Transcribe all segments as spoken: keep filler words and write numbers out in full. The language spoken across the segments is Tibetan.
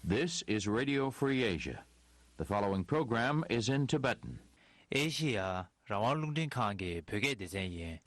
This is Radio Free Asia. The following program is in Tibetan. ཨེ་ཤི་ཡ་རང་དབང་རླུང་འཕྲིན་ཁང་གི་བོད་སྐད་སྡེ་ཚན་ཡིན།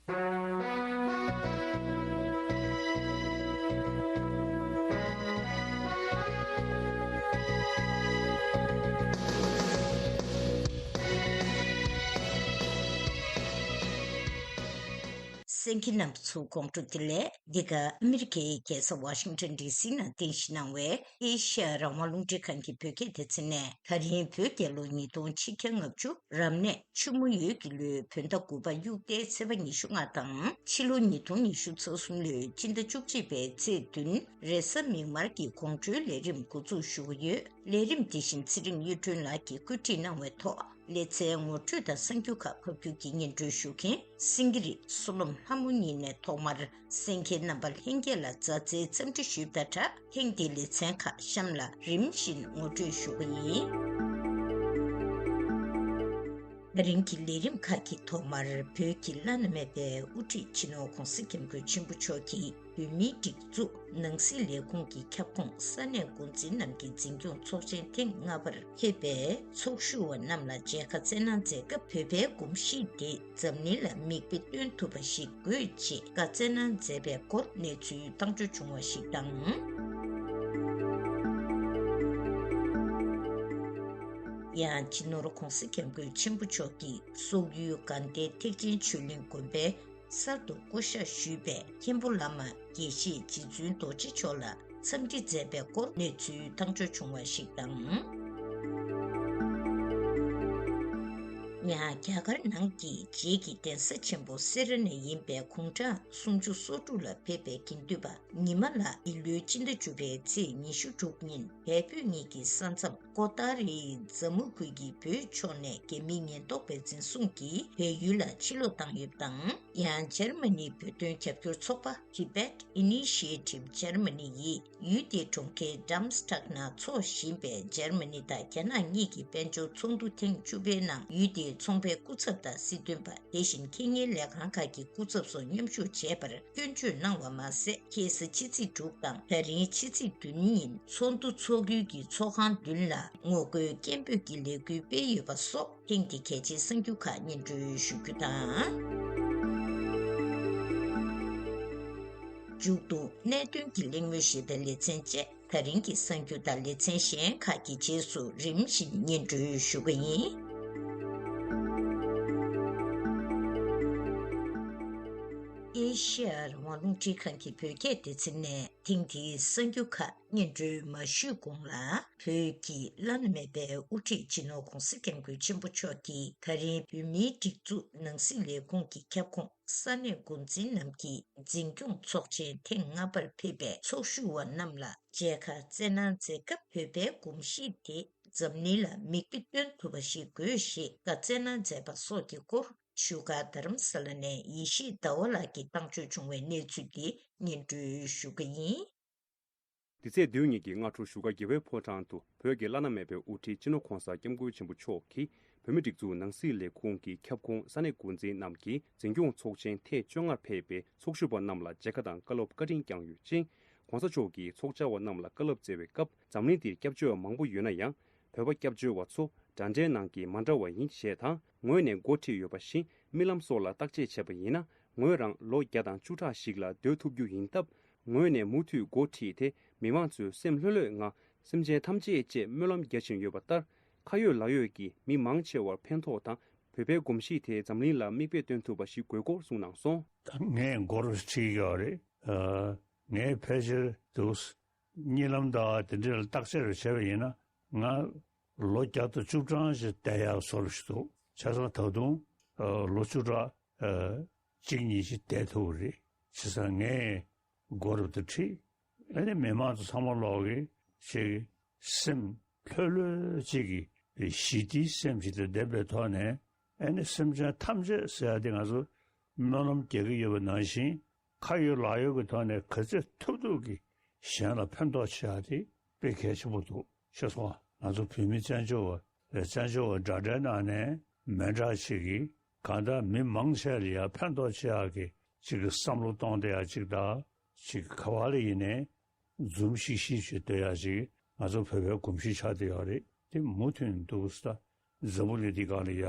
གསན་མཁན་རྣམ་པ་ཚོ་དགོང་དྲོ་བདེ་ལེགས། འདི་ག་ཨ་མི་རི་ཀའི་རྒྱལ་ས་ཝ་ཤིང་ཊོན་ཌི་སི་ནང་རྟེན་གཞི་གནང་བའི་ཨེ་ཤི་ཡ་རང་དབང་རླུང་འཕྲིན་ཁང་གི་བོད་སྐད་སྡེ་ཚན་ནས། ད་རིང་བོད་རྒྱལ་ལོ་ཉིས་སྟོང་ཆིག་བརྒྱ་ལྔ་བཅུ་རབ་གནས་ཆུ་མོ་ཡོས་ཀྱི་ལོའི་བོད་ཟླ་དགུ་པ་དབྱུག་ཟླའི་ཚེས་པ་ཉི་ཤུ་ལྔ་དང་ཕྱི་ལོ་ཉིས་སྟོང་ཉི་ཤུ་རྩ་གསུམ་ལོའི་སྤྱི་ཟླ་བཅུ་གཅིག་པའི་ཚེས་བདུན་རེས་གཟའ་མིག་དམར་གྱི་དགོང་དྲོའི་ལས་རིམ་འགོ་འཛུགས་ཞུ་གི་ཡོད། ལས་རིམ་འདི་བཞིན་ཚེ་རིང་གཡུ་སྒྲོན་ལགས་ཀྱིས་བཀོད་སྒྲིག་གནང་བའི་ཐོག་ལེ་ཚན་ངོ་སྤྲོད་དང་གསར་འགྱུར་ཁག་ཕབ་སྒྱུར་གྱིས་སྙན་སྒྲོན་ཞུ་མཁན་སེང་གེ་རི་བསོད་ནམས་ལྷ་མོ་གཉིས་ནས་ཐོག་མར་གསན་མཁན་རྣམ་པ་ལྷན་རྒྱས་ལ་མཛའ་བརྩེའི་འཚམས་འདྲི་ཞུས་པ་དང་སྦྲགས། ཐེངས་འདིའི་ལེ་ཚན་ཁག་གཤམ་ལ་རིམ་བཞིན་ངོ་སྤྲོད་ཞུ་གི་ཡིན། ད་རིང་གི་ལས་རིམ་ཁག་གི་ཐོག་མར་བོད་ཀྱི་བླ་ན་མེད་པའི་དབུ་ཁྲིད་སྤྱི་ནོར་༧གོང་ས་༧སྐྱབས་མགོན་ཆེན་པོ་མཆོག་གིས་བོད་མིའི་སྒྲིག་འཛུགས་ནང་སྲིད་ལས་ཁུངས་ཀྱི་ཁྱབ་ཁོངས་ས་གནས་འགོ་འཛིན་རྣམས་ཀྱི་འཛིན་སྐྱོང་ཚོགས་ཆེན་ཐེངས་ལྔ་པར་ཕེབས་པའི་ཚོགས་ཞུགས་པ་རྣམས་ལ་མཇལ་ཁ་སྩལ་གནང་མཛད་སྐབས་བོད་པའི་གོམས་གཤིས་དེ་འཛམ་གླིང་ལ་མིག་དཔེ་སྟོན་ཐུབ་པ་ཞིག་དགོས་ཅེས་བཀའ་སྩལ་གནང་མཛད་པའི་སྐོར་གནས་ཚུལ་བཏང་འབྱོར་བྱུང་བ་ཞིག་དང་། ཡང་སྤྱི་ནོར་༧གོང་ས་༧སྐྱབས་མགོན་ཆེན་པོ་མཆོག་གིས་སོག་ཡུལ་དགའ་ལྡན་ཐེག་ཆེན་ཆོས་གླིང་དགོན་པའི་གསར་དུ་བསྐོ་བཞག་ཞུས་པའི་མཁན་པོ་བླ་མ་དགེ་བཤེས་རྗེ་བཙུན་རྡོ་རྗེ་མཆོག་ལ་འཚམས་འདྲི་མཛད་པའི་སྐོར་གནས་ཚུལ་བཏང་འབྱོར་བྱུང་བ་ཞིག་དང་། ཡང་རྒྱ་གར་ནང་གི་རྗེས་ཀྱི་གདན་ས་ཆེན་པོ་སེ་ར་ནས་ཡིན་པའི་དགུང་གྲངས་སུམ་ཅུ་སོ་དྲུག་ལ་ཕེབས་པའི་དགེ་འདུན་པ་ཉི་མ་ལགས་འདི་ལོའི་སྤྱི་ཟླ་བཅུ་པའི་ཚེས་ཉི་ཤུ་དྲུག་ཉིན་བལ་བོད་གཉིས་ཀྱི་ས་མཚམས་ཀོ་ཏཱ་རའི་ཛ་མུ་གུ་གི་བོད་ཕྱོགས་ནས་རྒྱ་མིའི་ཉེན་རྟོག་པའི་འཛིན་བཟུང་གིས་བལ་ཡུལ་ལ་ཕྱིར་ལོག་བཏང་ཡོད་པ་དང་། ཡང་འཇར་མ་ནིའི་བོད་དོན་རྒྱབ་སྐྱོར་ཚོགས་པ་Tibet Initiative Germany ཡིས་ཡུལ་དེའི་གྲོང་ཁྱེར་Darmstadt ནང་འཚོགས་བཞིན་པའི་འཇར་མ་ནི་དང་རྒྱ་ནག་གཉིས་ཀྱི་དཔལ་འབྱོར་ཚོགས་འདུ་ཐེངས་བཅུ་པའི་ནང་ཡུལ་དེའི་ཚོང་པའི་སྐུ་ཚབ་དང་སྲིད་དོན་པ། དེ་བཞིན་ཁེ་ཉེན་ལས་ཁང་ཁག་གི་སྐུ་ཚབ་སོགས་མཉམ་ཞུགས་བྱས་པར་སྐྱོན་བརྗོད་གནང་བ་མ་ཟད། ཁ་སང་ཕྱི་ཚེས་དྲུག་དང་ད་རིང་ཕྱི་ཚེས་བདུན་ཉིན་ཚོགས་འདུ་འཚོགས་ཡུལ་གྱི་ཚོགས་ཁང་མདུན་ལ་ངོ་རྒོལ་སྐད་འབོད་ཀྱི་ལས་འགུལ་སྤེལ་ཡོད་པ་སོགས་ཐེངས་འདིའི་གལ་ཆེའི་གསར་འགྱུར་ཁག་སྙན་སྒྲོན་ཞུ་རྒྱུ་དང་། མཇུག་ཏུ་གནད་དོན་གྱི་གླེང་མོལ་ཞུས་པའི་ལེ་ཚན་བཅས། ད་རིང་གི་གསར་འགྱུར་དང་ལེ་ཚན་གཞན་ཁག་གི་རྗེས་སུ་རིམ་བཞིན་སྙན་སྒྲོན་ཞུ་གི་ཡིན། ཨེ་ཤེ་ཡ་རང་དབང་རླུང་འཕྲིན་ཁང་གི་བོད་སྐད་སྡེ་ཚན་ནས་ཐེངས་འདིའི་གསར་འགྱུར་ཁག་སྙན་སྒྲོན་མ་ཞུས་གོང་ལ། བོད་ཀྱི་བླ་ན་མེད་པའི་དབུ་ཁྲིད་སྤྱི་ནོར་༧གོང་ས་༧སྐྱབས་མགོན་ཆེན་པོ་མཆོག་གིས་ད་རིང་བོད་མིའི་སྒྲིག་འཛུགས་ནང་སྲིད་ལས་ཁུངས་ཀྱི་ཁྱབ་ཁོངས་ས་གནས་འགོ་འཛིན་རྣམས་ཀྱི་འཛིན་སྐྱོང་ཚོགས་ཆེན་ཐེངས་ལྔ་པར་ཕེབས་པའི་ཚོགས་ཞུགས་པ་རྣམས་ལ་མཇལ་ཁ་སྩལ་གནང་མཛད་སྐབས། བོད་པའི་གོམས་གཤིས་དེ་འཛམ་གླིང་ལ་མིག་དཔེ་སྟོན་ཐུབ་པ་ཞིག་དགོས་ཞེས་བཀའ་སྩལ་གནང་མཛད་པ་སོགས་ཀྱི་སྐོར་བཞུགས་སྒར་རྡ་རམ་ས་ལ་ནས་ཡེ་ཤེས་ཟླ་བ་ལགས་ཀྱིས་བཏང་འབྱོར་བྱུང་བའི་གནས་ཚུལ་འདི་སྙན་སྒྲོན་ཞུ་གི་ཡིན། འདི་ཚེས་བདུན་ཉིན་གྱི་སྔ་དྲོ་བཞུགས་སྒར་དགེ་བའི་ཕོ་བྲང་དུ་བོད་ཀྱི་བླ་ན་མེད་པའི་དབུ་ཁྲིད་སྤྱི་ནོར་༧གོང་ས་༧སྐྱབས་མགོན་ཆེན་པོ་མཆོག་གིས་བོད་མིའི་སྒྲིག་འཛུགས་ནང་སྲིད་ལས་ཁུངས་ཀྱི་ཁྱབ་ཁོངས་ས་གནས་འགོ་འཛིན་རྣམས་ཀྱི་འཛིན་སྐྱོང་ཚོགས་ཆེན་ཐེངས་བཅོ་ལྔར་ཕེབས་པའི་ཚོགས་ཞུགས་པ་རྣམས་ལ་མཇལ་ཁ་དང་བཀའ་སློབ་བཀའ་དྲིན་བསྐྱངས་ཡོད་ཅིང་། ༸གོང་ས་མཆོག་གིས་ཚོགས་བཅར་བ་རྣམས་ལ་བཀའ་སློབ་སྩལ་བའི་སྐབས། འཛམ་གླིང་འདིར་སྐྱབས་བཅོལ་བ་མང་པོ་ཡོད་ན་ཡང་། བོད་པ་སྐྱབས་བཅོལ་བ་ཚོ་འདྲ་འདྲའི་ནང་གི་མ་འདྲ་བ་ཡིན་ཞེས་དང་། ངོས་ནས་འགོ་ཁྲིད་ཡོད་པ་བཞིན་རྨི་ལམ་སོགས་ལ་བརྟག་དཔྱད་བྱས་པ་ཡིན་ན། ངོས་རང་ལོ་བརྒྱ་དང་བཅུ་ཕྲག་ཞིག་ལ་སྡོད་ཐུབ་རྒྱུ་ཡིན་སྟབས། ངོས་ནས་མུ་མཐུད་འགོ་ཁྲིད་དེ་མི་མང་ཚོའི་སེམས་ལྷོད་ལྷོད་ངང་སེམས་ཅན་ཐམས་ཅད་ཅེས་སྨོན་ལམ་རྒྱག་བཞིན་ཡོད་པ་ལྟར། ཁ་ཡོད་ལག་ཡོད་ཀྱིས་མི་མང་ཆེ་བར་ཕན་ཐོགས་དང་། བོད་པའི་གོམས་གཤིས་དེ་འཛམ་གླིང་ལ་མིག་དཔེ་སྟོན་ཐུབ་པ་ཞིག་དགོས་སྐོར་གསུངས་གནང་སོང་། ད་ངས་མགོ་རུ་ཁྲིད་ཀྱི་ཡོད་རེད། ཨ། ངས་ཕལ་ཆེར་དུ་གཉིད་ལམ་དང་དེ་འདྲ་ལ་བརྟག་དཔྱད་རེ་བྱས་པ་ཡིན་ན། ང་ལོ་བརྒྱ་དང་བཅུ་གྲངས་ཤིག་བསྡད་ཡག་བཟོ་འདྲ་ཞིག་འདུག་བྱས་ཙང་ད་དུང་ཨ་ལོ་བཅུ་ཕྲག་ཨ་གཅིག་གཉིས་ཤིག་བསྡད་ཐུབ་ཀྱི་རེད། བྱས་ཙང་ངས་མགོ་རུ་དེ་ཁྲིད། ཨ་ནི་མི་མང་ཚོ་ཚང་མ་ལོག་གིས་ཅིག་སེམས་ལྷོད་ལྷོད་ཅིག་གིས་ཞི་བདེའི་སེམས་ཤིག་དང་ལྡན་པའི་ཐོག་ནས། ཨ་ནི་སེམས་ཅན་ཐམས་ཅད་ཟེར་ཡ་དེ་ང་ཚོ་སྨོན་ལམ་རྒྱག་གི་ཡོད་པ་ནང་བཞིན། ཁ་ཡོད་ལག་ཡོད་ཀྱི་ཐོག་ནས་ག་ཚོད་ཐུབ་ཐུབ་ཀྱིས་གཞན་ལ་ཕན་ཐོགས་བྱེད་ཡ་དེ་དཔེ་གལ་ཆེན་པོ་འདུག་ཤེས་སོང་ང་། ང་ཚོ་བོད་མི་བཙན་བྱོལ་བ་བཙན་བྱོལ་བ་འདྲ་འདྲའི་ནང་ནས་མི་འདྲ་ཞིག་གིས་གང་ལྟར་མི་མང་ཆེ་ལ་ཡང་ཕན་ཐོགས་བྱེད་ཡག་གི་ཅིག་གི་བསམ་བློ་གཏོང་བསྡད་ཡག་ཅིག་དང་། ཅིག་ག་བ་ལ་ཡིན་ནའི་འཛུམ་ཤིག་ཤིག་བྱེད་སྡོད་ཡག་ཅིག་ ང་ཚོ་བོད་པའི་གོམས་གཤིས་ཆགས་བསྡད་ཡོད་རེད། དེ་མུ་མཐུད་འདུག་ས། འཛམ་བུ་གླིང་འདི་སྒང་ལ་ཡ་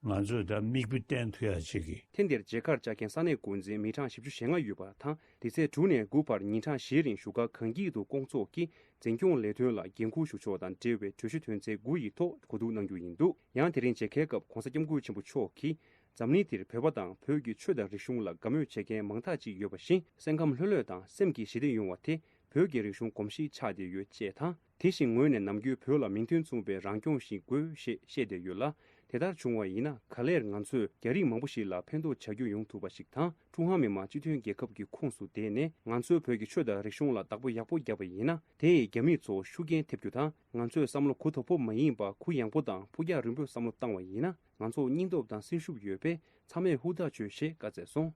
ང་ཚོས་ད་མིག་དཔེ་བསྟན་ཐུབ་ཡ་ཅིག་གི། ཐེངས་འདིར་མཇལ་ཁར་བཅར་མཁན་ས་གནས་འགོ་འཛིན་མི་གྲངས་བཞི་བཅུ་ཞེ་ལྔ་ཡོད་པ་དང་། འདི་ཚེས་དྲུག་ནས་དགུ་བར་ཉིན་གྲངས་བཞིའི་རིང་བཞུགས་སྒར་གངས་སྐྱིད་དུ་སྐོང་ཚོགས་ཀྱིས་འཛིན་སྐྱོང་ལས་དོན་ལ་འགན་འཁུར་ཞུ་ཕྱོགས་དང་འབྲེལ་བའི་གྲོས་གཞི་དོན་ཚན་དགུ་ཡི་ཐོག་གོ་བསྡུར་གནང་རྒྱུ་ཡིན་འདུག། ཡང་དེ་རིང་མཇལ་ཁའི་སྐབས་༧གོང་ས་༧སྐྱབས་མགོན་ཆེན་པོ་མཆོག་གིས། འཛམ་གླིང་འདིར་བོད་པ་དང་བོད་ཀྱི་ཆོས་དང་རིག་གཞུང་ལ་དགའ་མོས་བྱེད་མཁན་མང་དག་ཅིག་ཡོད་པ་བཞིན། སེམས་ཁམས་ལྷོད་ལྷོད་དང་སེམས་ཀྱི་ཞི་བདེ་ཡོང་བ་དེ་བོད་ཀྱི་རིག་གཞུང་གོམས་གཤིས་ཆགས་བསྡད་ཡོད་ཅེས་དང་། དེ་བཞིན་ངོས་ནས་ནམ་རྒྱུན་བོད་ལ་མིང་དོན་མཚུངས་པའི་རང་སྐྱོང་ཞིག་དགོས་ཞེས་བཤད་བསྡད་ཡོད་ལ། དེ་ལྟར་བྱུང་བ་ཡིན་ན་ག་ལེར་ང་ཚོས་རྒྱ་རིགས་མང་པོ་ཞིག་ལ་ཕན་ཐོགས་བྱ་རྒྱུ་ཡོང་ཐུབ་པ་ཞིག་དང་། ཀྲུང་ཧྭ་མི་དམངས་སྤྱི་མཐུན་རྒྱལ་ཁབ་ཀྱི་ཁོངས་སུ་བསྡད་ནས་ང་ཚོའི་བོད་ཀྱི་ཆོས་དང་རིག་གཞུང་ལ་བདག་པོ་ཡག་པོ་བརྒྱབ་པ་ཡིན་ན། དེ་ཡིས་རྒྱ་མི་ཚོ་ཤུགས་རྐྱེན་ཐེབས་རྒྱུ་དང་། ང་ཚོས་བསམ་བློ་གུ་དོག་པོ་མ་ཡིན་པ་གུ་ཡངས་པོ་དང་ཕུགས་རྒྱང་རིང་པོས་བསམ་བློ་བཏང་བ་ཡིན་ན། ང་ཚོར་སྙིང་སྟོབས་དང་སེམས་ཤུགས་ཡོད་པས་ཚང་མས་ཧུར་ཐག་བྱོས་ཞེས་བཀའ་སྩལ་སོང་།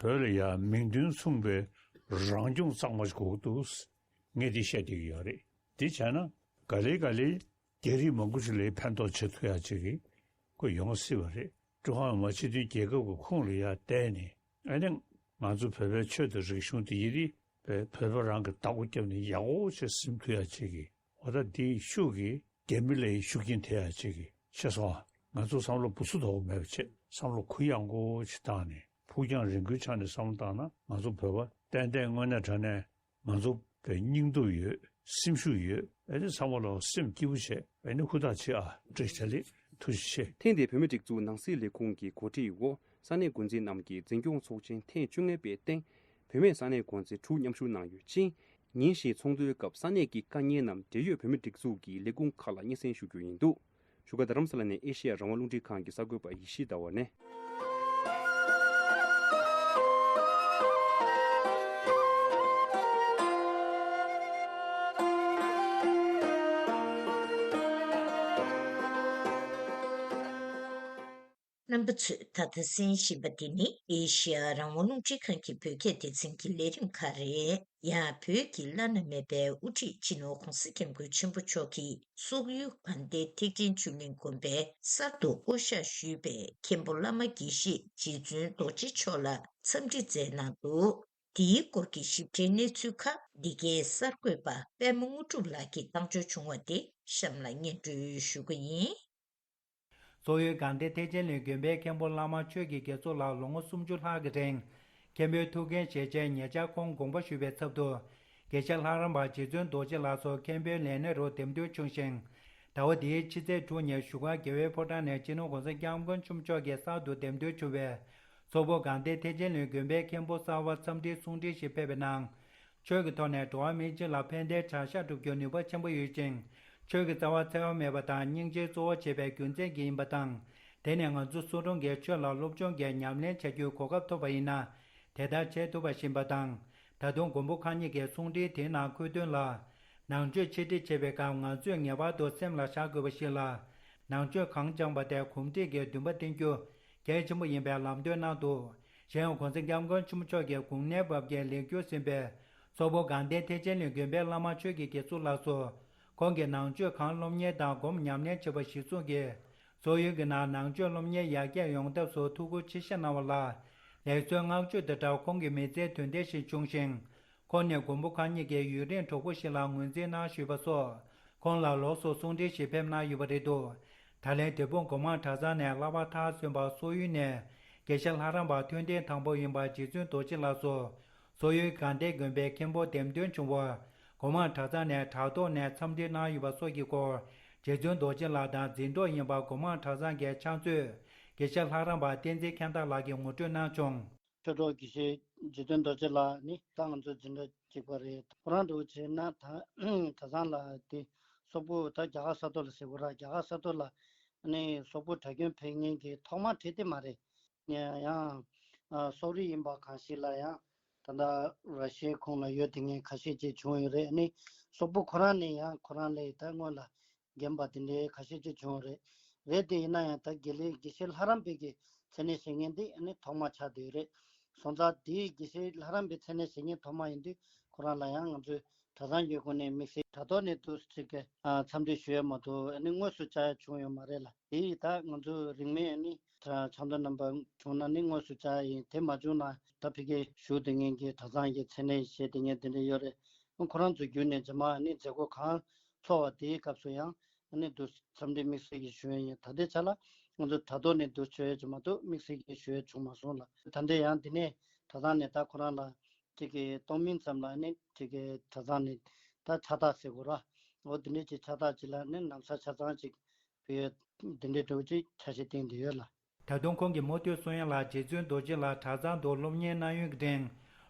བོད་ལ་ཡང་མིང་དོན་མཚུངས་པའི་རང་སྐྱོང་གཙང་མ་ཞིག་དགོས་འདུག། ངས་འདི་བཤད་བསྡད་ཀྱི་ཡོད་རེད། འདི་བྱས་ན་ག་ལེ་ག་ལེ་རྒྱ་རིགས་མང་པོ་ཞིག་ལ་ཕན་ཐོགས་བྱེད་ཐུབ་ཡ་ཅིག་གི་ཁོ་ཡོང་སྲིད་པ་རེད། ཀྲུང་ཧྭ་མི་དམངས་སྤྱི་མཐུན་རྒྱལ་ཁབ་ཀྱི་ཁོངས་ལ་ཡ་བསྡད་ནས་ཨ་ནི་ང་ཚོ་བོད་པའི་ཆོས་དང་རིག་གཞུང་དེ་ཡི་རིགས་བོད་པ་རང་གི་བདག་པོ་བརྒྱབ་ནས་ཡག་པོ་ཅིག་ཟིན་ཐུབ་ཡ་ཅིག་གི་འོ་ད་འདི་ཤུགས་ཀྱིས། རྒྱ་མི་ལ་ཡི་ཤུགས་རྐྱེན་ཐེབས་ཡ་ཅིག་གི་ཤེས་སོང་ཨ། ང་ཚོ་བསམ་བློ་བུ་སུ་དོག་མེད་པ་བྱེད། བསམ་བློ་གུ་ཡངས་པོ་ཞིག་བཏང་ནས་ཕུགས་རྒྱང་རིང་པོའི་ཆ་ནས་བསམ་བློ་བཏང་ན་ང་ཚོ་བོད་པ་ཏན་ཏན་དངོས་གནས་དྲང་གནས་ང་ཚོ་བོད་སྙིང་སྟོབས་ཡོད། སེམས་ཤུགས་ཡོད། ཨེ་ནི་ཚང་མ་ལ་སེམས་སྐྱིད་པོ་བྱེད། ཨེ་ནི་ཧུར་ཐག་བྱེད་ཨ། བཀྲ་ཤིས་བདེ་ལེགས། ཐུགས་རྗེ་ཆེ། ཐེངས་འདིའི་བོད་མི་སྒྲིག་འཛུགས་ནང་སྲིད་ལས་ཁུངས་ཀྱི་གོ་སྒྲིག་འོག་ས་གནས་འགོ་འཛིན་རྣམས་ཀྱིས་འཛིན་སྐྱོང་ཚོགས་ཆེན་ཐེངས་བཅོ་ལྔ་པའི་སྟེང་། བུད་མེད་ས་གནས་འགོ་འཛིན་དྲུག་མཉམ་ཞུགས་གནང་ཡོད་ཅིང་། ཉིན་བཞིའི་ཚོགས་འདུའི་སྐབས་ས་གནས་ཀྱི་དཀའ་ངལ་རྣམས་འབྲེལ་ཡོད་བོད་མི་སྒྲིག་འཛུགས་ཀྱི་ལས་ཁུངས་ཁག་ལ་སྙན་སེང་ཞུ་རྒྱུ་ཡིན་འདུག། བཞུགས་སྒར་རྡ་རམ་ས་ལ་ནས་ཨེ་ཤེ་ཡ་རང་དབང་རླུང་འཕྲིན་ཁང་གི་གསར་འགོད་པ་ཡེ་ཤེས་ཟླ་བ་ནས། རྣམ་པ་ཚོས་ད་ལྟ་གསན་བཞིན་པ་འདི་ནི་ཨེ་ཤེ་ཡ་རང་དབང་རླུང་འཕྲིན་ཁང་གི་བོད་སྐད་སྡེ་ཚན་གྱི་ལས་རིམ་ཁག་རེད། ཡང་བོད་ཀྱི་བླ་ན་མེད་པའི་དབུ་ཁྲིད་སྤྱི་ནོར་༧གོང་ས་༧སྐྱབས་མགོན་ཆེན་པོ་མཆོག་གིས་སོག་ཡུལ་དགའ་ལྡན་ཐེག་ཆེན་ཆོས་གླིང་དགོན་པའི་གསར་དུ་བསྐོ་བཞག་ཞུས་པའི་མཁན་པོ་བླ་མ་དགེ་བཤེས་རྗེ་བཙུན་རྡོ་རྗེ་མཆོག་ལ་འཚམས་འདྲི་མཛད་གནང་འདུག། འདིའི་སྐོར་གྱི་ཞིབ་ཕྲའི་གནས་ཚུལ་ཁག་འདི་གའི་གསར་འགོད་པ་པད་མ་དངོས་གྲུབ་ལགས་ཀྱིས་བཏང་འབྱོར་བྱུང་བ་དེ་གཤམ་ལ་སྙན་སྒྲོན་ཞུ་གི་ཡིན། སོག་ཡུལ་དགའ་ལྡན་ཐེག་ཆེན་གླིང་དགོན་པའི་མཁན་པོ་བླ་མ་ཆོས་ཀྱི་དགེ་ཚོགས་ལ་ལོ་ངོ་སུམ་ཅུ་ལྷག་གི་རིང་མཁན་པོའི་ཐུགས་འགན་བཞེས་རྗེས་ཉེ་ཆར་ཁོང་དགོངས་པ་ཞུས་པའི་ཚབ་ཏུ་དགེ་བཤེས་ལྷ་རམས་པ་རྗེ་བཙུན་རྡོ་རྗེ་ལགས་སུ་མཁན་པོའི་ལས་སྣེ་རུ་འདེམས་ཐོན་བྱུང་ཞིང་། ཟླ་བ་འདིའི་ཕྱི་ཚེས་དྲུག་ཉིན་བཞུགས་སྒར་རྒྱལ་བའི་ཕོ་བྲང་ནས་སྤྱི་ནོར་༧གོང་ས་༧སྐྱབས་མགོན་ཆེན་པོ་མཆོག་གིས་གསར་དུ་འདེམས་ཐོན་བྱུང་བའི་སོག་པོ་དགའ་ལྡན་ཐེག་ཆེན་གླིང་དགོན་པའི་མཁན་པོ་གསར་པ་འཚམས་འདྲིའི་གསུང་འཕྲིན་ཞིག་ཕེབས་པའི་ནང་། ཆོས་ཀྱི་ཐོག་ནས་འགྲོ་བ་མིའི་སྤྱི་ལ་ཕན་བདེའི་བྱ་གཞག་སྒྲུབ་རྒྱུར་ནུས་པ་ཆེན་པོ་ཡོད་ཅིང་། ཆོས་ཀྱི་རྩ་བ་འཚེ་བ་མེད་པ་དང་སྙིང་རྗེའི་གཙོ་བོ་བྱེད་པའི་རྒྱུ་མཚན་གྱིས་ཡིན་པ་དང་། དེ་ནི་ང་ཚོ་སོ་སྲུང་གིས་ཆོས་ལ་སློབ་སྦྱོང་གིས་ཉམས་ལེན་བྱ་རྒྱུའི་གོ་སྐབས་ཐོབ་པ་ཡིན་ན། དེ་ལྟར་བྱེད་ཐུབ་པ་ཞིག་ཡིན་པ་དང་། ད་དུང་མགོན་པོ་གང་ཉིད་ཀྱིས་གསུང་འཕྲིན་དེའི་ནང་འཁོད་དོན་ལ། ནང་ཆོས་ཕྱི་སྒྲིག་བྱེད་པའི་སྐབས་ང་ཚོས་ངེས་པར་དུ་སེམས་ལ་བཞག་དགོས་པ་ཞིག་ལ། ནང་ཆོས་གང་སྦྱངས་པ་དེ་གོམས་འདྲིས་ཀྱི་འདུན་པ་བསྟེན་རྒྱུ་གལ་ཆེན་པོ་ཡིན་པའི་ལམ་སྟོན་གནང་འདུག། གཞན་ཡང་༧གོང་ས་༧སྐྱབས་མགོན་ཆེན་པོ་མཆོག་གིས་དགུང་ནའི་བབས་ཀྱིས་ལེགས་གྱུར་ཟིན་པའི་སོག་པོ་དགའ་ལྡན་ཐེག་ཆེན་གླིང་དགོན་པའི་བླ་མ་ཆོས་ཀྱི་དགེ་ཚོགས་ལགས་སུ། ཁོང་གིས་ནང་ཆོས་གང་སློབ་གཉེར་དང་སྒོམ་ཉམས་ལེན་བྱེད་པ་གཞིར་བཟུང་གིས། སོག་ཡུལ་གྱི་ནང་ནང་ཆོས་སློབ་གཉེར་ཡར་རྒྱས་ཡོང་ཐབས་སུ་ཐུགས་ཁུར་ཆེ་བཞེས་གནང་བ་ལ། ལེགས་གསོལ་བསྔགས་བརྗོད་དང་སྦྲགས་ཁོང་གི་མི་ཚེའི་དོན་ལྡན་ཞིག་བྱུང་ཞིང་། ཁོང་ནི་མགོན་པོ་གང་ཉིད་ཀྱི་ཡུན་རིང་གྲོགས་པོ་ཞིག་ལ་ངོས་འཛིན་གནང་བཞུགས་པ་སོགས། ཁོང་ལ་ལོགས་སུ་གསུང་འཕྲིན་ཞིག་ཕེབས་གནང་ཡོད་པ་རེད་འདུག། ད་ལན་འབྲས་སྤུངས་སྒོ་མང་གྲྭ་ཚང་ནས་བསླབ་པ་མཐར་སོན་པ་སོག་ཡུལ་ནས་དགེ་བཤེས་ལྷ་རམས་པ་ཐོན་ཐེངས་དང་པོ་ཡིན་པ་རྗེ་བཙུན་རྡོ་རྗེ་ལགས་སུ། སོག་ཡུལ་དགའ་ལྡན་དགོན་པའི་མཁན་པོ་འདེམས་ཐོན་བྱུང་བར། སྒོ་མང་གྲྭ་ཚང་ནས་དྲ་ཐོག་ནས་འཚམས་འདྲི་གནང་ཡོད་པ་སོགས་ཀྱི་སྐོར། རྗེ་བཙུན་རྡོ་རྗེ་ལགས་དང་འཛིན་གྲོགས་ཡིན་པ་སྒོ་མང་གྲྭ་ཚང་གི་ཕྱག་མཛོད། དགེ་བཤེས་ལྷ་རམས་པ་བསྟན་འཛིན་མཁྱེན་རྟ་ལགས་ཀྱིས་ངོ་སྤྲོད་གནང་བྱུང་། ཆོས་གྲོགས་དགེ་བཤེས་རྗེ་བཙུན་རྡོ་རྗེ་ལགས་ནི་ད་ང་ཚོ་འཛིན་གྲྭ་གཅིག་པ་རེད། ཁོ་རང་འདྲ་བོ་བྱས་ན་ད་གྲྭ་ཚང་ལ་དེ་སོག་པོ་ད་རྒྱ་གར་ས་ཐོག་ལ་ཟེར་དགོས་ར། རྒྱ་གར་ས་ཐོག་ལ་ནི་སོག་པོ་གྲྭ་རྒན་ཕེབས་མཁན་གྱི་ཐོག་མ་གྲས་དེ་མ་རེད། ཡང་ཨ་སོག་རིགས་ཡིན་པ་གང་ཞིག་ལ་ཡང་ད་ལྟ་ར་ཤི་ཡའི་ཁོངས་ལ་ཡོད་དེ་ངས་ཁ་ཤས་ཅིག་བྱུང་ཡོད་རེད། ཨ་ནི་སོག་པོ་ཁོ་རང་ནས་ཡང་ཁོ་རང་ལས་ད་སྔོན་ལ་རྒན་པ་དེ་འདྲའི་ཁ་ཤས་ཅིག་བྱུང་ཡོད་རེད། རེད་དེ་ཡིན་ན་ཡང་ད་དགེ་ལས་དགེ་བཤེས་ལྷ་རམས་པའི་གི་མཚན་གནས་བཞེས་མཁན་དེ་ཨ་ནི་ཐོག་མ་ཆགས་བསྡད་ཡོད་རེད། སོང་ཙང་དེའི་དགེ་བཤེས་ལྷ་རམས་པའི་མཚན་གནས་བཞེས་མཁན་ཐོག་མ་ཡིན་དུས་ཁོ་རང་ལ་ཡང་ང་ཚོས་གྲྭ་ཚང་གི་སྒོ་ནས་དམིགས་བསལ་དྲ་ཐོག་ནས་དུ་ཅིག་གི་ཨ་འཚམས་འདྲི་ཞུ་ཡ་མ་གཏོགས་ཨ་ནི་དངོས་སུ་བཅར་ཡ་བྱུང་ཡོད་མ་རེད་ལ། དེ་ཡིས་ད་ང་ཚོ་རིང་མིན་ཨ་ནི་ཆ་ཆ་མཐུན་རྣམ་པ་བྱུང་ན་ནི་དངོས་སུ་བཅར་ཡ་ཡིན། དེ་མ་བྱུང་ན་ད་ཕ་གི་བཞུགས་བསྡད་མཁན་གྱི་གྲྭ་ཚང་གི་མཚན་གནས་བཞེས་བསྡད་མཁན་དེ་འདྲ་ཡོད་རེད། ཁོ་རང་ཚོ་བརྒྱུད་ནས་རྗེས་མ་ཨ་ནི་མཛད་སྒོ་གང་ ཚོགས་པ་དེའི་སྐབས་སུ་ཡང་ཨ་ནི་འདུག་འཚམས་འདྲི་དམིགས་བསལ་གྱིས་ཞུ་ཡས་ཡིན། ད་ལྟའི་ཆ་ལ་ང་ཚོ་དྲ་ཐོག་ནས་འདུག་ཞུ་ཡས་ཅིག་མ་གཏོགས་དམིགས་བསལ་གྱིས་ཞུ་ཡས་བྱུང་མ་སོང་ལ། ད་ལྟ་ཡང་འདི་ནས་གྲྭ་ཚང་ནས་ད་ཁོ་རང་ལ་ཅིག་གི་གཏོང་མིན་ཙམ་ལ་ནི་ཅིག་གི་གྲྭ་ཚང་ནས་ད་ཕྱག་རྟགས་ཟེར་དགོས་ར། འོ་འདི་འདྲས་ཅིག་ཕྱག་རྟགས་ཅིག་ལ་ནི་ན་བཟའ་ཆ་ཚང་ཅིག་ཕུལ་ཡས་འདི་འདྲས་འདྲ་བོ་ཅིག་འཆར་གཞི་བཏིང་བསྡད་ཡོད་ལ། ད་དུང་ཁོང་གིས་མུ་མཐུད་གསུང་ཡ་ལ། རྗེ་བཙུན་རྡོ་རྗེ་ལ་གྲྭ་ཚང་དུ་སློབ་གཉེར་གནང་ཡུན་གྱི་རིང་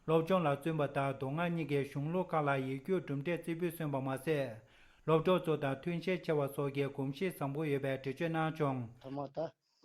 སློབ་སྦྱོང་ལ་བརྩོན་པ་དང་མདོ་སྔགས་གཉིས་ཀྱི་གཞུང་ལུགས་ཁག་ལ་ཡིག་རྒྱུགས་གྲུབ་འབྲས་རྩེ་ཕུད་སོན་པ་མ་ཟད། སློབ་གྲོགས་ཚོ་དང་མཐུན་ཤེས་ཆེ་བ་སོགས་ཀྱི་གོམས་གཤིས་བཟང་པོ་ཡོད་པའི་འགྲེལ་བརྗོད་གནང་བྱུང་། ཐོག་མར་ད་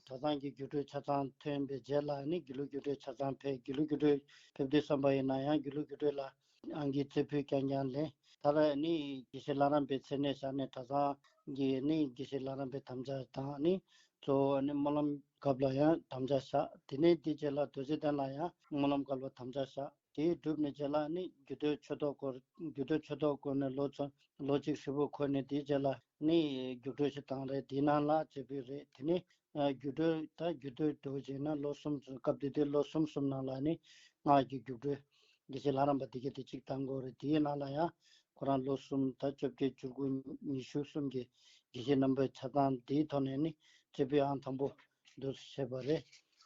གྲྭ་ཚང་གི་རྒྱུགས་སྤྲོད་ཆ་ཚང་ཐོན་པའི་རྗེས་ལ་ནི་དགེ་ལུགས་རྒྱུགས་སྤྲོད་ཆ་ཚང་ཕེབས། དགེ་ལུགས་རྒྱུགས་སྤྲོད་ཕེབས་དུས་ཙམ་པ་ཡིན་ན་ཡང་དགེ་ལུགས་རྒྱུགས་སྤྲོད་ལ་ཨང་ཀི་རྩེ་ཕུད་རྐྱང་རྐྱང་ལེན། ད་ལ་ནི་དགེ་བཤེས་ལྷ་རམས་པའི་མཚན་གནས་བཞག་ནས་གྲྭ་ཚང་གི་ནི་དགེ་བཤེས་ལྷ་རམས་པའི་དམ་བཅའ་དང་ནི་གཙོ་བོ་ནི་སྨོན་ལམ་རྒྱབ་ལ་ཡང་དམ་བཅའ་བཞག་དེ་ནས་དེའི་རྗེས་ལ་རྡོ་རྗེ་གདན་ལ་ཡང་སྨོན་ལམ་རྒྱབ་ལ་དམ་བཅའ་བཞག་དེའི་གྲུབ་ནས་རྗེས་ལ་ནི་རྒྱུད་སྟོད་ཆོས་ཐོག་སྐོར། རྒྱུད་སྟོད་ཆོས་ཐོག་སྐོར་ནས་ལོ་ཚོ་ལོ་གཅིག་ཧྲིལ་པོ་འཁོར་ནས་དེའི་རྗེས་ལ་ནི་རྒྱུགས་སྤྲོད་ཞིག་བཏང་རེད། དེའི་ནང་ལ་རྩེ་ཕུད་རེད། དེ་ནས་རྒྱུད་སྟོད་ད་རྒྱུད་སྟོད་འགྲོ་བྱས་ན་ལོ་གསུམ་ཙམ་སྐབས་དེ་དུས་ལོ་གསུམ་གསུམ་ནང་ལ་ནི་སྔགས་ཀྱི་རྒྱུགས་སྤྲོད་དགེ་བཤེས་ལྷ་རམས་པ་དེ་གས་དེ་གཅིག་བཏང་དགོས་རེད། དེའི་ནང་ལ་ཡང་ཁོ་རང་ལོ་གསུམ་ད་བཅོ་བརྒྱད་བཅུ་དགུ་ཉི་ཤུ་གསུམ་གྱི་དགེ་བཤེས་རྣམ་པའི་ཆ་ཚང་དེའི་ཐོག་ནས་ནི་རྩེ་ཕུད་ཨང་དང་པོ་འདུག་བྱས་པ་རེད།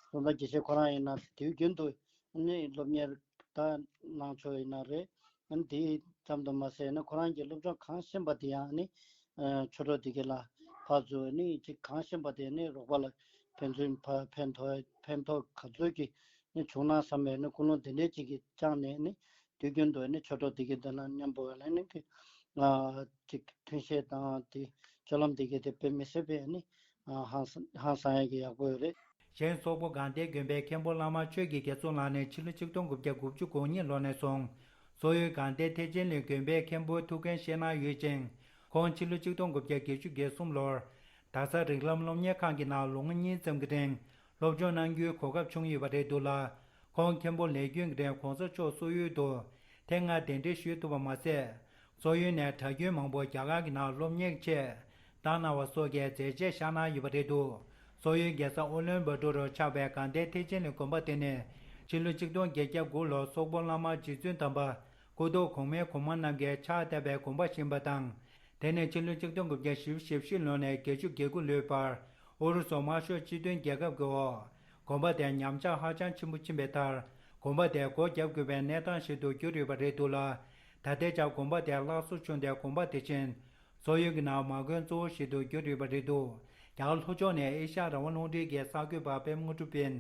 སོང་ཙང་དགེ་བཤེས་ཁོ་རང་ཡིན་ན་དུས་རྒྱུན་དུ་ནི་སློབ་གཉེར་ད་གནང་ཕྱོགས་ཡིན་ན་རེད། ཨ་ནི་དེ་ཙམ་དུ་མ་ཟད་ནི་ཁོ་རང་གི་སློབ་སྦྱོང་གང་ཤེས་པ་དེ་ཡང་ནི་ཆོས་གྲོགས་དེ་ག་ལ་ཕར་ཚུར་ནི་ཅིག་གང་ཤེས་པ་དེ་ནི་རོགས་པ་ལ་ཕན་ཚུན་ཕ་ཕན་ཐོགས་ཕན་ཐོགས་ག་ཚོད་ཀྱི་ནི་བྱུང་ན་བསམ་པའི་ནི་ཀུན་སློང་དེ་འདྲས་ཅིག་གིས་བཅངས་ནས་ནི་དུས་རྒྱུན་དུ་ནི་ཆོས་གྲོགས་དེ་ག་དེ་ལ་མཉམ་པོ་ལ་ནི་ཅིག་མཐུན་ཤེས་དང་དེ་སྤྱོད་ལམ་དེ་ག་དེ་དཔེ་མི་སྲིད་པའི་ནི་ཧང་སང་ཧང་སང་ཡ་གི་ཡག་པོ་ཡོད་རེད། གཞན་སོག་པོ་དགའ་ལྡན་དགོན་པའི་མཁན་པོ་བླ་མ་ཆོས་ཀྱི་རྒྱ་མཚོ་ལགས་ནི་ཕྱི་ལོ་ཆིག་སྟོང་དགུ་བརྒྱ་དགུ་བཅུ་གོ་གཉིས་ལོ་ནས་བཟུང་། སོག་ཡུལ་དགའ་ལྡན་ཐེག་ཆེན་གླིང་དགོན་པའི་མཁན་པོའི་ཐུགས་འགན་བཞེས་གནང་ཡོད་ཅིང་། ཁོང་ཕྱི་ལོ་ཆིག་སྟོང་དགུ་བརྒྱ་བརྒྱད་ཅུ་གྱ་གསུམ་ལོར་རྡ་ས་རིགས་ལམ་སློབ་གཉེར་ཁང་གི་ནང་ལོ་ངོ་གཉིས་ཙམ་གྱི་རིང་སློབ་སྦྱོང་གནང་རྒྱུའི་གོ་སྐབས་བྱུང་ཡོད་པ་རེད་འདུག་ལ། ཁོང་མཁན་པོ་ལས་རྒྱུན་གྱི་རིང་གོང་ས་མཆོག་སོག་ཡུལ་དུ་ཐེངས་ལྔ་གདན་འདྲེན་ཞུས་ཐུབ་པ་མ་ཟད། སོག་ཡུལ་ནས་གྲྭ་རྒྱུན་མང་པོ་རྒྱ་གར་གྱི་ནང་སློབ་གཉེར་ཆེད་བཏང་གནང་བ་སོགས་ཀྱི་མཛད་རྗེས་བཞག་གནང་ཡོད་པ་རེད་འདུག་སོག་ཡུལ་རྒྱལ་ས་ཨུ་ལན་བྷ་ཏུར་རུ་ཆགས་པའི་དགའ་ལྡན་ཐེག་ཆེན་གླིང་དགོན་པ་དེ་ནི་ཕྱི་ལོ་ཆིག་སྟོང་བརྒྱད་བརྒྱ་དགུ་ལོར་སོག་པོ་བླ་མ་རྗེ་བཙུན་དམ་པ་སྐུ་ཐོག་གོང་མའི་གོང་མ་རྣམས་ཀྱིས་ཕྱག་བཏབ་པའི་དགོན་པ་ཞིག་ཡིན་པ་དང་། དེ་ནས་ཕྱི་ལོ་ཆིག་སྟོང་དགུ་བརྒྱ་བཞི་བཅུ་ཞེ་བཞི་ལོ་ནས་བརྒྱད་ཅུ་གྱ་དགུ་ལོའི་བར་ཨུ་རུ་སུ་དམར་ཤོག་སྤྱི་མཐུན་རྒྱལ་ཁབ་ཀྱི་འོག་དགོན་པ་དེ་ཉམས་ཆག་ཧ་ཅང་ཆེན་པོ་ཕྱིན་པའི་མཐར། དགོན་པ་དེ་སྒོ་རྒྱབ་དགོས་པའི་གནས་སྟངས་ཤིག་ཏུ་གྱུར་ཡོད་པ་རེད་འདུག་ལ། ད་ལྟའི་ཆར་དགོན་པ་དེ་བརླག་གསོ་བྱུང་སྟེ། དགོན་པ་དེ་བཞིན་སོག་ཡུལ་གྱི་ནང་མ་དགོན་གཙོ་བོ་ཞིག་ཏུ་གྱུར་ཡོད་པ་རེད་འདུག་རྒྱ་གར་ལྷོ་ཕྱོགས་ནས་ཨེ་ཤ་ཡ་རང་དབང་རླུང་འཕྲིན་གྱི་གསར་འགོད་པ་པད་མ་དངོས་གྲུབ་ཡིན།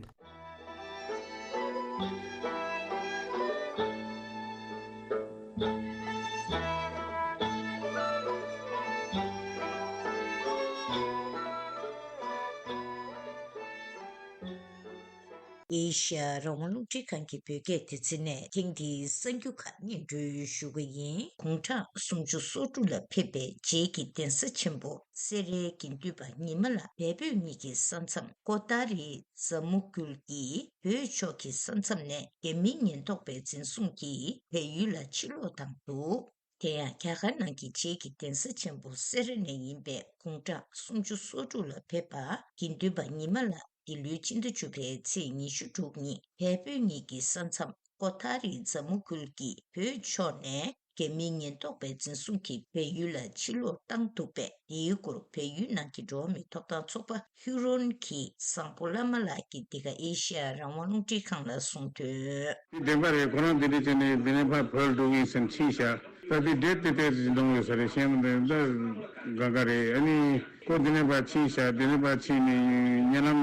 ཨེ་ཤ་ཡ་རང་དབང་རླུང་འཕྲིན་ཁང་གི་བོད་སྐད་སྡེ་ཚན་ནས་ཐེངས་འདིའི་གསར་འགྱུར་ཁག་སྙན་སྒྲོན་ཞུ་གི་ཡིན། དགུང་གྲངས་སུམ་ཅུ་སོ་དྲུག་ལ་ཕེབས་པའི་རྗེས་ཀྱི་གདན་ས་ཆེན་པོ་སེ་རའི་དགེ་འདུན་པ་ཉི་མ་ལགས་བལ་བོད་གཉིས་ཀྱི་ས་མཚམས་ཀོ་ཏཱ་རི་ཛ་མུ་ཀུལ་གྱི་བོད་ཕྱོགས་ཀྱི་ས་མཚམས་ནས་རྒྱ་མིའི་ཉེན་རྟོག་པའི་འཛིན་བཟུང་གིས་བལ་ཡུལ་ལ་ཕྱིར་ལོག་བཏང་འདུག་དེ་ཡང་རྒྱ་གར་ནང་གི་རྗེས་ཀྱི་གདན་ས་ཆེན་པོ་སེ་ར་ནས་ཡིན་པའི་དགུང་གྲངས་སུམ་ཅུ་སོ་དྲུག་ལ་ཕེབས་པ་དགེ་འདུན་པ་ཉི་མ་ལགས་འདི་ལོའི་ཕྱི་ཟླ་བཅུ་པའི་ཚེས་ཉི་ཤུ་དྲུག་ཉིན་བལ་བོད་གཉིས་ཀྱི་ས་མཚམས་ཀོ་ཐ་རི་ཛ་མུ་ཀུལ་གྱི་བོད་ཕྱོགས་ནས་རྒྱ་མིའི་ཉེན་རྟོག་པའི་འཛིན་བཟུང་གིས་བལ་ཡུལ་ལ་ཕྱིར་ལོག་བཏང་འདུག་པས། འདིའི་སྐོར་བལ་ཡུལ་ནང་གི་འགྲོ་བ་མིའི་ཐོབ་ཐང་ཚོགས་པ་ཧུ་རོན་གྱིས་བཟང་པོ་བླ་མ་ལགས་ཀྱིས་འདི་ག་ཨེ་ཤེ་ཡ་རང་དབང་རླུང་འཕྲིན་ཁང་ལ་གསུངས་དོན། དེ་བདེན་པ་རེད། ཁོ་རང་དེ་འདྲ་བྱས་ནས་འདི་ནས་ཕར་བོད་འགྲོ་གི་ཡིན་ཟེར་ཕྱིན་ཤག་ད་དེ་འདྲས་དེ་ལྟས་ཅིག་འགྲོ་ཡོད་ས་རེད། ཤེས་མི་འདུག་ད་ག་ག་རེད། ཨ་ནི་ཁོ་འདི་ནས་ཕར་ཕྱིན་ཤག་འདི་ནས་ཕར་ཕྱིན་ནས་ཉེ་ལམ་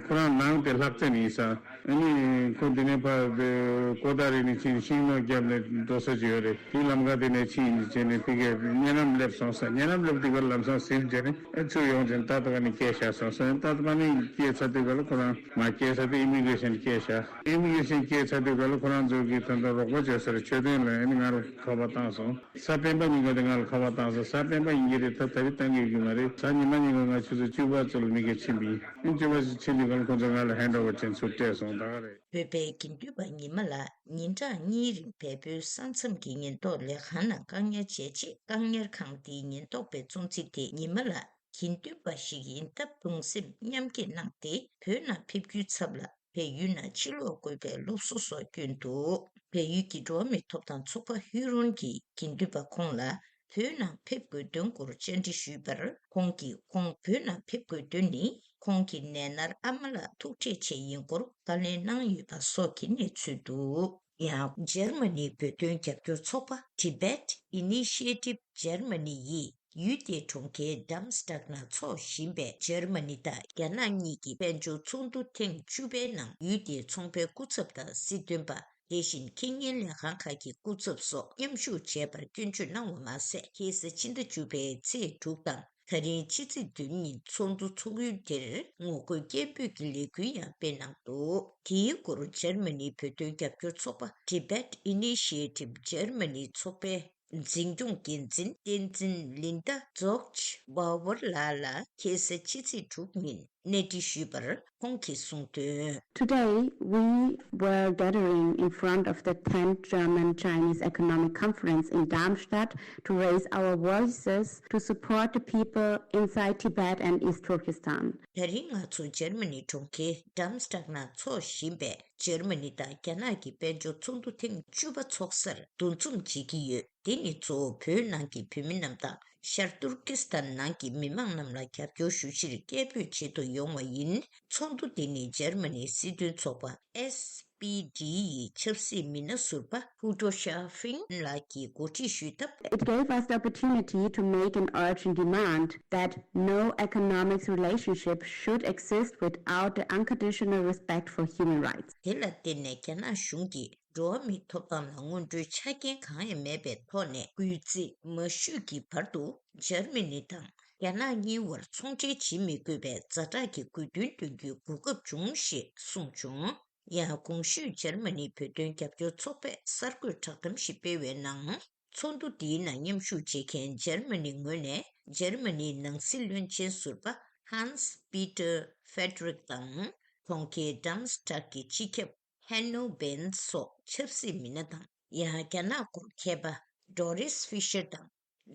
ཁོ་རང་ནང་དེ་ལྷག་བཙན་ཡིན་ས། ཨ་ནི་ཁོ་འདི་ནས་ཕར་ཀོ་ཏ་རི་ནས་ཕྱིན་ཤིང་ནོར་བརྒྱབ་ནས་འགྲོ་ས་ཅིག་ཡོད་རེད། དེའི་ལམ་ཁ་དེ་ནས་ཕྱིན་བྱས་ནས་ཕ་གིར་ཉེ་ལམ་སླེབས་སོང་ས། ཉེ་ལམ་སླེབས་དུས་ཀར་ལམ་སང་ཟིན་བྱས་ནས་ཨ་ཚུར་ཡོང་བྱས་ནས་ཏག་ཏག་ནས་སྐྱེལ་བཞག་སོང་ས། ཏག་ཏག་ནས་སྐྱེལ་ཚར་དུས་ཀ་ལ་ཁོ་རང་མ་སྐྱེལ་ས་དེ་ཨི་མི་གྷི་རེ་ཤན་སྐྱེལ་བཞག་ཨི་མི་གྷི་རེ་ཤན་སྐྱེལ་ཚར་དུས་ཀ་ལ་ཁོ་རང་ཚོ་གིས་ད་ལྟ་རོགས་པ་བྱས་ས་རེད། མཆོད་རྟེན་ལ་ཨ་ནི་ང་རང་ཁ་པར་བཏང་སོང་། གཟའ་སྤེན་པ་ཉིན་ཀ་དེ་ང་ལ་ཁ་པར་བཏང་སོང་། གཟའ་སྤེན་པ་ཡིན་གྱི་རེད། ད་ད་རེས་བཏང་གི་ཡོད་ཀྱི་མ་རེད། གཟའ་ཉི་མ་ཉིན་ཀ་ང་ཆུ་ཚོད་བཅུ་པ་ཙམ་ལ་མི་ག་ཕྱིན་པ་ཡིན། ཨ་ནི་བཅུ་པ་ཕྱིན་དུས་ཀ་ལ་ཁོ་ཚོ་ང་ལ་ཧེན་ཌི་ཨོ་ཝར་བྱས་ཚུར་སྤྲད་སོང་། ད་ག་རེད། བོད་པའི་དགེ་འདུན་པ་ཉི་མ་ལགས་ཉིན་གྲངས་གཉིས་རིང་བལ་པོའི་ས་མཚམས་ཀྱི་ཉེན་རྟོག་ལས་ཁང་ནང་བཀག་ཉར་བྱས་རྗེས། བཀག་ཉར་ཁང་དེའི་ཉེན་རྟོག་པས་བཙོན་འཛུལ་དེ་ཉི་མ་ལགས་དགེ་འདུན་པ་ཞིག་ཡིན་སྟབས་གདུང་སེམས་མཉམ་སྐྱེད་གནང་སྟེ། བོད་ནང་ཕེབས་རྒྱུའི་ཚབ་ལ་བལ་ཡུལ་ནང་ཕྱིར་ལོག་དགོས་པའི་སློབ་གསོ་སོགས་བསྐྱོན་འདུག་བལ་ཡུལ་གྱི་འགྲོ་བ་མིའི་ཐོབ་ཐང་ཚོགས་པ་ཧུའི་རོན་གྱིས་དགེ་འདུན་པ་ཁོང་ལ་ བོད་ནང་ཕེབས་དགོས་དོན་སྐོར་བཅར་འདྲི་ཞུས་པར། ཁོང་གིས་ཁོང་བོད་ནང་ཕེབས་དགོས་དོན་ནི། ཁོང་གི་ནད་མནར་ཨ་མ་ལགས་ཐུག་འཕྲད་ཆེད་ཡིན་སྐོར་བཀའ་ལན་གནང་ཡོད་པ་སོགས་ཀྱི་གནས་ཚུལ་འདུག་ཡང་། འཇར་མ་ནིའི་བོད་དོན་རྒྱབ་སྐྱོར་ཚོགས་པ། Tibet Initiative Germany ཡིས་ཡུལ་དེའི་གྲོང་ཁྱེར་Darmstadt ནང་འཚོགས་བཞིན་པའི་འཇར་མ་ནི་དང་རྒྱ་ནག་གཉིས་ཀྱི་དཔལ་འབྱོར་ཚོགས་འདུ་ཐེངས་བཅུ་པའི་ནང་ཡུལ་དེའི་ཚོང་པའི་སྐུ་ཚབ་དང་སྲིད་དོན་པ། དེ་བཞིན་ཁེ་ཉེན་ལས་ཁང་ཁག་གི་སྐུ་ཚབ་སོགས་མཉམ་ཞུགས་བྱས་པར་སྐྱོན་བརྗོད་གནང་བ་མ་ཟད། ཁ་སང་ཕྱི་ཟླ་བཅུ་པའི་ཚེས་དྲུག་དང་། ད་རིང་ཕྱི་ཚེས་བདུན་ཉིན་ཚོགས་འདུ་འཚོགས་ཡུལ་དེར་ངོ་རྒོལ་སྐད་འབོད་ཀྱི་ལས་འགུལ་ཡང་སྤེལ་གནང་འདུག་དེའི་སྐོར་འཇར་མ་ནིའི་བོད་དོན་རྒྱབ་སྐྱོར་ཚོགས་པ། Tibet Initiative Germany ཚོགས་པའི་འཛིན་སྐྱོང་འགན་འཛིན་བསྟན་འཛིན་ལིན་ཏ་ཛོག་ཅི་བྷ་ཝར་ལགས་ལ་ཁ་སང་ཕྱི་ཚེས་དྲུག་ཉིན་གནས་འདྲི་ཞུས་པར། ཁོང་གིས་གསུངས་དོན། Today, we were gathering in front of the tenth German-Chinese Economic Conference in Darmstadt to raise our voices to support the people inside Tibet and East Turkestan. ད་རིང་ང་ཚོ་འཇར་མ་ནི་གྲོང་ཁྱེར་Darmstadt ནང་འཚོགས་བཞིན་པའི་འཇར་མ་ནི་དང་རྒྱ་ནག་གི་དཔལ་འབྱོར་ཚོགས་འདུ་ཐེངས་བཅུ་པ་འཚོགས་སར་འདུ་འཛོམས་བྱེད་ཀྱི་ཡོད། འདི་ནི་གཙོ་བོ་བོད་ནང་གི་བོད་མི་རྣམས་དང་། ཤར་ཏུར་ཀི་སི་ཐན་ནང་གི་མི་མང་རྣམས་ལ་རྒྱབ་སྐྱོར་ཞུ་ཕྱིར་སྐད་འབོད་བྱེད་དུ་ཡོང་བ་ཡིན། ཚོགས་འདུ་འདི་ནི་འཇར་མ་ནིའི་སྲིད་དོན་ཚོགས་པ། S P D ཡི་ཆབ་སྲིད་མི་སྣ་ཟུར་པ། Hugo Schaffing ལགས་ཀྱིས་གོ་སྒྲིག་ཞུས་སྟབས། It gave us the opportunity to make an urgent demand that no economic relationship should exist without the unconditional respect for human rights. དེ་ལ་བརྟེན་ནས་རྒྱ་ནག་གཞུང་གིས། འགྲོ་བ་མིའི་ཐོབ་ཐང་ལ་སྔོན་འགྲོའི་ཆ་རྐྱེན་གང་ཡང་མེད་པའི་ཐོག་ནས། སྐུལ་རྩིས་མ་ཞུས་ཀྱི་བར་དུ། འཇར་མ་ནི་དང་རྒྱ་ནག་གཉིས་བར་ཚོང་འབྲེལ་བྱེད་མི་དགོས་པའི་ཛ་དྲག་གི་དགོས་འདུན་འདོན་རྒྱུའི་གོ་སྐབས་བྱུང་ཞེས་གསུངས་བྱུང་། ཡང་། གོང་ཞུས་འཇར་མ་ནིའི་བོད་དོན་རྒྱབ་སྐྱོར་ཚོགས་པས་གསར་འགོད་བསྒྲགས་གཏམ་ཞིག་སྤེལ་བའི་ནང་། ཚོགས་འདུ་འདིའི་ནང་མཉམ་ཞུགས་བྱེད་མཁན་འཇར་མ་ནིའི་ངོས་ནས། འཇར་མ་ནིའི་ནང་སྲིད་བློན་ཆེན་ཟུར་པ། Hans Peter Federick དང་། གྲོང་ཁྱེར་Darmstadt གྱི་སྤྱི་ཁྱབ། Hanno Bentz སོགས་ཆབ་སྲིད་མི་སྣ་དང་། ཡང་། རྒྱ་ནག་སྐོར་མཁས་པ། Doris Fischer དང་།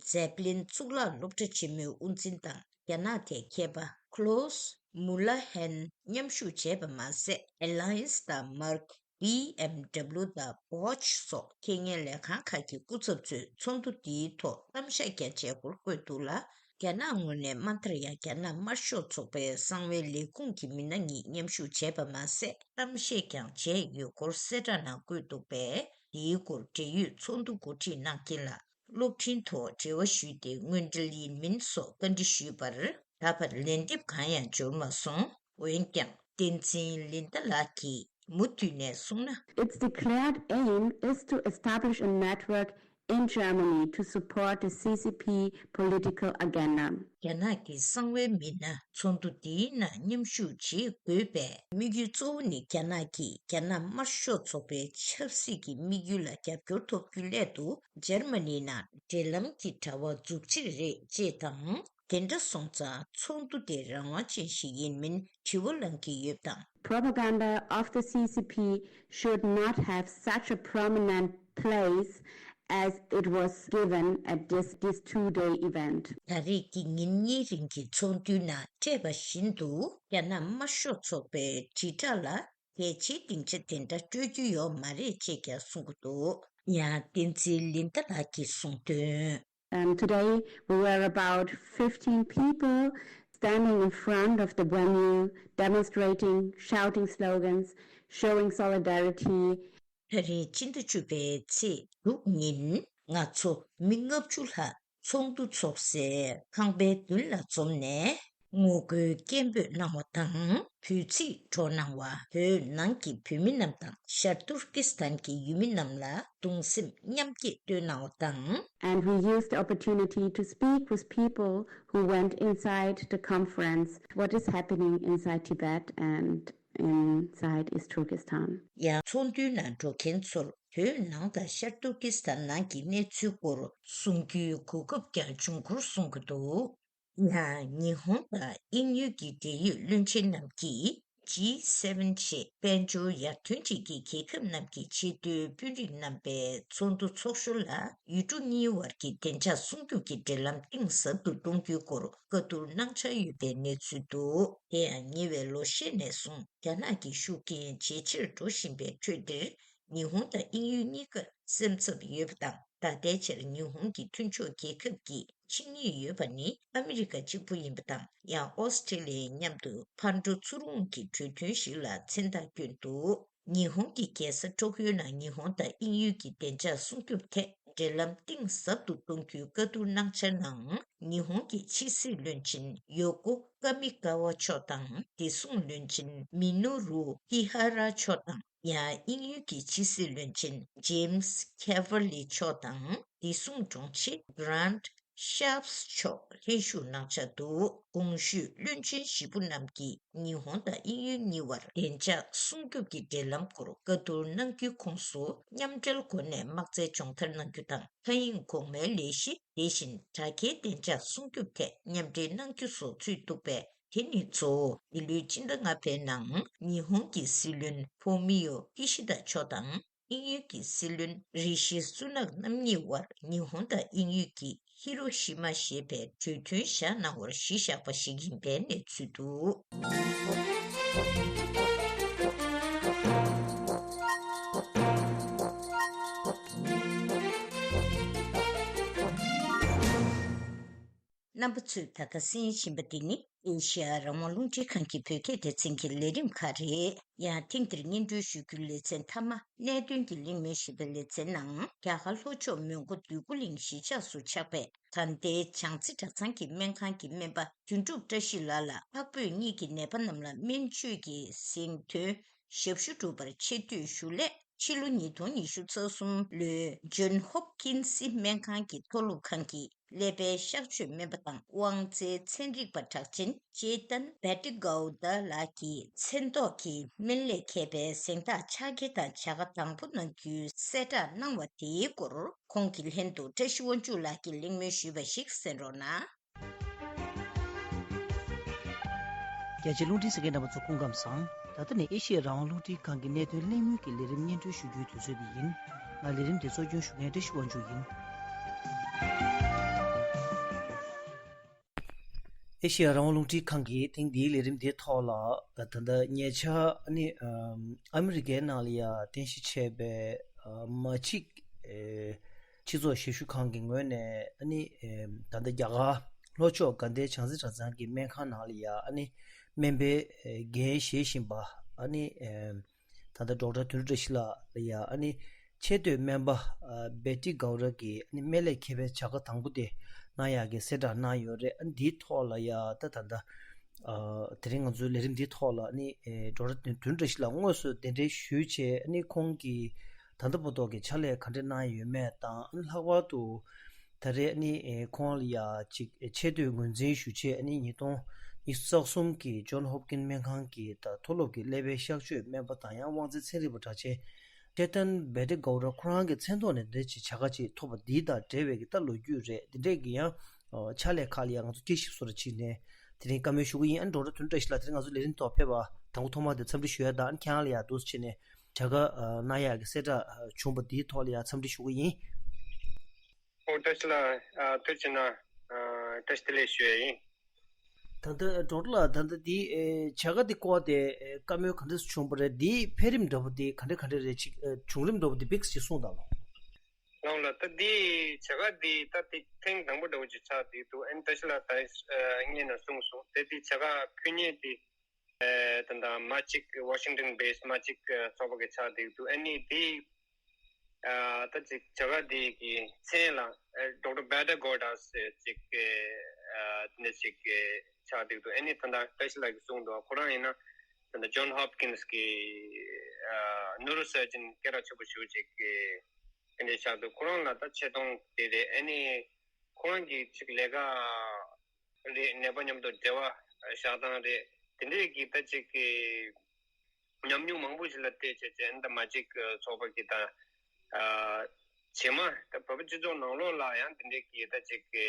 ཛེབ་ལིན་གཙུག་ལག་སློབ་གྲྭ་ཆེན་མོའི་དབུ་འཛིན་དང་། རྒྱ་ནག་ཐད་མཁས་པ། Klaus Müller ཧན་མཉམ་ཞུགས་བྱས་པ་མ་ཟད། Allianz དང་Merck, B M W དང་Bosch སོགས་ཁེ་ཉེན་ལས་ཁང་ཁག་གི་སྐུ་ཚབ་ཚོས་ཚོགས་འདུ་འདིའི་ཐོག་གཏམ་བཤད་ཀྱང་བྱས་སྐོར་བཀོད་འདུག་ལ། རྒྱ་ནག་ངོས་ནས་མ་མཐར་ཡང་རྒྱ་ནག་དམར་ཤོག་ཚོགས་པའི་གསང་བའི་ལས་ཁུངས་ཀྱི་མི་སྣ་གཉིས་མཉམ་ཞུགས་བྱས་པ་མ་ཟད། གཏམ་བཤད་ཀྱང་བྱས་ཡོད་སྐོར་གསལ་བསྒྲགས་ནང་བཀོད་འདུག་པས། འདིའི་སྐོར་འབྲེལ་ཡོད་ཚོགས་འདུ་འགོ་ཁྲིད་གནང་མཁན་ལ་གློག་འཕྲིན་ཐོག་འབྲེལ་བ་ཞུས་ཏེ་དངོས་འབྲེལ་ཡིན་མིན་སོགས་བཀའ་འདྲི་ཞུས་པར། ད་བར་ལན་འདེབས་གང་ཡང་འབྱོར་མ་སོང་། འོན་ཀྱང་། བསྟན་འཛིན་ལིན་ཏ་ལགས་ཀྱིས་མུ་མཐུད་ནས་གསུངས་ན། Its declared aim is to establish a network in Germany to support the C C P political agenda. རྒྱ་ནག་གི་གསང་བའི་མི་སྣ་ཚོགས་འདུ་འདིའི་ནང་མཉམ་ཞུགས་བྱེད་དགོས་པའི་དམིགས་ཡུལ་གཙོ་བོ་ནི། རྒྱ་ནག་གིས་རྒྱ་ནག་དམར་ཤོག་ཚོགས་པའི་ཆབ་སྲིད་ཀྱི་དམིགས་ཡུལ་ལ་རྒྱབ་སྐྱོར་ཐོབ་རྒྱུའི་སླད་དུ། འཇར་མ་ནི་ནང་འབྲེལ་ལམ་གྱི་དྲ་བ་འཛུགས་ཕྱིར་རེད་ཅེས་དང་། དེ་འདྲ་སོང་ཙང་ཚོགས་འདུ་དེ་རང་དབང་ཅན་ཞིག་ཡིན་མིན་དྲི་བ་ལངས་ཀྱི་ཡོད་པ་དང་། Propaganda of the C C P should not have such a prominent place as it was given at this, this two-day event. ད་རེས་ཀྱི་ཉིན་གཉིས་རིང་གི་ཚོགས་འདུའི་ནང་སྤྲད་པ་བཞིན་དུ། རྒྱ་ནག་དམར་ཤོག་ཚོགས་པའི་དྲིལ་བསྒྲགས་ལ་གལ་ཆེའི་སྡིངས་ཆ་དེ་འདྲ་སྤྲོད་རྒྱུ་ཡོད་མ་རེད་ཅེས་ཀྱང་གསུང་གི་འདུག་ཡང་། བསྟན་འཛིན་ལིན་ཏ་ལགས་ཀྱིས་གསུངས་དོན། And today, we were about fifteen people standing in front of the venue, demonstrating, shouting slogans, showing solidarity. ད་རིང་སྤྱི་ཟླ་བཅུ་པའི་ཚེས་དྲུག་ཉིན། ང་ཚོ་མི་ལྔ་བཅུ་ལྷག་ཚོགས་འདུ་འཚོགས་སའི་ཁང་པའི་མདུན་ལ་འཛོམས་ནས། ངོ་རྒོལ་སྐད་འབོད་གནང་བ་དང་། བོད་ཚིག་སྒྲོག་གནང་བ། བོད་ནང་གི་བོད་མི་རྣམས་དང་། ཤར་ཏུར་ཀི་སི་ཐན་གྱི་ཡུལ་མི་རྣམས་ལ་གདུང་སེམས་མཉམ་སྐྱེད་བཏོན་གནང་བ་དང་། And we used the opportunity to speak with people who went inside the conference, what is happening inside Tibet and inside East Turkestan. ཡང་། ཚོགས་འདུའི་ནང་འགྲོ་མཁན་ཚོར་བོད་ནང་དང་ཤར་ཏུར་ཀི་སི་ཐན་ནང་གི་གནས་ཚུལ་སྐོར་གསུང་རྒྱུའི་གོ་སྐབས་ཀྱང་བྱུང་སྐོར་གསུང་གི་འདུག་ཡང་། ཉི་ཧོང་དང་དབྱིན་ཡུལ་གྱི་འབྲེལ་ཡོད་བློན་ཆེན་རྣམས་ཀྱིས། G seven ཞེས་དཔལ་འབྱོར་ཡར་ཐོན་ཅན་གྱི་རྒྱལ་ཁབ་རྣམས་ཀྱི་ཆེས་མཐོའི་དཔོན་རིགས་རྣམ་པའི་ཚོགས་འདུ་ཚོགས་ཞོར་ལ། ཡུལ་གྲུ་གཉིས་བར་གྱི་བདེ་འཇགས་སྲུང་སྐྱོབ་ཀྱི་འབྲེལ་ལམ་གཏིང་ཟབ་ཏུ་གཏོང་རྒྱུའི་སྐོར་བཀའ་བསྡུར་གནང་འཆར་ཡོད་པའི་གནས་ཚུལ་འདུག་དེ་ཡང་། ཉེ་བའི་ལོ་ཤས་ནས་བཟུང་རྒྱ་ནག་གི་ཤུགས་རྐྱེན་ཇེ་ཆེར་འགྲོ་བཞིན་པའི་ཁྲོད་འདིར། ཉི་ཧོང་དང་དབྱིན་ཡུལ་གཉིས་ཀར་སེམས་འཚབ་ཡོད་པ་དང་། ད་ལྟའི་ཆར་ཉི་ཧོང་གི་མཐུན་ཕྱོགས་རྒྱལ་ཁབ་ཀྱིས་ཕྱིར་ཉོས་ཡོད་པ་ནི་ཨ་མི་རི་ཀ་གཅིག་པུ་ཡིན་པ་དང་། ཡང་ཨོ་སི་ཀྲེ་ལི་ཡའི་མཉམ་དུ་ཕར་འགྲོ་ཚུར་འོང་གི་གྲོས་མཐུན་ཞིག་ལ་མཚན་རྟགས་བསྐྱོན་འདུག་ཉི་ཧོང་གི་རྒྱལ་ས་ཀྲོག་ཡོ་ནང་ཉི་ཧོང་དང་དབྱིན་ཡུལ་གྱི་བདེ་འཇགས་སྲུང་སྐྱོབ་ཐད་འབྲེལ་ལམ་གཏིང་ཟབ་ཏུ་གཏོང་རྒྱུའི་བཀའ་བསྡུར་གནང་འཆར་ནང་། ཉི་ཧོང་གི་ཕྱི་སྲིད་བློན་ཆེན་ཡོ་ཀོ་ཀ་མི་ཀ་ཝ་མཆོག་དང་། བདེ་སྲུང་བློན་ཆེན་མི་ནོ་རུ་ཀི་ཧ་ར་མཆོག་དང་། ཡང་དབྱིན་ཡུལ་གྱི་ཕྱི་སྲིད་བློན་ཆེན་ཇེམ་སི་ཁེ་ཝར་ལི་མཆོག་དང་། བདེ་སྲུང་དྲུང་ཆེ་གྷི་རན་ཊི་ཤཱབ་སི་མཆོག་ལྷན་ཞུགས་གནང་འཆར་འདུག་གོང་ཞུས་བློན་ཆེན་བཞི་པོ་རྣམས་ཀྱིས་ཉི་ཧོང་དང་དབྱིན་ཡུལ་གཉིས་བར་བདེ་འཇགས་སྲུང་སྐྱོབ་ཀྱི་འབྲེལ་ལམ་སྐོར་བཀའ་བསྡུར་གནང་རྒྱུའི་ཁོངས་སུ། མཉམ་འབྲེལ་སྒོ་ནས་དམག་རྩལ་སྦྱོང་བརྡར་གནང་རྒྱུ་དང་། མཐའ་དབྱིངས་གོང་མའི་ལས་གཞི། དེ་བཞིན་དྲ་རྒྱའི་བདེ་འཇགས་སྲུང་སྐྱོབ་ཐད་མཉམ་འབྲེལ་གནང་རྒྱུ་སོགས་ཚུད་འདུག་པས། དེ་ནི་གཙོ་བོ་འདི་ལོའི་སྤྱི་ཟླ་ལྔ་པའི་ནང་ཉི་ཧོང་གི་སྲིད་བློན་ཕོ་མི་ཡོ་ཀི་ཤི་ད་མཆོག་དང་། དབྱིན་ཡུལ་གྱི་སྲིད་བློན་རི་ཤི་སུ་ནག་རྣམ་གཉིས་དབར་ཉི་ཧོང་དང་དབྱིན་ཡུལ་གྱི་ཧི་རོ་ཤི་མ་ཞེས་པའི་གྲོས་མཐུན་བཞག་གནང་བར་གཞི་བཞག་པ་ཞིག་ཡིན་པའི་གནས་ཚུལ་འདུག་རྣམ་པ་ཚོས་ད་ལྟ་གསན་བཞིན་པ་འདི་ནི་ཨེ་ཤེ་ཡ་རང་དབང་རླུང་འཕྲིན་ཁང་གི་བོད་སྐད་སྡེ་ཚན་གྱི་ལས་རིམ་ཁག་རེད། ཡང་ཐེངས་འདིར་སྙན་སྒྲོན་ཞུ་རྒྱུའི་ལེ་ཚན་མཐའ་མ་གནད་དོན་གྱི་གླེང་མོལ་ཞེས་པའི་ལེ་ཚན་ནང་། རྒྱ་གར་ལྷོ་ཕྱོགས་མོན་གྷོ་འདོད་རྒུ་གླིང་གཞིས་ཆགས་སུ་ཆགས་པའི་དགའ་ལྡན་བྱང་རྩེ་གྲྭ་ཚང་གི་སྨན་ཁང་གི་སྨན་པ་དོན་གྲུབ་བཀྲ་ཤིས་ལགས་ལ་ཨག་སྤོས་གཉིས་ཀྱི་ནད་པ་རྣམས་ལ་སྨན་བཅོས་ཀྱི་གཟེངས་ཐོན་ཞབས་ཞུ་སྒྲུབ་པར་ཆེད་བསྐྱོད་ཞུ་སླད། ཕྱི་ལོ་ཉིས་སྟོང་ཉི་ཤུ་རྩ་གསུམ་ལོའི་ཇོན་ཧོབ་ཀིན་སི་སྨན་ཁང་གི་མཐོ་སློབ་ཁང་གི་ཀླད་པའི་གཤག་བཅོས་སྨན་པ་དང་དབང་རྩའི་ཚན་རིག་པ་གྲགས་ཅན་ཅེ་ཏན་བེ་ཏི་གའུ་ད་ལགས་ཀྱི་མཚན་ཐོག་གི་སྨན་ལས་མཁས་པའི་གཟེངས་རྟགས་ཕྱག་འཁྱེར་དང་བྱ་དགའ་དང་པོ་གནང་རྒྱུའི་གསལ་བསྒྲགས་གནང་བ་དེའི་སྐོར། ཁོང་གི་ལྷན་དུ་བཀྲ་ཤིས་དབང་ཕྱུག་ལགས་ཀྱིས་གླེང་མོལ་ཞུས་པ་ཞིག་གསན་རོགས་གནང་། རྒྱ་ཆེའི་རླུང་འཕྲིན་གསན་མཁན་རྣམ་པ་ཚོ་སྐུ་ཁམས་བཟང་། ད་ལྟ་ནི་ཨེ་ཤི་ཡའི་རང་དབང་རླུང་འཕྲིན་ཁང་གི་གནད་དོན་གླེང་མོལ་གྱི་ལས་རིམ་སྙན་སྒྲོན་ཞུ་རྒྱུའི་དུས་ཚོད་འདི་ཡིན། ང་ལས་རིམ་འདི་གཙོ་སྐྱོང་ཞུ་མཁན་བཀྲ་ཤིས་དབང་ཕྱུག་ཡིན། ཨེ་ཤི་ཡ་རང་དབང་རླུང་འཕྲིན་ཁང་གིས་ཐེངས་འདིའི་ལས་རིམ་འདིའི་ཐོག་ལ། ད་ལྟ་ཉེ་ཆར་ཨ་ནི་ཨམ་ཨ་མི་རི་ཀའི་ནང་ལ་ཡ་རྟེན་གཞི་བྱས་པའི་ཨ་མ་གཅིག་ཨེ་སྤྱི་ཚོགས་ཞབས་ཞུ་ཁང་གི་ངོས་ནས། ཨ་ནི་ཨེ་ད་ལྟ་རྒྱ་གར་ལྷོ་ཕྱོགས་དགའ་ལྡན་བྱང་རྩེ་གྲྭ་ཚང་གི་སྨན་ཁང་ནང་ལ་ཡ་ཨ་ནི་སྨན་པའི་ཨེ་འགན་བཞེས་བཞིན་པ། ཨ་ནི་ཨེ་ད་ལྟ་ཌོག་ཊར་དོན་གྲུབ་བཀྲ་ཤིས་ལགས་ལ་ཡ་ཨ་ནི་ཆེས་མཐོའི་སྨན་པ་ཨ་བེ་ཏི་གའུ་ར་གི་ཨ་ནི་སྨན་ལས་མཁས་པའི་བྱ་དགའ་དང་པོ་དེ་གནང་ཡག་གི་གསལ་བསྒྲགས་གནང་ཡོད་རེད། ཨ་ནི་འདིའི་ཐོག་ལ་ཡ་ད་ད་ལྟ་ཨ་དེ་རིང་ང་ཚོའི་ལས་རིམ་འདིའི་ཐོག་ལ་ཨ་ནི་ཨེ་ཌོག་ཊར་དོན་གྲུབ་བཀྲ་ཤིས་ལགས་དངོས་སུ་གདན་འདྲེན་ཞུས་བྱས། ཨ་ནི་ཁོང་གིས་ད་ལྟ་བར་དུ་གི་ཕྱག་ལས་ག་འདྲ་གནང་ཡོད་མེད་དང་། ཨ་ནི་ལྷག་པར་དུ་ད་རེས་ཨ་ནི་ཨེ་ཁོང་ལ་ཡ་ཅིག་ཆེས་མཐོའི་ངོས་འཛིན་ཞུ་ཆེད། ཨ་ནི་ཉིས་སྟོང་ཉི་ཤུ་རྩ་གསུམ་གྱི་ཇོན་ཧོབ་ཀིན་སྨན་ཁང་གི་ད་མཐོ་སློབ་ཀྱི་ཀླད་པའི་གཤག་བཅོས་སྨན་པ་དང་ཡང་དབང་རྩའི་ཚན་རིག་པ་གྲགས་ཅན་ཅེ་ཏན་བེ་ཏི་གའུ་ར་ཁོ་རང་གི་མཚན་ཐོག་ནས་འདི་འདྲ་ཅིག་བྱ་དགའ་ཅིག་ཐོབ་པ་འདི་དང་འབྲེལ་བའི་གི་ད་ལོ་རྒྱུས་རེད། འདི་འདྲས་ཀྱི་ཡང་ཕྱག་ལས་ཁག་ལ་ཡང་ང་ཚོ་དཔྱད་ཞིབ་སོགས་ལ་ཕྱིན་ནས་དེ་རིང་བཀའ་མོལ་ཞུ་གི་ཡིན། ཨ་ནི་ཌོག་ཊར་དོན་གྲུབ་བཀྲ་ཤིས་ལགས་དེ་རིང་ང་ཚོ་ལས་རིམ་ཐོག་ཕེབས་པ་དང་པོ་ཐོག་མ་དེ་འཚམས་འདྲི་ཞུ་ཡ་དང་། ཨ་ནི་ཁྱེད་རང་ལ་ཡང་འདུག་སེ་ཕྱིན་ནས་བྱ་དགའ་གནང་ཡག་གི་གསལ་བསྒྲགས་བྱུང་བ་འདིའི་ཐོག་ལ་ཡང་འཚམས་འདྲི་ཞུ་གི་ཡིན། ཨོ་བཀྲ་ཤིས་ལགས། ཨ་ཐུགས་རྗེ་གནང་། ཨ་བཀྲ་ཤིས་བདེ་ལེགས་ཞུ་ཡ་ཡིན། ད་ལྟ་ཌོག་ཊར་ལགས། ད་ལྟ་འདི་ཨེ་བྱ་དགའ་འདི་སྐོར་དེ་ཨེ་བཀའ་མོལ་ག་འདྲ་བྱུང་བ་རེད། འདིའི་འཕེལ་རིམ་འདྲ་པོ་འདི་ག་འདྲ་ག་འདྲ་རེད། ཅིག་ཨེ་བྱུང་རིམ་འདྲ་པོ་འདི་བིགས་ཅིག་གསུངས་དང་ལོ། ལགས་ལགས། ད་འདི་བྱ་དགའ་འདི་ད་འདི་ཐེངས་དང་པོ་འདྲ་པོ་ཅིག་ཆགས་བསྡད་འདུག་ཨ་ནི་བཀྲ་ཤིས་ལགས་ད་ཨེ་སྔོན་ནས་གསུངས་སོང་། དེ་འདི་བྱ་དགའ་ཕུལ་མཁན་འདི་ཨེ་ད་ལྟ་མ་གཅིག་Washington based མ་གཅིག་ཚོགས་པ་གི་ཆགས་བསྡད་འདུག་ཨ་ནི་འདི་ཨ་ད་ཅིག་བྱ་དགའ་འདི་གི་མཚན་ལ་ཨ་Doctor Betta Goddess ཟེར་ཅིག་ཨ་དེ་འདྲ་ཅིག་ཆགས་བསྡད་འདུག་ཨ་ནི་ད་ལྟ་བཀྲ་ཤིས་ལགས་ཀྱིས་གསུངས་འདུག་ཁོ་རང་ཡིན་ན་ད་ལྟ་John Hopkins གི་ཨ་neurosurgeon སྐད་གྲགས་ཆེན་པོ་ཞེ་པོ་ཅིག་གི་དེ་འདྲ་ཆགས་འདུག་ཁོ་རང་ལ་ད་ཆེ་མཐོང་དེ་རེད། ཨ་ནི་ཁོ་རང་གི་ཅིག་ལས་ཀ་རེད། ནད་པ་མཉམ་དུ་འབྲེལ་བ་བཞག་སྟངས་རེད། དེ་འདྲས་ཀྱི་ད་ཅིག་གི་ཉམས་མྱོང་མང་པོ་ཞིག་ལ་བལྟས་བྱས་བྱས་ཨ་ནི་ད་མ་གཅིག་ཚོགས་པ་གི་ད་ཨ་རྗེས་མ་ད་བོད་པ་སྤྱི་ཚོགས་ནང་ལོགས་ལ་ཡང་དེ་འདྲས་ཀྱི་ད་ཅིག་གི་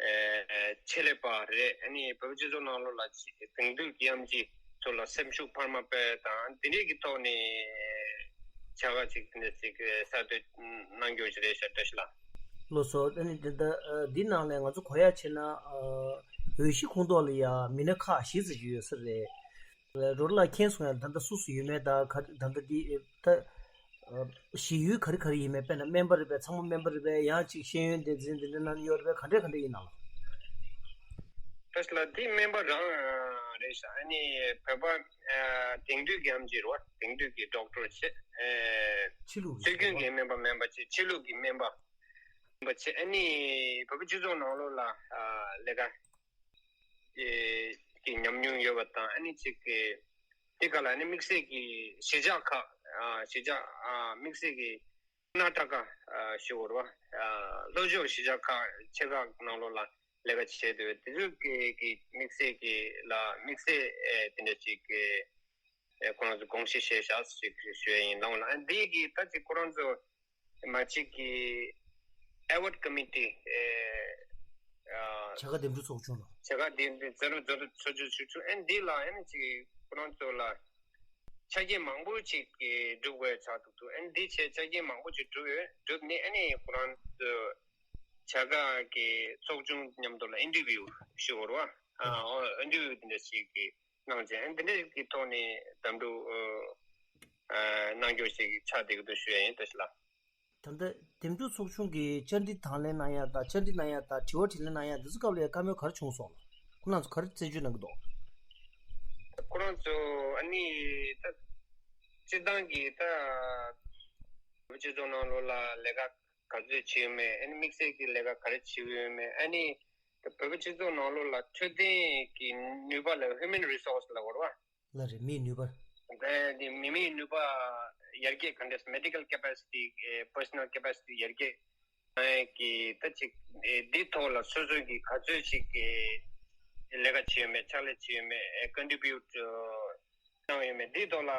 ཨེ་ཆེད་ལས་པ་རེད། ཨ་ནི་བོད་པ་སྤྱི་ཚོགས་ནང་ལོགས་ལ་ཅིག་དེང་དུས་ཀྱི་ཨེམ་ཆི་ཚོ་ལ་སེམས་ཤུགས་འཕར་མ་སྤེལ་དང་དེ་འདྲས་ཀྱི་ཐོག་ནས་བྱ་དགའ་ཅིག་དེ་འདྲས་ཅིག་གསར་གཏོད་གནང་རྒྱུ་ཞིག་རེད་ཤག་བཀྲ་ཤིས་ལགས། ལགས་སོ། ཨ་ནི་འདི་ལྟ་ཨ་འདི་ནང་ལས་ང་ཚོ་གོ་ཡ་བྱས་ན་ཨ་འོས་གཞི་ཁོངས་གཏོགས་ལ་ཡ་མི་སྣ་ཁག་བཞི་ཙམ་ཞིག་ཡོད་ས་རེད། ཌོག་ཊར་ལགས་མཁྱེན་སོང་ཡ། ད་ལྟ་སུ་སུ་ཡོད་མེད་ད་ག་ད་ལྟ་འདི་ད་ ཞེས་ཡུལ་ག་རེ་ག་རེ་ཡིན་མིན། དཔེར་ན་སྨན་པ་རེད་པས། ཚང་མ་སྨན་པ་རེད་པས། ཡང་ཅིག་ཤེས་ཡོན་སྡེ་ཚན་འདི་འདྲ་ནང་ཡོད་རེད་པས། ག་འདྲས་ག་འདྲས་ཡིན་ནམ། ད་ལྟ་འདི་སྨན་པ་རང་རེད་ཤག་ཨ་ནི་བོད་པ་ཨ་དེང་དུས་ཀྱི་ཨེམ་ཆི་རེད་བ། དེང་དུས་ཀྱི་ཌོག་ཊར་བྱས། ཨེ་ཕྱི་ལུགས་སྲོལ་རྒྱུན་གྱི་སྨན་པ། སྨན་པ་བྱས། ཕྱི་ལུགས་ཀྱི་སྨན་པ། སྨན་པ་བྱས། ཨ་ནི་བོད་པ་སྤྱི་ཚོགས་ནང་ལོགས་ལ་ཨ་ལས་ཀ་ཨེ་གི་ཉམས་མྱོང་ཡོད་པ་དང་། ཨ་ནི་ཅིག་གི་དེ་ག་ལ་ཨ་ནི་དམིགས་བསལ་གྱི་གཞིས་ཆགས་ཁག་ཨ་གཞིས་ཆགས་ཨ་དམིགས་བསལ་གྱི་ཀར་ནཱ་ཊ་ཀ་ཨ་ཞུ་དགོས་རེད་བ། ཨ་ལྷོ་ཕྱོགས་གཞིས་ཆགས་ཁག་ཆེ་ཁག་ནང་ལོགས་ལ་ལས་ཀ་བྱས་འདུག་དེ་ཚོ་གི་གི་དམིགས་བསལ་གྱི་ལ་དམིགས་བསལ་ཨེ་དེ་འདྲ་ཅིག་གི་ཨེ་ཁོ་རང་ཚོ་དགོངས་བཞེས་བྱས་བཞག་ཅིག་ཞུ་ཡ་ཡིན། ལགས་འོང་ལགས། ཨ་འདི་གི་ད་ཅིག་ཁོ་རང་ཚོ་མ་གཅིག་གི་ཨེ་ཝོ་ཊི་ཀོ་མི་ཊི་ཨེ་ཨ་བྱ་དགའ་འདེམས་སྒྲུག་ཚོགས་ཆུང་ལ། བྱ་དགའ་འདེམས་སྒྲུག་ཚོགས་ཆུང་ཚོགས་ཆུང་ཚོགས་ཆུང་ཚོགས་ཆུང་། ཨ་འདི་ལ་ཨ་ནི་ཅིག་ཁོ་རང་ཚོ་ལ་ཆ་རྐྱེན་མང་པོ་ཅིག་གི་སྒྲུབ་དགོས་ཆགས་འདུག་འདུག་ཨ་ནི་འདི་བྱས་ཆ་རྐྱེན་མང་པོ་ཅིག་སྒྲུབ་ཡོད། སྒྲུབ་ནས་ཨ་ནི་ཁོ་རང་ཚོ་བྱ་དགའ་གི་ཚོགས་ཆུང་མཉམ་དུ་ལ་ཨིན་ཊར་བིའུ་ཞུ་དགོས་རེད་བ། ཨ་ཨོ་ཨིན་ཊར་བིའུ་དེ་འདྲ་ཞིག་གི་གནང་བྱས། ཨ་ནི་འདི་འདྲ་གི་ཐོག་ནས་འདེམས་སྒྲུག་ཨ་གནང་རྒྱུ་ཞིག་ཆགས་བསྡད་ཀྱི་འདུག་ཞུ་ཡ་ཡིན། བཀྲ་ཤིས་ལགས། ད་ལྟ་འདེམས་སྒྲུག་ཚོགས་ཆུང་གིས་བཅར་འདྲི་དང་ལེན་གནང་ཡ་དང་། བཅར་འདྲི་གནང་ཡ་དང་། དྲི་བ་དྲིས་ལན་གནང་ཡ་འདི་ཚོ་སྐབས་ལ་ཡ་བཀའ་མོལ་ག་རེ་བྱུང་སོང་ལགས། ཁོང་རྣམ་ཚོ་ག་རེ་རྩད་གཅོད་གནང་གི་འདུག་ཁོ་རང་ཚོ་ཨ་ནི་ད་སྤྱིར་བཏང་གི་ད་བོད་སྤྱི་ཚོགས་ནང་ལོགས་ལ་ལས་ཀ་ག་ཚོད་བྱས་ཡོད་མེད། ཨ་ནི་དམིགས་བསལ་གྱི་ལས་ཀ་ག་རེ་བྱས་ཡོད་མེད། ཨ་ནི་ད་བོད་པ་སྤྱི་ཚོགས་ནང་ལོགས་ལ་འཕྲོད་བསྟེན་གྱི་ནུས་པ་ལ་ཧིའུ་མན་རི་སོར་སི་ལབ་དགོས་རེད་བ། ལགས་རེད། མིའི་ནུས་པ། ཨ་ནི་མི་མིའི་ནུས་པ་ཡར་རྒྱས་ག་འདྲས། མེ་ཌི་ཀལ་ཀེ་པ་སི་ཊི་ཨེ་པར་སོ་ནལ་ཀེ་པ་སི་ཊི་ཡར་རྒྱས་ཨ་གི་ད་ཅིག་ཨེ་འདི་ཐོག་ལ་སོ་སོ་གིས་ག་ཚོད་ཅིག་ཨེ་ལས་ཀ་བྱས་ཡོད་མེད། ཕྱག་ལས་བྱས་ཡོད་མེད། ཨེ་ཀོན་ཊི་བིའུ་ཊི་གནང་ཡོད་མེད། འདི་ཐོག་ལ་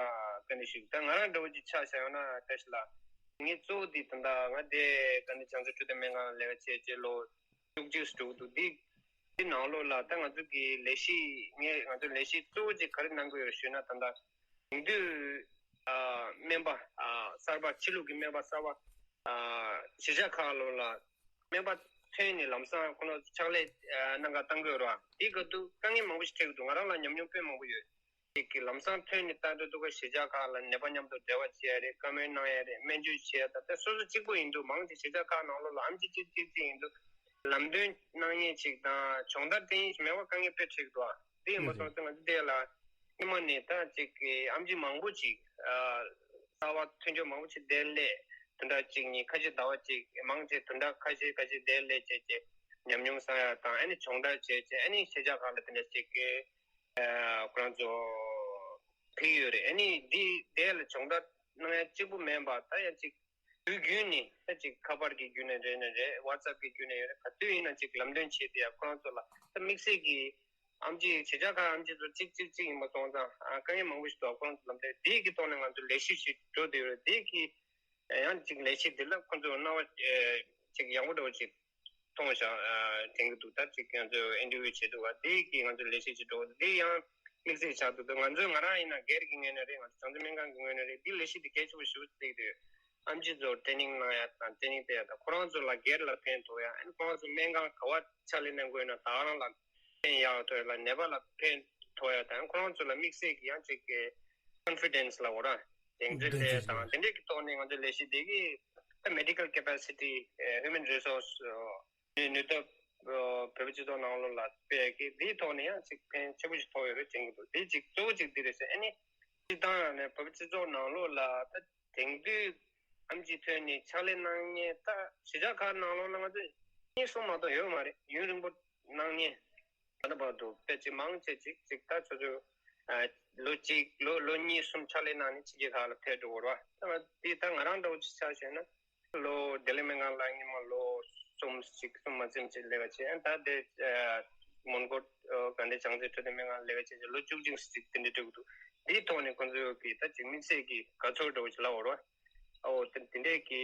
བཀའ་འདྲི་ཞུ། ད་ང་རང་འདྲ་བོ་ཅིག་ཆ་བཞག་ཡོད་ན། བཀྲ་ཤིས་ལགས། ངས་གཙོ་བོ་འདི་ད་ལྟ་ང་དེ་དཀའ་ལས་བྱང་ཆུབ་འཕྲོད་བསྟེན་སྨན་ཁང་ལ་ལས་ཀ་བྱས་རྗེས་ལོ་བཅུ་གཅིག་འགྲོ་གི་འདུག་འདི་འདི་ནང་ལོགས་ལ་ད་ང་ཚོ་གི་ལས་གཞི། ངས་ང་ཚོ་ལས་གཞི་གཙོ་བོ་ཅིག་ག་རེ་གནང་གི་ཡོད་ཞུས་ན། ད་ལྟ་དེང་དུས་ཨ་སྨན་པ་ཨ་གསར་པ། ཕྱི་ལུགས་ཀྱི་སྨན་པ་གསར་པ་ཨ་གཞིས་ཆགས་ཁག་ལོགས་ལ་སྨན་པ་ཐོན་ནས་ལམ་སང་ཁོ་ཚོ་ཕྱག་ལས་ཨ་གནང་ག་བཏང་གི་ཡོད་རེད་བ། དེའི་སྐབས་དུ་དཀའ་ངལ་མང་པོ་ཞིག་འཕྲད་ཀྱི་འདུག་ང་རང་ལ་ཉམས་མྱོང་དཔེ་མང་པོ་ཡོད། ཅིག་གི་ལམ་སང་ཐོན་ནས་ལྟ་འདོད་འདུག་ག་གཞིས་ཆགས་ཁག་ལ་ནད་པ་མཉམ་དུ་འབྲེལ་བ་བྱེད་ཡ་རེད། བཀའ་མོལ་གནང་ཡ་རེད། སྨན་བཅོས་བྱེད་ཡ་དང་། ད་སོ་སོ་གཅིག་པོ་ཡིན་དུས། མང་ཆེ་གཞིས་ཆགས་ཁག་ནང་ལོགས་ལ་ཨེམ་ཆི་གཅིག་གཅིག་གཅིག་ཡིན་དུས་ལམ་སྟོན་གནང་མཁན་ཅིག་དང་སྦྱོང་བརྡར་སྤྲད་མཁན་ཞིག་མེད་པ་དཀའ་ངལ་དཔེ་འཕྲད་ཀྱི་འདུག་དེ་ཡིན་པ་སོང་ཙང་ང་ཚོ་དེ་ལ་སྔོན་མ་ནས་ད་ཅིག་གི་ཨེམ་ཆི་མང་པོ་ཅིག་ཨ་གསར་པ་ཐོན་ཆོག་མང་པོ་ཅིག་དེར་སླེབས། དེ་འདྲ་ཅིག་ཉིན་ཁ་ཤས་ཟླ་བ་གཅིག་མང་ཆེ་དེ་འདྲ་ཁ་ཤས་ཁ་ཤས་དེར་སླེབས་བྱས་བྱས་ཉམས་མྱོང་བསགས་ཡ་དང་། ཨ་ནི་སྦྱོང་བརྡར་བྱས་བྱས་ཨ་ནི་གཞིས་ཆགས་ཁག་ལ་དེ་འདྲ་ཅིག་གི་ཨ་ཁོ་རང་ཚོ་ཕེབས་ཡོད་རེད། ཨ་ནི་འདི་དེ་ལ་སྦྱོང་བརྡར་གནང་ཡ་གཅིག་པུ་མིན་པ། ད་ཡང་ཅིག་དུས་རྒྱུན་ནས་ད་ཅིག་ཁ་པར་གྱི་བརྒྱུད་ནས་རེད་ན་རེད། ཝ་ཊི་སེབ་གྱི་བརྒྱུད་ནས་ཡོད་རེད། ག་དུས་ཡིན་ན་ཅིག་ལམ་སྟོན་བྱས་ཏེ་ཡ་ཁོ་རང་ཚོ་ལ་ད་དམིགས་བསལ་གྱི་ཨེམ་ཆི་གཞིས་ཆགས་ཁག་ཨེམ་ཆི་ཚོ་གཅིག་གཅིག་གཅིག་ཡིན་པ་སོང་ཙང་ཨ་དཀའ་ངལ་མང་པོ་ཞིག་འདུག་ཁོ་རང་ཚོ་ལམ་སྟོན་དེའི་གི་ཐོག་ནས་ང་ཚོ་ལས་གཞི་ཞིག་འགྲོ་བསྡད་ཡོད་རེད། དེའི་གི་ཡང་ཅིག་ལས་གཞི་འདི་ལ་ཁོ་ཚོ་སྣང་བ་ཨེ་ཅིག་ཡག་པོ་འདྲ་བོ་ཅིག་མཐོང་བཞག་ཨ་དྲན་གྱི་འདུག་ད་ཅིག་ང་ཚོས་ཨིན་ཊར་བིའུ་བྱེད་འདུག་བ། དེ་གིས་ང་ཚོ་ལས་གཞི་ཅིག་འགྲོ་འདི་ཡང་དམིགས་བསལ་ཆགས་འདུག་ད་ང་ཚོས་ང་རང་ཡིན་ན་སྒེར་གྱི་ངོས་ནས་རེད། ང་ཚོ་བྱང་ཆུབ་སྨན་ཁང་གི་ངོས་ནས་རེད། འདི་ལས་གཞི་འདི་གལ་ཆེན་པོ་ཞེ་པོ་བརྩི་གི་འདུག་ཨེམ་ཆི་ཚོ་ཊེ་ནིང་གནང་ཡ་དང་ཊེ་ནིང་སྤྲད་ཡ་དང་། ཁོ་རང་ཚོ་ལ་སྒེར་ལ་ཕན་ཐོགས་ཡ། ཨ་ནི་ཁོ་རང་ཚོ་སྨན་ཁང་ག་བ་ཕྱག་ལས་གནང་དགོས་ན་ད་ག་རང་ལ་ཕན་ཡག་ཐོགས་ཡ་ལ། ནད་པ་ལ་ཕན་ཐོགས་ཡ་དང་། ཁོ་རང་ཚོ་ལ་དམིགས་བསལ་གྱི་ཡང་ཅིག་གི་ཀོན་ཕི་ཌེན་སི་ལབ་དགོས་ར། གདེང་ཚོད་སྤྲད་ཡ་དང་། དེ་འདྲས་ཀྱི་ཐོག་ནས་ང་ཚོ་ལས་གཞི་འདི་གི་ད་མེ་ཌི་ཀལ་ཀེ་པ་སི་ཊི་ཨེ་ཧིའུ་མན་རི་སོར་སི་ནུས་ནུས་སྟོབས་ཨ་བོད་པ་སྤྱི་ཚོགས་ནང་ལོགས་ལ་སྤེལ་གི་འདིའི་ཐོག་ནས་ཡང་ཅིག་ཕན་ཆེན་པོ་ཞིག་ཐོགས་ཡོད་རེད་དྲན་གྱི་འདུག་འདི་ཅིག་གཙོ་བོ་ཅིག་འདི་རེད་ཟེར། ཨ་ནི་སྤྱིར་བཏང་ནས་བོད་པ་སྤྱི་ཚོགས་ནང་ལོགས་ལ་ད་དེང་དུས་ཨེམ་ཆི་ཐོན་ནས་ཕྱག་ལས་གནང་མཁན་ད་གཞིས་ཆགས་ཁག་ནང་ལོགས་ལ་ང་ཚོ་གཉིས་གསུམ་མ་གཏོགས་ཡོད་མ་རེད། ཡུན་རིང་པོ་གནང་མཁན། ད་ལྟ་བར་དུ་དཔེ་ཅིག་མང་ཆེ་ཅིག་ཅིག་ད་ཚོ་ཚོ་ཨ་ལོ་གཅིག་ལོ་ལོ་གཉིས་གསུམ་ཕྱག་ལས་གནང་ནས་ཕྱི་རྒྱལ་ཁག་ལ་ཕེབས་འགྲོ་གི་རེད་བ། ད་འདི་ད་ང་རང་འདྲ་བོ་ཅིག་ཆ་བཞག་ན་ལོ་བདེ་ལེགས་སྨན་ཁང་ལ་སྔོན་མ་ལོ་གསུམ་ཅིག་གསུམ་མ་ཟིན་ཅིག་ལས་ཀ་བྱས། ཨ་ད་དེ་ཨ་མོན་གྷོ་ཨ་དགའ་ལྡན་བྱང་རྩེ་འཕྲོད་བསྟེན་སྨན་ཁང་ལས་ཀ་བྱས་བྱས་ལོ་བཅུ་གཅིག་ཅིག་དེ་འདྲ་འགྲོ་གི་འདུག་འདིའི་ཐོག་ནས་ཁོང་ཚོ་གིས་ད་ཅིག་དམིགས་བསལ་གྱི་དགའ་ཚོར་འདྲ་བོ་ཅིག་ལབ་དགོས་རེད་བ། ཨོ་དེ་དེ་འདྲས་ཀྱི་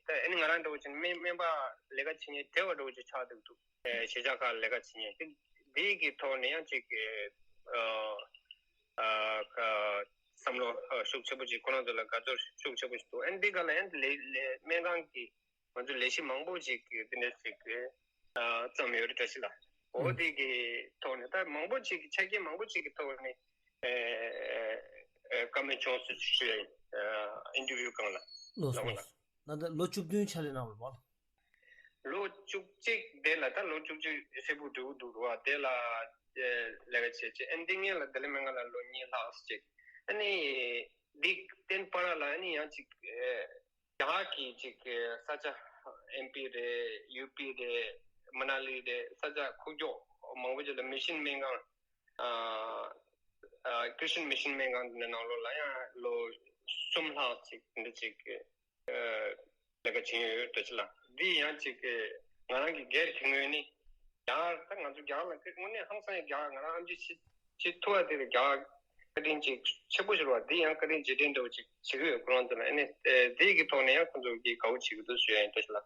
ད་ཨ་ནི་ང་རང་འདྲ་བོ་ཅིག་སྨན་སྨན་པ་ལས་ཀ་བྱེད་མཁན་བྲེལ་བ་འདྲ་བོ་ཅིག་ཆགས་འདུག་འདུག་ཨེ་གཞིས་ཆགས་ཁག་ལས་ཀ་བྱེད་མཁན་དེ་འདིའི་གི་ཐོག་ནས་ཡང་ཅིག་ཨ་ཨ་བསམ་བློ་ཨ་ཤུགས་ཆེན་པོ་ཅིག་ཁོ་རང་ཚོ་ལ་དགའ་ཚོར་ཤུགས་ཆེན་པོ་ཞིག་འདུག་ཨ་ནི་འདི་ག་ལ་ཡང་ལས་ལས་སྨན་ཁང་གི་ང་ཚོ་ལས་གཞི་མང་པོ་ཅིག་གི་འདི་འདྲ་ཅིག་གི་ཨ་བརྩམས་ཡོད་རེད། བཀྲ་ཤིས་ལགས། འོ་ཨུ་དེ་གི་ཐོག་ནས་ད་མང་པོ་ཅིག་གི་ཆ་རྐྱེན་མང་པོ་ཅིག་གི་ཐོག་ནས་ཨེ་ཨེ་བཀའ་མོལ་བྱུང་སོང་ཞུ་ཡ་ཡིན། ཨིན་ཊར་བིའུ་སྒང་ལ། ལགས་སོ། ལགས་སོ། ད་ལྟ་ལོ་བཅུ་བདུན་ཕྱག་ལས་གནང་བ་རེད་པ། ལོ་བཅུ་གཅིག་དེ་ལ་ད་ལོ་བཅུ་གཅིག་ཧྲིལ་པོ་འགྲོ་གི་འདུག་རེད་པ། དེ་ལ་ཨེ་ལས་ཀ་བྱས་བྱས། ཨ་ནི་འདི་སྔོན་ལ་ལྡི་ལི་སྨན་ཁང་ལ་ལོ་གཉིས་ལྷག་ཅིག་ཨ་ནི་འདི་བསྟན་པ་ར་ལ་ཨ་ནི་ཡང་ཅིག་ཨེ་རྒྱ་གར་གྱི་ཅིག་ས་ཆ་ཨེམ་པི་རེད། ཡུ་པི་རེད། མ་ན་ལི་རེད། ས་ཆ་ཁུག་ཀྱོག་མང་པོ་ཅིག་ལ་མི་ཤན་སྨན་ཁང་། ཨ་ཨ་ཀྲི་ཤན་མི་ཤན་སྨན་ཁང་འདི་ནང་ལོགས་ལ་ཡང་ལོ་གསུམ་ལྷག་ཅིག་འདི་ཅིག་ཨ་ལས་ཀ་བྱེད་ཡོད་འདྲ་ཅིག་ལ། འདི་ཡང་ཅིག་ང་རང་གི་སྒེར་གྱི་ངོས་ནས་རྒྱ་གར། ད་ང་ཚོ་རྒྱ་གར་ལ་དངོས་གནས་ཧང་སང་ཡ། རྒྱ་གར་ང་རང་ཨེམ་ཆི་བྱེད་ཐུབ་པ་དེ་རེད། རྒྱ་གར་བཀའ་དྲིན་ཅིག་ཆེན་པོ་ཞིག་རེད་པ། འདི་ཡང་བཀའ་དྲིན་རྗེས་དྲན་འདྲ་བོ་ཅིག་བྱེད་ཀྱི་ཡོད། ཁོ་རང་ཚོ་ལ་ཨ་ནི་ཨེ་འདི་གི་ཐོག་ནས་ཡང་ཁོ་ཚོ་གི་དགའ་བོ་བྱེད་ཀྱི་འདུག་ཞུ་ཡ་ཡིན་འདྲ་ཅིག་ལ།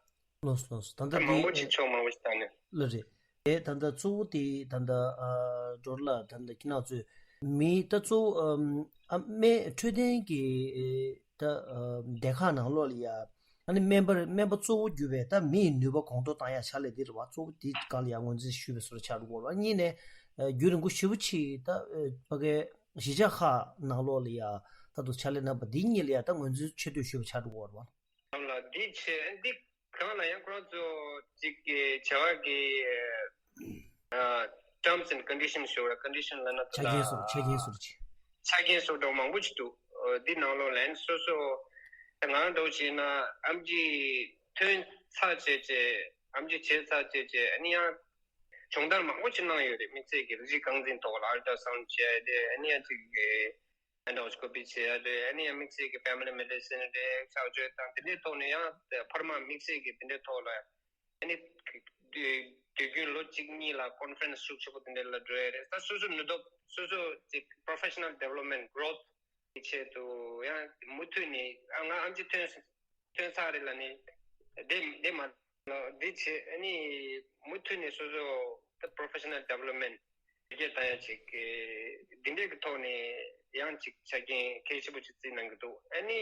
ལགས་སོ། ལགས་སོ། ད་ད་ལྟ་མང་པོ་འདི་ཅིག་ཕྱོགས་མང་པོ་ཅིག་བཏང་ནས། ལགས་རེད། དེ་ད་ལྟ་གཙོ་བོ་དེ་ད་ལྟ་ཨ་ཌོག་ཊར་ལགས། ད་ལྟ་ཁྱེད་རང་ཚོས་མི་ད་གཙོ་བོ་ཨམ་ཨ་སྨན་འཕྲོད་བསྟེན་གྱི་ཨེ་ད་ཨ་སྡེ་ཁག་ནང་ལོགས་ལ་ཡ། ཨ་ནི་སྨན་པ་སྨན་པ་གཙོ་བོ་གྱུར་པའི་ད་མི་ཡི་ནུས་པ་གོང་མཐོར་བཏང་ཡ་ཕྱག་ལས་དེ་རེད་པ། གཙོ་བོ་དེ་སྒང་ལ་ཡ་ངོས་འཛིན་ཞུས་པའི་བཟོ་འདྲ་ཆགས་འགྲོ་གི་རེད་པ། གཉིས་ནས་ཨ་རྒྱུན་རིང་པོ་ཞེ་པོ་ཅིག་ད་ཨེ་ཕ་གའི་གཞིས་ཆགས་ཁག་ནང་ལོགས་ལ་ཡ་ད་དུང་ཕྱག་ལས་གནང་པ་འདི་གཉིས་ལ་ཡ་ད་ངོས་འཛིན་ཆེ་བསྟོད་ཞུས་པ་ཆགས་འགྲོ་གི་རེད་པ། ལ་འདི་བྱས། འདི་གང་ལ་ཡང་ཁོ་རང་ཚོ་གཅིག་གི་བྱ་བ་གི་ཨ་terms and conditions ཞུ་བ། ཀོན་ཌི་ཤན་ལབ་ན་ཆ་རྐྱེན་བཟོ། ཆ་རྐྱེན་བཟོ་ཅིག་ཆ་རྐྱེན་བཟོ་འདྲ་མང་པོ་ཅིག་འདུག་འདི་ནང་ལོགས་ལ་ཡང་སོ་སོ་ང་འདྲ་བོ་བྱས་ན་ཨེམ་ཆི་ཐོན་ཚར་བྱས་བྱས། ཨེམ་ཆི་བྱས་ཚར་བྱས་བྱས། ཨ་ནི་ཡང་སྦྱོང་བརྡར་མང་པོ་ཅིག་གནང་ཡོད་རེད། དམིགས་བསལ་གྱི་རིགས་གཅིག་རྐང་འཛིན་ཐོག་ལ་ཨལ་ཊ་སའུན་ཌ་བྱས་ཏེ། ཨ་ནི་ཡང་གཅིག་གི་ཨེན་ཌོ་སི་ཀོ་པི་བྱེད་ཡ་རེད། ཨ་ནི་ཡང་དམིགས་བསལ་གྱི་ཕེ་མི་ལི་མེ་ཌི་སིན་རེད། གཤག་བཅོས་དང་དེ་འདྲའི་ཐོག་ནས། ཡང་ཕར་མ་དམིགས་བསལ་གྱི་དེ་འདྲའི་ཐོག་ལ་ཨ་ནི་དུས་དུས་རྒྱུན་ལོ་གཅིག་གཉིས་ལ་ཀོན་ཕ་རེན་སི་ཤུགས་ཆེ་པོ་དེ་འདྲ་ལ་འགྲོ་ཡ་རེད། ད་སོ་སོ་ནུས་སྟོབས། སོ་སོ་ཅིག་པོ་རོ་ཕེ་ཤ་ནལ་ཌི་ཝེ་ལོབ་མེན་ཊི། གྷི་རོ་ཐི་གི་ཆེད་དུ་ཡང་མུ་མཐུད་ནས། ཨ་ང་ཨེམ་ཆི་ཐོན་ཐོན་ཚར་རེད་ལབ་ནས་བསྡད་བསྡད་མ། འདི་བྱས། ཨ་ནི་མུ་མཐུད་ནས་སོ་སོ་ད་པོ་རོ་ཕེ་ཤ་ནལ་ཌི་ཝེ་ལོབ་མེན་ཊི་འཕེལ་རྒྱས་བཏང་ཡ་ཅིག་འདི་འདྲའི་གི་ཐོག་ནས་ཡང་ཅིག་ཆ་རྐྱེན་གལ་ཆེན་པོ་ཅིག་བརྩིས་གནང་གི་འདུག་ཨ་ནི་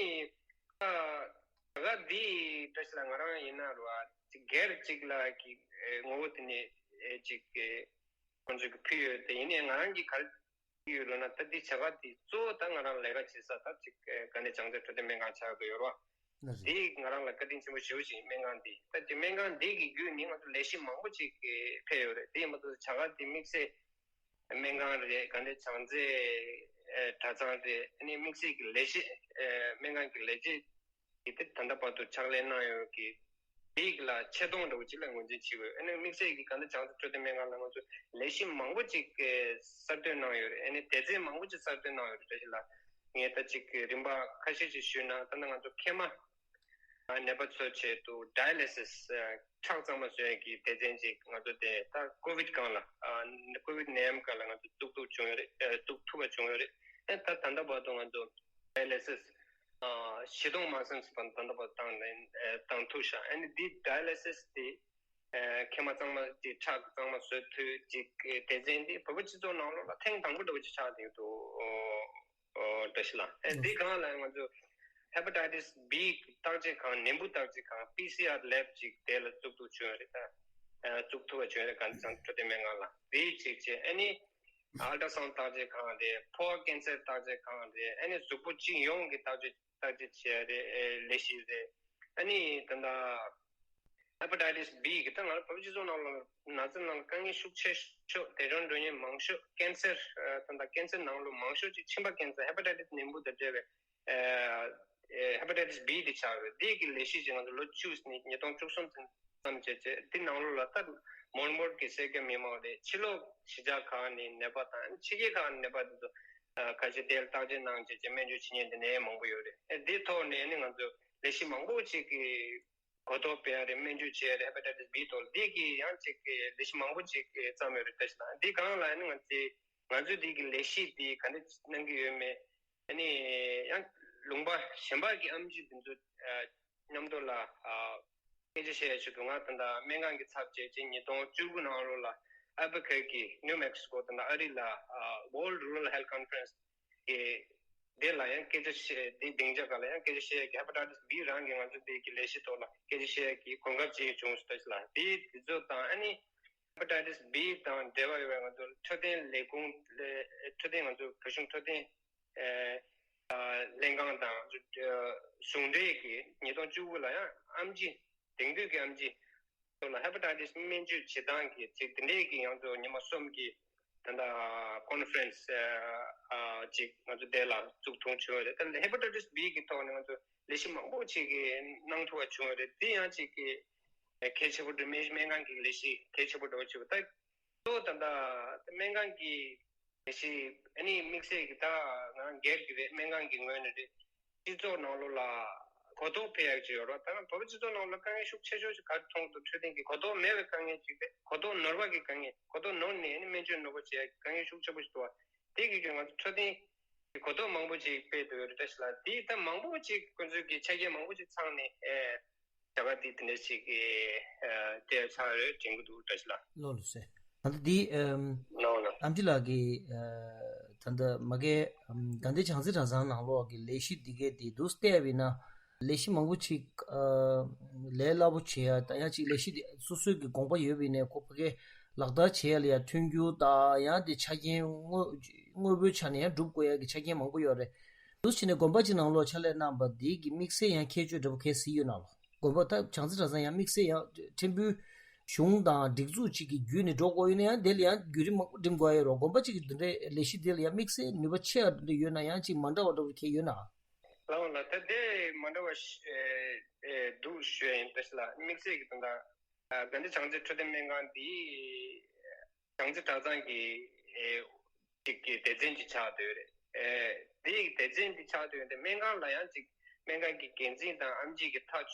ད་ག་འདི་བཀྲ་ཤིས་ལགས་ང་རང་ཡིན་ན་རེད་པ། ཅིག་སྒེར་ཅིག་ལ་གི་ངོ་བོ་དེ་ནས་ཅིག་ཁོང་ཚོས་གི་ཕུལ་ཡོད་དེ། ཡིན་ནའི་ང་རང་གི་ག་ཡོད་ལབ་ན། ད་འདི་བྱ་བ་འདི་གཙོ་བོ་ད་ང་རང་ལས་ཀ་བྱེད་ས་ད་ཅིག་ཨེ་དཀའ་ལས་བྱང་རྩེ་འཕྲོད་བསྟེན་སྨན་ཁང་ཆགས་ཀྱི་ཡོད་རེད་པ། ལགས་རེད། འདི་ང་རང་ལ་བཀའ་དྲིན་ཆེན་པོ་ཞེ་པོ་ཅིག་སྨན་ཁང་འདི། ད་དེ་སྨན་ཁང་འདི་གི་བརྒྱུད་ནས་ང་ཚོ་ལས་གཞི་མང་པོ་ཅིག་ཕེབས་ཡོད་རེད། དེ་ཡིན་པ་ཚོ་བྱ་བ་འདི་དམིགས་བསལ་སྨན་ཁང་རེད། དཀའ་ལས་བྱང་རྩེ་ཨེ་གྲྭ་ཚང་རེད། ཨ་ནི་དམིགས་བསལ་གྱི་ལས་གཞི་ཨེ་སྨན་ཁང་གི་ལས་གཞི་གི་དེ་ད་ལྟ་བར་དུ་ཕྱག་ལས་གནང་ཡོད་ཀྱི། དེ་ལ་ཆེ་མཐོང་འདྲ་བོ་ཅིག་ལ་ངོས་འཛིན་བྱེད་དགོས། ཨ་ནི་དམིགས་བསལ་གྱི་ག་འདྲ་བྱང་རྩེ་འཕྲོད་བསྟེན་སྨན་ཁང་ལ་ང་ཚོས་ལས་གཞི་མང་པོ་ཅིག་གསར་གཏོད་གནང་ཡོད་རེད། ཨ་ནི་སྡེ་ཚན་མང་པོ་ཅིག་གསར་གཏོད་གནང་ཡོད་རེད། བཀྲ་ཤིས་ལགས་ངས་ད་ཅིག་རིམ་པ་ཁ་ཤས་ཤིག་ཞུས་ན། ད་ལྟ་ང་ཚོ་མཁལ་མ་ནད་པ་ཚོའི་ཆེད་དུ་ཌ་ཡ་ལི་སིས་ཁྲག་གཙང་མ་བཟོ་ཡས་ཀྱི་སྡེ་ཚན་ཅིག་ང་ཚོ་དེ་ད་ཀོ་ཝིཌ་སྒང་ལ། ཀོ་ཝིཌ་ནད་ཡམས་སྐབས་ལ་ང་ཚོ་བཙུགས་ཐུབ་བྱུང་ཡོད་རེད། ཨ་བཙུགས་ཐུབ་པ་བྱུང་ཡོད་རེད། ཨ་ད་ད་ལྟ་བར་དུ་ང་ཚོ་ཌ་ཡ་ལི་སིས་ཨ་བཞི་སྟོང་མ་ཟིན་ཙམ་ད་ལྟ་བར་བཏང་ནས་ཨ་བཏང་ཐུབ་ཤག་ཨ་ནི་འདི་ཌ་ཡ་ལི་སིས་དེ་ཨ་མཁལ་མ་གཙང་མ་དེ་ཁྲག་གཙང་མ་བཟོ་ཐུབ་ཅིག་སྡེ་ཚན་དེ་བོད་པ་སྤྱི་ཚོགས་ནང་ལོགས་ལ་ཐེངས་དང་པོ་འདྲ་བོ་ཅིག་ཆགས་བསྡད་འདུག་ཨོ་བཀྲ་ཤིས་ལགས། ཨ་འདི་སྒང་ལ་ང་ཚོ་ཧེ་པ་ཊའི་ཊི་སི་བི་བརྟག་དཔྱད་ཁང་། ནད་འབུ་བརྟག་དཔྱད་ཁང་། པི་སི་ཨར་ལེབ་ཅིག་དེ་ལ་བཙུགས་ཐུབ་བྱུང་ཡོད་རེད། ད་ཨ་བཙུགས་ཐུབ་པ་བྱུང་ཡོད་རེད། གངས་ཅན་འཕྲོད་བསྟེན་སྨན་ཁང་ལ་དེ་ཅིག་བྱས། ཨ་ནི་ཨལ་ཊ་སའུན་ཌི་བརྟག་དཔྱད་ཁང་རེད། ཕོ་བ་ཀེན་སར་བརྟག་དཔྱད་ཁང་རེད། ཨ་ནི་གཟུགས་པོ་སྤྱི་ཡོངས་ཀྱི་བརྟག་དཔྱད་བརྟག་དཔྱད་བྱེད་ཡ་རེད། ཨེ་ལས་གཞི་རེད། ཨ་ནི་ད་ལྟ་ཧེ་པ་ཊའི་ཊི་སི་བི་གི་ད་ང་ཚོ་བོད་པའི་སྤྱི་ཚོགས་ནང་ལ་ན་ཚ་ནང་ལ་དཀའ་ངལ་ཤུགས་ཆེ་ཤོས། དེད་དཔོན་འགྲོ་མཁན་མང་ཤོས་ཀེན་སར། ཨ་ད་ལྟ་ཀེན་སར་ནང་ལོགས་མང་ཤོས་ཅིག་མཆིན་པ་ཀེན་སར། ཧེ་པ་ཊའི་ཊི་སི་ནད་འབུ་དང་འབྲེལ་བའི་ཨེ་ཧེ་པ་ཊའི་ཊི་སི་བི་དེ་ཆགས་ཡོད། དེ་གི་ལས་གཞི་ཅིག་ང་ཚོ་ལོ་བཅུ་ནས་ཉིས་སྟོང་བཅུ་གསུམ་ཙམ་བྱས་བྱས། དེ་ནང་ལོགས་ལ་ད་མོལ་མོལ་གྱི་སེར་སྐྱ་མི་མང་རེད། ཕྱི་ལོགས་གཞིས་ཆགས་ཁག་ནས་ནད་པ་དང་ཕྱི་རྒྱལ་ཁག་ནས་ནད་པ་དེ་ཚོ་ཨ་ཁ་ཤས་དེ་ལ་བརྟག་དཔྱད་གནང་བྱས་བྱས་སྨན་བཅོས་བྱེད་མཁན་དེ་འདྲ་མང་པོ་ཡོད་རེད། ཨ་དེའི་ཐོག་ནས་ཨ་ནི་ང་ཚོ་ལས་གཞི་མང་པོ་ཅིག་གི་གོ་རྟོགས་སྤེལ་ཡ་རེད། སྨན་བཅོས་བྱེད་ཡ་རེད། ཧེ་པ་ཊའི་ཊི་སི་བི་ཐོག་ལ་འདི་གི་ཡང་ཅིག་གི་ལས་གཞི་མང་པོ་ཅིག་བརྩམས་ཡོད་རེད། བཀྲ་ཤིས་ལགས་འདི་སྒང་ལ་ཨ་ནི་ང་ཚོའི་ང་ཚོའི་འདི་གི་ལས་གཞི་འདི་ག་འདྲ་གནང་གི་ཡོད་མེད། ཨ་ནི་ཡང་ལུང་པ་གཞན་པ་གི་ཨེམ་ཆི་དེ་ཚོ་ཨ་མཉམ་དུ་ལ་ཨ་སྐད་ཆ་བཤད་ཡ་ཞུ་འདུག་ང་ད་ལྟ་སྨན་ཁང་གི་ཚབ་བྱས་བྱས་ཉིས་སྟོང་བཅུ་དགུ་ནང་ལོགས་ལ་ཨལ་བྷ་ཁེར་ཁི་ནིའུ་མེག་སི་ཀོ་ད་ལྟ་ཨ་རི་ལ་ཨ་World Rural Health Conference གི་དེ་ལ་ཡང་སྐད་ཆ་བཤད། དེ་སྡིངས་ཆ་སྒང་ལ་ཡང་སྐད་ཆ་བཤད་ཡ་གི་ཧེ་པ་ཊའི་ཊི་སི་བི་རང་གི་ང་ཚོ་དེ་གི་ལས་གཞི་ཐོག་ལ་སྐད་ཆ་བཤད་ཡ་གི་གོ་སྐབས་ཅིག་བྱུང་སོང་། བཀྲ་ཤིས་ལགས་དེ་དེ་ཚོ་དང་ཨ་ནི་ཧེ་པ་ཊའི་ཊི་སི་བི་དང་འབྲེལ་བ་ཡོད་པའི་ང་ཚོ་འཕྲོད་བསྟེན་ལས་ཁུངས་ལས་འཕྲོད་བསྟེན་ང་ཚོ་བོད་གཞུང་འཕྲོད་བསྟེན་ཨེ་ ལྷན་ཁང་དང་ང་ཚོ་ཨ་ཟུང་འབྲེལ་གྱིས་ཉིས་སྟོང་བཅུ་དགུ་ལ་ཡང་ཨེམ་ཆི་དེང་དུས་ཀྱི་ཨེམ་ཆི་ཚོ་ལ་ཧེ་པ་ཊའི་ཊིས་སྨན་བཅོས་བྱེད་སྟངས་ཀྱི་ཅིག་དེ་འདྲའི་གི་ང་ཚོ་ཉི་མ་གསུམ་གྱི་ད་ལྟ་ཀོན་ཕ་རེན་སི་ཨ་ཅིག་ང་ཚོ་དེ་ལ་བཙུགས་ཐུབ་བྱུང་བ་རེད། ད་ལྟ་ཧེ་པ་ཊའི་ཊིས་བྷི་གི་ཐོག་ནས་ང་ཚོ་ལས་གཞི་མང་པོ་ཅིག་གི་གནང་ཐུབ་པ་བྱུང་བ་རེད། དེ་ཡང་ཅིག་གི་གལ་ཆེ་པོ་འདྲ། སྨན་སྨན་ཁང་གི་ལས་གཞི་གལ་ཆེ་པོ་འདྲ་བོ་ཅིག་ད་གཙོ་བོ་ད་ལྟ་སྨན་ཁང་གི་ལས་གཞི་ཨ་ནི་དམིགས་བསལ་གྱི་ད་ང་རང་སྒེར་གྱི་རེད། སྨན་ཁང་གི་ངོས་ནས་རེད། སྤྱི་ཚོགས་ནང་ལོགས་ལ་གོ་རྟོགས་འཕེལ་ཡག་ཅིག་ཡོད་རེད། ད་ང་བོད་པ་སྤྱི་ཚོགས་ནང་ལ་དཀའ་ངལ་ཤུགས་ཆེ་ཤོས་ཅིག་ག་རེ་མཐོང་གི་འདུག་འཕྲོད་བསྟེན་གྱི་གོ་རྟོགས་མེད་པའི་དཀའ་ངལ་ཅིག་རེད། གོ་རྟོགས་ནོར་བ་གི་དཀའ་ངལ། གོ་རྟོགས་ནོར་ནས་ཨ་ནི་སྨན་བཅོས་ནོར་བ་བྱེད་ཡག་གི་དཀའ་ངལ་ཤུགས་ཆེ་པོ་ཞིག་འདུག་བ། དེ་གི་རྒྱུན་ང་ཚོ་འཕྲོད་བསྟེན་གྱི་གོ་རྟོགས་མང་པོ་ཅིག་སྤེལ་འདུག་ཡོད་རེད། བཀྲ་ཤིས་ལགས། དེ་ད་མང་པོ་ཅིག་ཁོང་ཚོས་ཀྱི་ཆ་རྐྱེན་མང་པོ་ཅིག་ཚང་ནས་ཨེ། བྱ་བ་འདི་དེ་འདྲ་ཞིག་གི་ཨ་དེ་ཚར་རེད་དྲན་གྱི་འདུག་བཀྲ་ཤིས་ལགས། ལགས་ལགས་སེ། ད་ལྟ་འདི་ཨམ་ལགས་ལགས། ཨེམ་ཆི་ལགས་ཀྱིས་ཨ་ད་ལྟ་མ་གི་ཨམ་དགའ་ལྡན་བྱང་རྩེ་གྲྭ་ཚང་ནང་ལོགས་ཀྱི་ལས་གཞི་འདི་གའི་འདི་འདུག་བལྟས་པ་ཡིན་ན་ལས་གཞི་མང་པོ་ཅིག་ཨ་ལས་སླ་པོ་བྱེད་ཡ་ད་ཡང་ཅིག་ལས་གཞི་འདི་སོ་སོའི་གི་དགོངས་པ་ཡོད་པ་ཡིན་ནའི་ཁོ་ཕ་གི་ལག་བསྟར་བྱེད་ཡ་ལ་ཡ་མཐུན་འགྱུར་དང་ཡང་དེ་ཆ་རྐྱེན་དངོས་དངོས་པོའི་ཆ་ནས་ཡང་སྒྲུབ་དགོས་ཡ་གི་ཆ་རྐྱེན་མང་པོ་ཡོད་རེད། འདུག་བྱས་ནས་དགོན་པ་གཅིག་ནང་ལོགས་ཕྱག་ལས་གནང་པ་འདི་གི་དམིགས་བསལ་ཡང་ཁྱད་ཆོས་འདྲ་པོ་གལ་སྲིད་ཡོད་ན་ལོ། དགོན་པ་ད་བྱང་རྩེ་གྲྭ་ཚང་ཡང་དམིགས་བསལ་ཡང་ཕྲན་བུ་གཞུང་དང་སྒྲིག་འཛུགས་གཅིག་གི་བརྒྱུད་ནས་འགྲོ་དགོས་ཡོད་ན་ཡང་དེ་ལ་ཡང་བརྒྱུད་རིམ་མང་པོ་འགྲིམ་དགོས་ཡོད་རེད། དགོན་པ་གཅིག་གི་འདི་འདྲའི་ལས་གཞི་དེ་ལ་ཡང་དམིགས་བསལ་ནུས་པ་ཆེ་བ་འདི་འདྲ་ཡོད་ན་ཡང་གཅིག་མ་འདྲ་བ་འདྲ་པོ་གལ་ཡོད་ན། ལགས་ལགས། ད་དེ་མ་འདྲ་བ་ཞིག་ཨེ་ཨེ་འདུག་ཞུ་ཡ་ཡིན། བཀྲ་ཤིས་ལགས། དམིགས་བསལ་གྱི་དོན་དག་ཨ་དགའ་ལྡན་བྱང་རྩེ་འཕྲོད་བསྟེན་སྨན་ཁང་འདི་བྱང་རྩེ་གྲྭ་ཚང་གི་ཨེ་གཅིག་གི་སྡེ་ཚན་གཅིག་ཆགས་བསྡད་ཡོད་རེད། ཨེ་དེ་ཡི་སྡེ་ཚན་འདི་ཆགས་བསྡད་ཡོད་དེ་སྨན་ཁང་ལ་ཡང་གཅིག་སྨན་ཁང་གི་འགན་འཛིན་དང་ཨེམ་ཆི་གི་ཐག་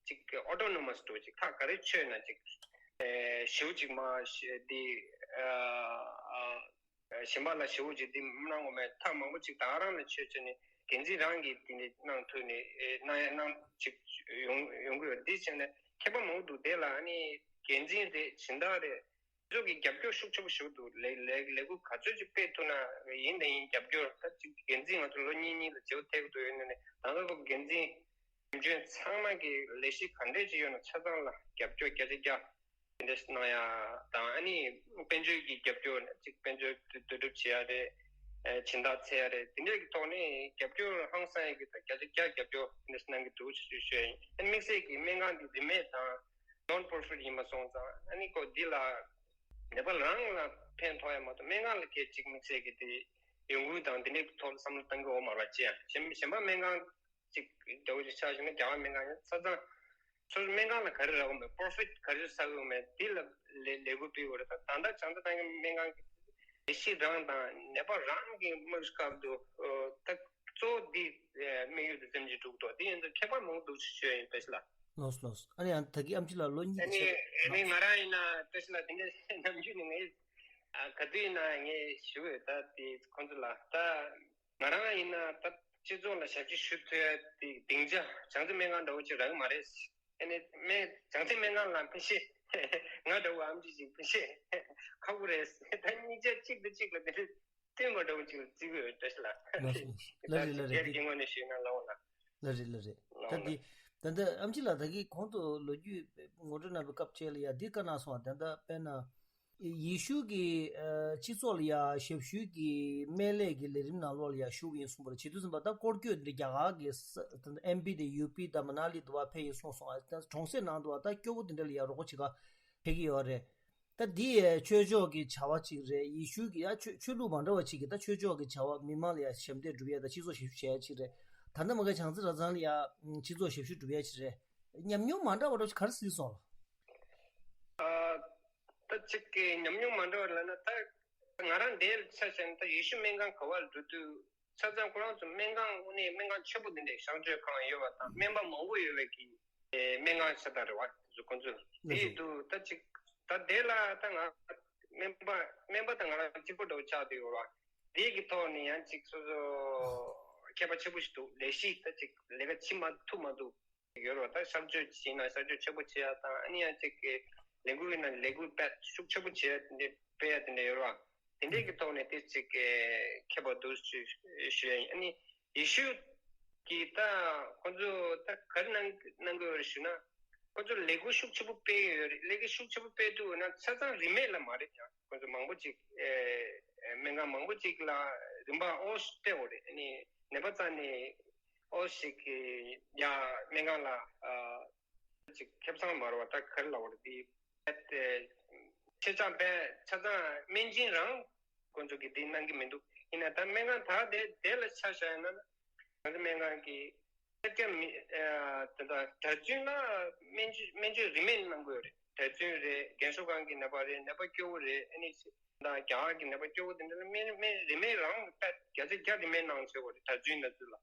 གཅིག་གི་ཨོ་ཊོ་ནོ་མ་སི་འདྲ་བོ་གཅིག་ཐག་ག་རེ་ཆོད་ན་གཅིག་ཨེ་ཞེ་པོ་གཅིག་མ་ཤེས་འདི་ཨ་ཨ་གཞན་པ་ལ་ཞེ་པོ་ཅིག་འདི་གནང་དགོས་མེད། ཐག་མང་པོ་ཅིག་ད་ག་རང་ལ་ཆོད་ཆོད་ནས་འགན་འཛིན་རང་གིས་འདི་འདྲ་གནང་ཐུབ་ནས་ཨེ་གནང་ཡ་གནང་ཅིག་ཡོང་ཡོང་གི་ཡོད། འདི་བྱས་ནས་མཁས་པ་མང་པོ་འདུག་དེ་ལ་ཨ་ནི་འགན་འཛིན་རེད། སྦྱིན་བདག་རེད། ཚོ་གི་རྒྱབ་སྐྱོར་ཤུགས་ཆེ་པོ་ཞིག་འདུག་ལས་ལས་ལས་འགུལ་ག་ཚོད་ཅིག་སྤེལ་ཐུབ་ན་ཡིན་དང་ཡིན། རྒྱབ་སྐྱོར་ད་ཅིག་འགན་འཛིན་ང་ཚོ་ལོ་གཉིས་གཉིས་ལ་བརྗེ་པོ་ཐེབས་ཀྱི་འདུག་ཡོད་ནས་ད་ལྟ་ཚོ་འགན་འཛིན་འཛིན་སྐྱོང་ཚང་མ་གི་ལས་གཞི་ག་འདྲས་ཅིག་ཡོད་ན་ཆ་ཚང་ལ་རྒྱབ་སྐྱོར་བརྒྱ་ཆ་བརྒྱ་དེ་འདྲས་གནང་ཡ་དང་། ཨ་ནི་དཔལ་འབྱོར་གྱི་རྒྱབ་སྐྱོར་ཅིག་དཔལ་འབྱོར་བསྡུ་སྒྲུབ་བྱེད་ཡ་རེད། ཨ་སྦྱིན་བདག་འཚོལ་ཡ་རེད། དེ་འདྲས་ཀྱི་ཐོག་ནས་རྒྱབ་སྐྱོར་ཧང་སང་ཡ་གི་ད་བརྒྱ་ཆ་བརྒྱ་རྒྱབ་སྐྱོར་དེ་འདྲས་གནང་གི་འདུག་ཞུ་ཞུ་ཡ་ཡིན། ཨ་དམིགས་བསལ་གྱི་སྨན་ཁང་འདི་རིན་མེད་དང་ནོན་པོར་ཕི་ཊི་ཡིན་པ་སོང་ཙང་ཨ་ནི་ཁོ་འདི་ལ་ནད་པ་རང་ལ་ཕན་ཐོགས་ཡ་མ་གཏོགས་སྨན་ཁང་ལ་སྐད་ཅིག་དམིགས་བསལ་གྱི་དེ་ཡོང་ཁུངས་དང་དེ་འདྲའི་ཐོག་ལ་བསམ་བློ་གཏང་གི་ཡོད་མ་རེད་པ། ཅི་ཡང་གཞན་གཞན་པ་སྨན་ཁང་ཅིག་འདྲ་བོ་ཅིག་ཆ་བཞག་ན་རྒྱ་གར་སྨན་ཁང་ཡིན་ཆ་ཚང་སོ་སོ་སྨན་ཁང་ལ་ག་རེ་རག་གི་མེད། པོ་རོ་ཕིཊ་ག་རེ་བསགས་ཀྱི་མེད། དེ་ལ་ལས་ལས་འགུལ་སྤེལ་དགོས་རེད། ད་ད་ལྟ་བྱང་ཐང་གི་སྨན་ཁང་གི་ལས་གཞི་རང་དང་ནད་པ་རང་གི་དམིགས་སུ་བཀར་དུས་ད་གཙོ་བོ་འདི་དམིགས་ཡུལ་དུ་ཙམ་གྱིས་འགྲུབ་འདུག་དེ་ཡིན་ཙང་མཁས་པ་མང་འདུག་ཞུ་ཡ་ཡིན། བཀྲ་ཤིས་ལགས། ལགས་སོ་ལགས་སོ། ཨ་ནི་ཡང་ད་གི་ཨེམ་ཆི་ལགས་ལོ་གཉིས་ཨ་ཀྱི་ནི་ཆེད་དུ་ཨ་ནི་ང་རང་ཡིན་ན་བཀྲ་ཤིས་ལགས་དེ་འདྲ་ནམ་རྒྱུན་ནས་ངས་ཨ་ག་དུས་ཡིན་ན་ངས་ཞུ་འོས། ད་དེ་ཁོང་ཚོ་ལ་ད་ང་རང་ཡིན་ན་ད་སྤྱི་ཚོགས་ལ་ཞབས་ཕྱི་ཞུ་ཐུབ་ཡ་དེ་སྡིངས་ཆ་བྱང་རྩེ་སྨན་ཁང་འདྲ་བོ་ཅིག་རག་གི་མ་རེད། ཨ་ནི་སྨན་བྱང་རྩེ་སྨན་ཁང་ལ་ཕན་ཤེས་ང་འདྲ་བོ་ཨེམ་ཆི་ཞིག་ཕན་ཤེས་ཁག་པོ་རེད། ད་གཉིས་ཆ་གཅིག་དང་གཅིག་ལ་དེ་འདྲ་བསྟུན་པ་འདྲ་བོ་ཅིག་ལ་བརྩི་གི་ཡོད། བཀྲ་ཤིས་ལགས། ལགས་སོ། ལགས་རེད་ལགས་རེད། སྒེར་གྱི་ངོས་ནས་ཞུས་ན་ལགས་འོང་ལགས། ལགས་རེད་ལགས་རེད། ད་འདི་ད་ལྟ་ཨེམ་ཆི་ལགས་ད་གིན་གོང་དུ་ལོ་རྒྱུས་ངོ་སྤྲོད་གནང་བའི་སྐབས་བཅས་ལ་ཡ་འདི་བཀའ་གནང་སོང་བ། ད་ལྟ་དཔེར་ན་ཡེ་ཤུ་གི་ཨ་སྤྱི་ཚོགས་ལ་ཡ་ཞབས་ཞུའི་གི་སྨན་ལས་ཀྱི་ལས་རིམ་ནང་ལོགས་ལ་ཡ་ཞུགས་ཡིན་གསུངས་པ་རེད། བྱེད་དུས་ཙམ་པ་ད་སྐོར་སྐྱོད་འདི་རྒྱ་གར་གི་ས་ད་ལྟ་ཨེམ་པི་དེ་ཡུ་པི་དང་མ་ན་ལི་དུ་བ་ཕེབས་ཡིན་གསུངས་སོང་། ཨ་ད་གྲོང་གསེབ་ནང་དུ་བ་ད་སྐྱོ་བོ་དེ་འདྲ་ལ་ཡ་རོགས་པ་བྱེད་ག་ཕེབས་ཀྱི་ཡོད་རེད། ད་འདི་ཡ་ཆོས་ཕྱོགས་ཀྱི་བྱ་བ་ཅིག་རེད། ཡེ་ཤུ་གི་ཡ་ཆོས་ཆོས་ལུགས་མ་འདྲ་བ་ཅིག་གི་ད་ཆོས་ཕྱོགས་ཀྱི་བྱ་བ་མི་མང་ལ་ཡ་ཞབས་འདེགས་སྒྲུབ་ཡ་ད་སྤྱི་ཚོགས་ཞབས་ཞུ་བྱེད་ཡ་ཅིག་རེད། ད་ལྟ་མ་གི་བྱང་རྩེ་གྲྭ་ཚང་ལ་ཡ་སྤྱི་ཚོགས་ཞབས་ཞུ་སྒྲུབ་ཡ་ཅིག་རེད། ཉམས་མྱོང་མ་འདྲ་བ་འདྲ་བ་ཅིག་ག་རེ་གཟིགས་སོང་ལགས། ཨ་ད་ཅིག་གི་ཉམས་མྱོང་མ་འདྲ་བ་ལབ་ན་ད་ང་རང་འདིར་ཆ་བཞག་ན་ད་ཡེ་ཤུ་སྨན་ཁང་ག་བ་ལ་འགྲོ་དུས་ཆ་ཚང་ཁོ་རང་ཚོ་སྨན་ཁང་དངོས་གནས་སྨན་ཁང་ཆེན་པོ་འདི་འདྲའི་གཤགས་བཅོས་ཁང་ཡོད་པ་དང་སྨན་པ་མང་པོ་ཡོད་པའི་གི་སྨན་ཁང་ཆ་ཚང་རེད་བ། དེ་ཚོ་ཁོང་ཚོ་དེ་ཡིན་དུས་ད་ཅིག་ད་དེ་ལ་ད་ང་སྨན་པ་སྨན་པ་དང་ང་རང་གཅིག་པོ་འདྲ་བོ་ཆགས་བསྡད་ཡོད་ར། དེ་གི་ཐོག་ནས་ཡང་ཅིག་སོ་སོ་མཁས་པ་ཆེན་པོ་ཞིག་འདུག་ལས་གཞི་ད་ཅིག་ལས་ཀ་བྱེད་མ་ཐུབ་མ་འདུག་ཡོད་རེད་བ། ད་གཤགས་བཅོས་བྱས་ན་གཤགས་བཅོས་ཆེན་པོ་བྱེད་ཡ་དང་ཨ་ནི་ཡང་ཅིག་གི་ལས་འགུལ་ཡིན་ན་ལས་འགུལ་དཔེ་ཤུགས་ཆེན་པོ་བྱེད་ཡ་དེ་འདྲ་སྤེལ་ཡ་དེ་འདྲ་ཡོད་རེད་བ། དེ་འདྲའི་གི་ཐོག་ནས་དེ་ཅིག་གི་མཁས་པ་འདུག་ཞུ་ཞུ་ཡ་ཡིན། ཨ་ནི་ཡེ་ཤུ་གི་ད་ཁོང་ཚོ་ད་ག་རེ་གནང་གནང་གི་ཡོད་རེད་ཞུ་ན་ཁོང་ཚོ་ལས་འགུལ་ཤུགས་ཆེན་པོ་སྤེལ་གི་ཡོད་རེད། ལས་འགུལ་ཤུགས་ཆེན་པོ་སྤེལ་དུས་ན་ཆ་ཚང་རིན་མེད་ལ་མ་རེད། ཡང་ཁོང་ཚོ་མང་པོ་ཅིག་ཨེ་ཨེ་སྨན་ཁང་མང་པོ་ཅིག་ལ་རིན་པ་ཨོ་སྤྲད་དགོས་རེད། ཨ་ནི་ ནད་པ་རྩ་ནས་ཨོ་ཞིག་གི་ཡ་སྨན་ཁང་ལ་ཨ་ཅིག་ཁེ་བཟང་མ་རེད་བ། ད་ག་རེ་ལབ་དགོས་རེད། འདི་ཨེ་ཆེད་ཆག་པས་ཆ་ཚང་སྨན་སྦྱིན་རང་ཁོང་ཚོ་གིས་འདི་གནང་གི་མི་འདུག་ཡིན་ན་ད་སྨན་ཁང་ད་དེ་དེ་ལ་ཆ་བཞག་ཡོད་ན་ང་ཚོ་སྨན་ཁང་གི་ཐད་ཀར་མི་ཨ་དེ་འདྲ་གྲྭ་བཙུན་ལ་སྨན་བཅོས་སྨན་བཅོས་རིན་མེད་གནང་གི་ཡོད་རེད། གྲྭ་བཙུན་རེད། རྒན་གསོ་ཁང་གི་ནད་པ་རེད། ནད་པ་སྐྱོ་བོ་རེད། ཨ་ནི་ད་རྒྱ་གར་གྱི་ནད་པ་སྐྱོ་བོ་དེ་འདྲ་ལ་སྨན་སྨན་རིན་མེད་རང་ད་བརྒྱ་ཆ་བརྒྱ་རིན་མེད་གནང་བྱས་པ་རེད། གྲྭ་བཙུན་ནང་ཚུད་ལ།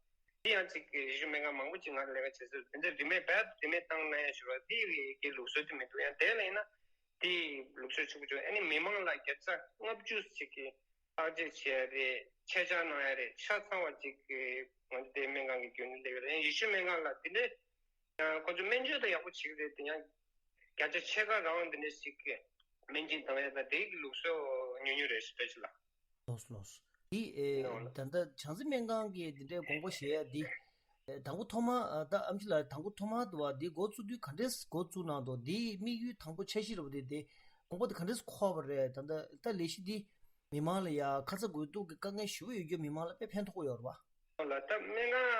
དེ་ཡང་ཅིག་རི་ཤུ་སྨན་ཁང་མང་པོ་ཅིག་ང་ལ་ལས་ཀ་བྱེད་སྲོལ་དེ་འདྲ་རིན་མེད་རྦད་རིན་མེད་བཏང་གནང་ཡ་ཞུ་བ་དེ་གི་ལུགས་སྲོལ་དེ་མི་འདུག་ཡང་དེ་ལ་ཡིན་ན་དེ་ལུགས་སྲོལ་ཆུ་བོ་ཆུ་ཨ་ནི་མི་མང་ལ་བརྒྱ་ཆ་ལྔ་བཅུ་ཞིག་གི་བརྟག་དཔྱད་བྱས་རེད། ཆེད་བཅར་གནང་ཡ་རེད། ཆ་ཚང་བ་ཅིག་གི་ང་ཚོ་དེ་སྨན་ཁང་གི་རྒྱུན་ལས་རེད། རི་ཤུ་སྨན་ཁང་ལ་དེ་འདྲའི་ཁོ་ཚོ་སྨན་བཅོས་དང་ཡག་པོ་བྱེད་ཀྱི་རེད། དེ་ཡང་བརྒྱ་ཆ་ཕྱེད་ཀ་རང་དེ་འདྲ་ཞིག་གི་སྨན་སྦྱིན་བཏང་ཡ་དང་དེ་གི་ལུགས་སྲོལ་ཉུང་ཉུང་རེད་ཞེས་བཀྲ་ཤིས་ལགས། ལོས་ལོས། འདི་ཨེ་ནོ་ལ། ད་ལྟ་བྱང་རྩེ་སྨན་ཁང་གི་འདི་འདྲའི་དགོངས་པ་བཞེས་ཡ་འདི། ཨེ་དང་པོ་ཐོག་མ་ཨ་ད་ཨམ་ཆི་ལགས་དང་པོ་ཐོག་མ་དུ་བ་འདི་འགོ་བཙུགས་དུས་ག་འདྲས་འགོ་བཙུགས་གནང་འདུག་འདི་དམིགས་ཡུལ་དང་པོ་འཆར་གཞི་རེད་པ། འདི་དེ་དགོངས་པ་འདི་ག་འདྲས་འཁོར་བ་རེད། ད་ལྟ་ད་ལས་གཞི་འདི་མི་མང་ལ་ཡ་ཁ་ཚ་དགོས་གཏུགས་ཀྱི་དཀའ་ངལ་ཞེ་པོ་ཡོད་རྒྱུ་མི་མང་ལ་དཔེ་ཕན་ཐོགས་ཡོད་རེད་པ། ལ་ད་སྨན་ཁང་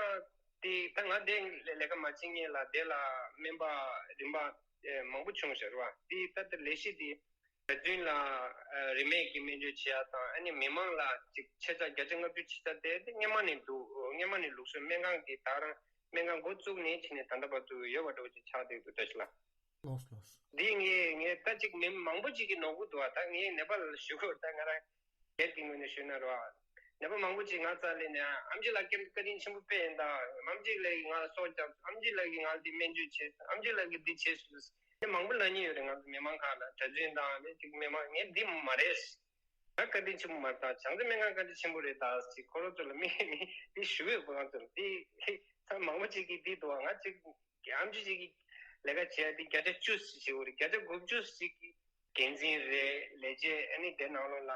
དེ་ད་ང་དེ་ལས་ལས་ཀ་མ་བྱེད་ངེས་ལ་དེ་ལ་སྨན་པ་རིམ་པ་ཨེ་མང་པོ་བྱུང་ཤག་རེད་པ། དེ་ད་ལྟ་ལས་གཞི་དེ། གྲྭ་བཙུན་ལ་ཨ་རིན་མེད་ཀྱི་སྨན་བཅོས་བྱེད་ཡ་དང་། ཨ་ནི་མི་མང་ལ་ཅིག་ཆེད་བཅར་བརྒྱ་ཆ་ལྔ་བཅུ་ཆེད་བཅར་དེ་དེ་སྔོན་མ་ནས་འདུག་སྔོན་མ་ནས་ལུགས་སྲོལ་སྨན་ཁང་གི་ད་རང་སྨན་ཁང་འགོ་བཙུགས་ནས་ཕྱིན་ནས་ད་ལྟ་བར་དུ་ཡོད་པ་འདྲ་བོ་ཅིག་ཆགས་བསྡད་འདུག་བཀྲ་ཤིས་ལགས། ལོས་ལོས། འདི་ངས་ངས་ད་ཅིག་མི་མང་པོ་ཅིག་གིས་ནོར་གི་འདུག་ཨ་ད་ངས་ནད་པ་ལ་ཞུ་དགོས། ད་ང་རང་སྒེར་གྱི་ངོས་ནས་ཞུས་ན་རེད་པ། ནད་པ་མང་པོ་ཅིག་ང་རྩར་སླེབས་ནས་ཨམ་ཆི་ལགས་བཀའ་དྲིན་ཆེན་པོ་དཔེ་ཡིན་ད། ཨམ་ཆི་ལགས་ཀྱིས་ང་ལ་སྲོག་བསྐྱབས། ཨམ་ཆི་ལགས་ཀྱིས་ང་ལ་འདི་སྨན་བཅོས་བྱས། ཨམ་ཆི་ལགས་ཀྱིས་འདི་བྱས་སོང་། དེ་མང་པོ་ལབ་མཁན་ཡོད་རེད། ང་ཚོ་མི་མང་ཁག་ལ་གྲྭ་བཙུན་དང་ནི་ཅིག་མི་མང་ངས་འདི་མ་རེད། ད་བཀའ་དྲིན་ཆེན་པོ་མ་རེད། ད་བྱང་རྩེ་སྨན་ཁང་བཀའ་དྲིན་ཆེན་པོ་རེད། ད་ཅིག་ཁོ་རང་ཚོ་ལ་མི་མི་འདི་ཞུ་གི་ཡོད། ཁོ་རང་ཚོ་ལ་འདི་ད་མང་པོ་ཅིག་གིས་འདི་འདུག་ང་ཅིག་ཨམ་ཆི་ཅིག་གིས་ལས་ཀ་བྱས་འདི་བརྒྱ་ཆ་བཅུ་ཞིག་བྱེད་དགོས་རེད། བརྒྱ་ཆ་དགུ་བཅུ་ཞིག་གིས་འགན་འཛིན་རེད། ལས་བྱེད་ཨ་ནི་དེ་ནང་ལོགས་ལ་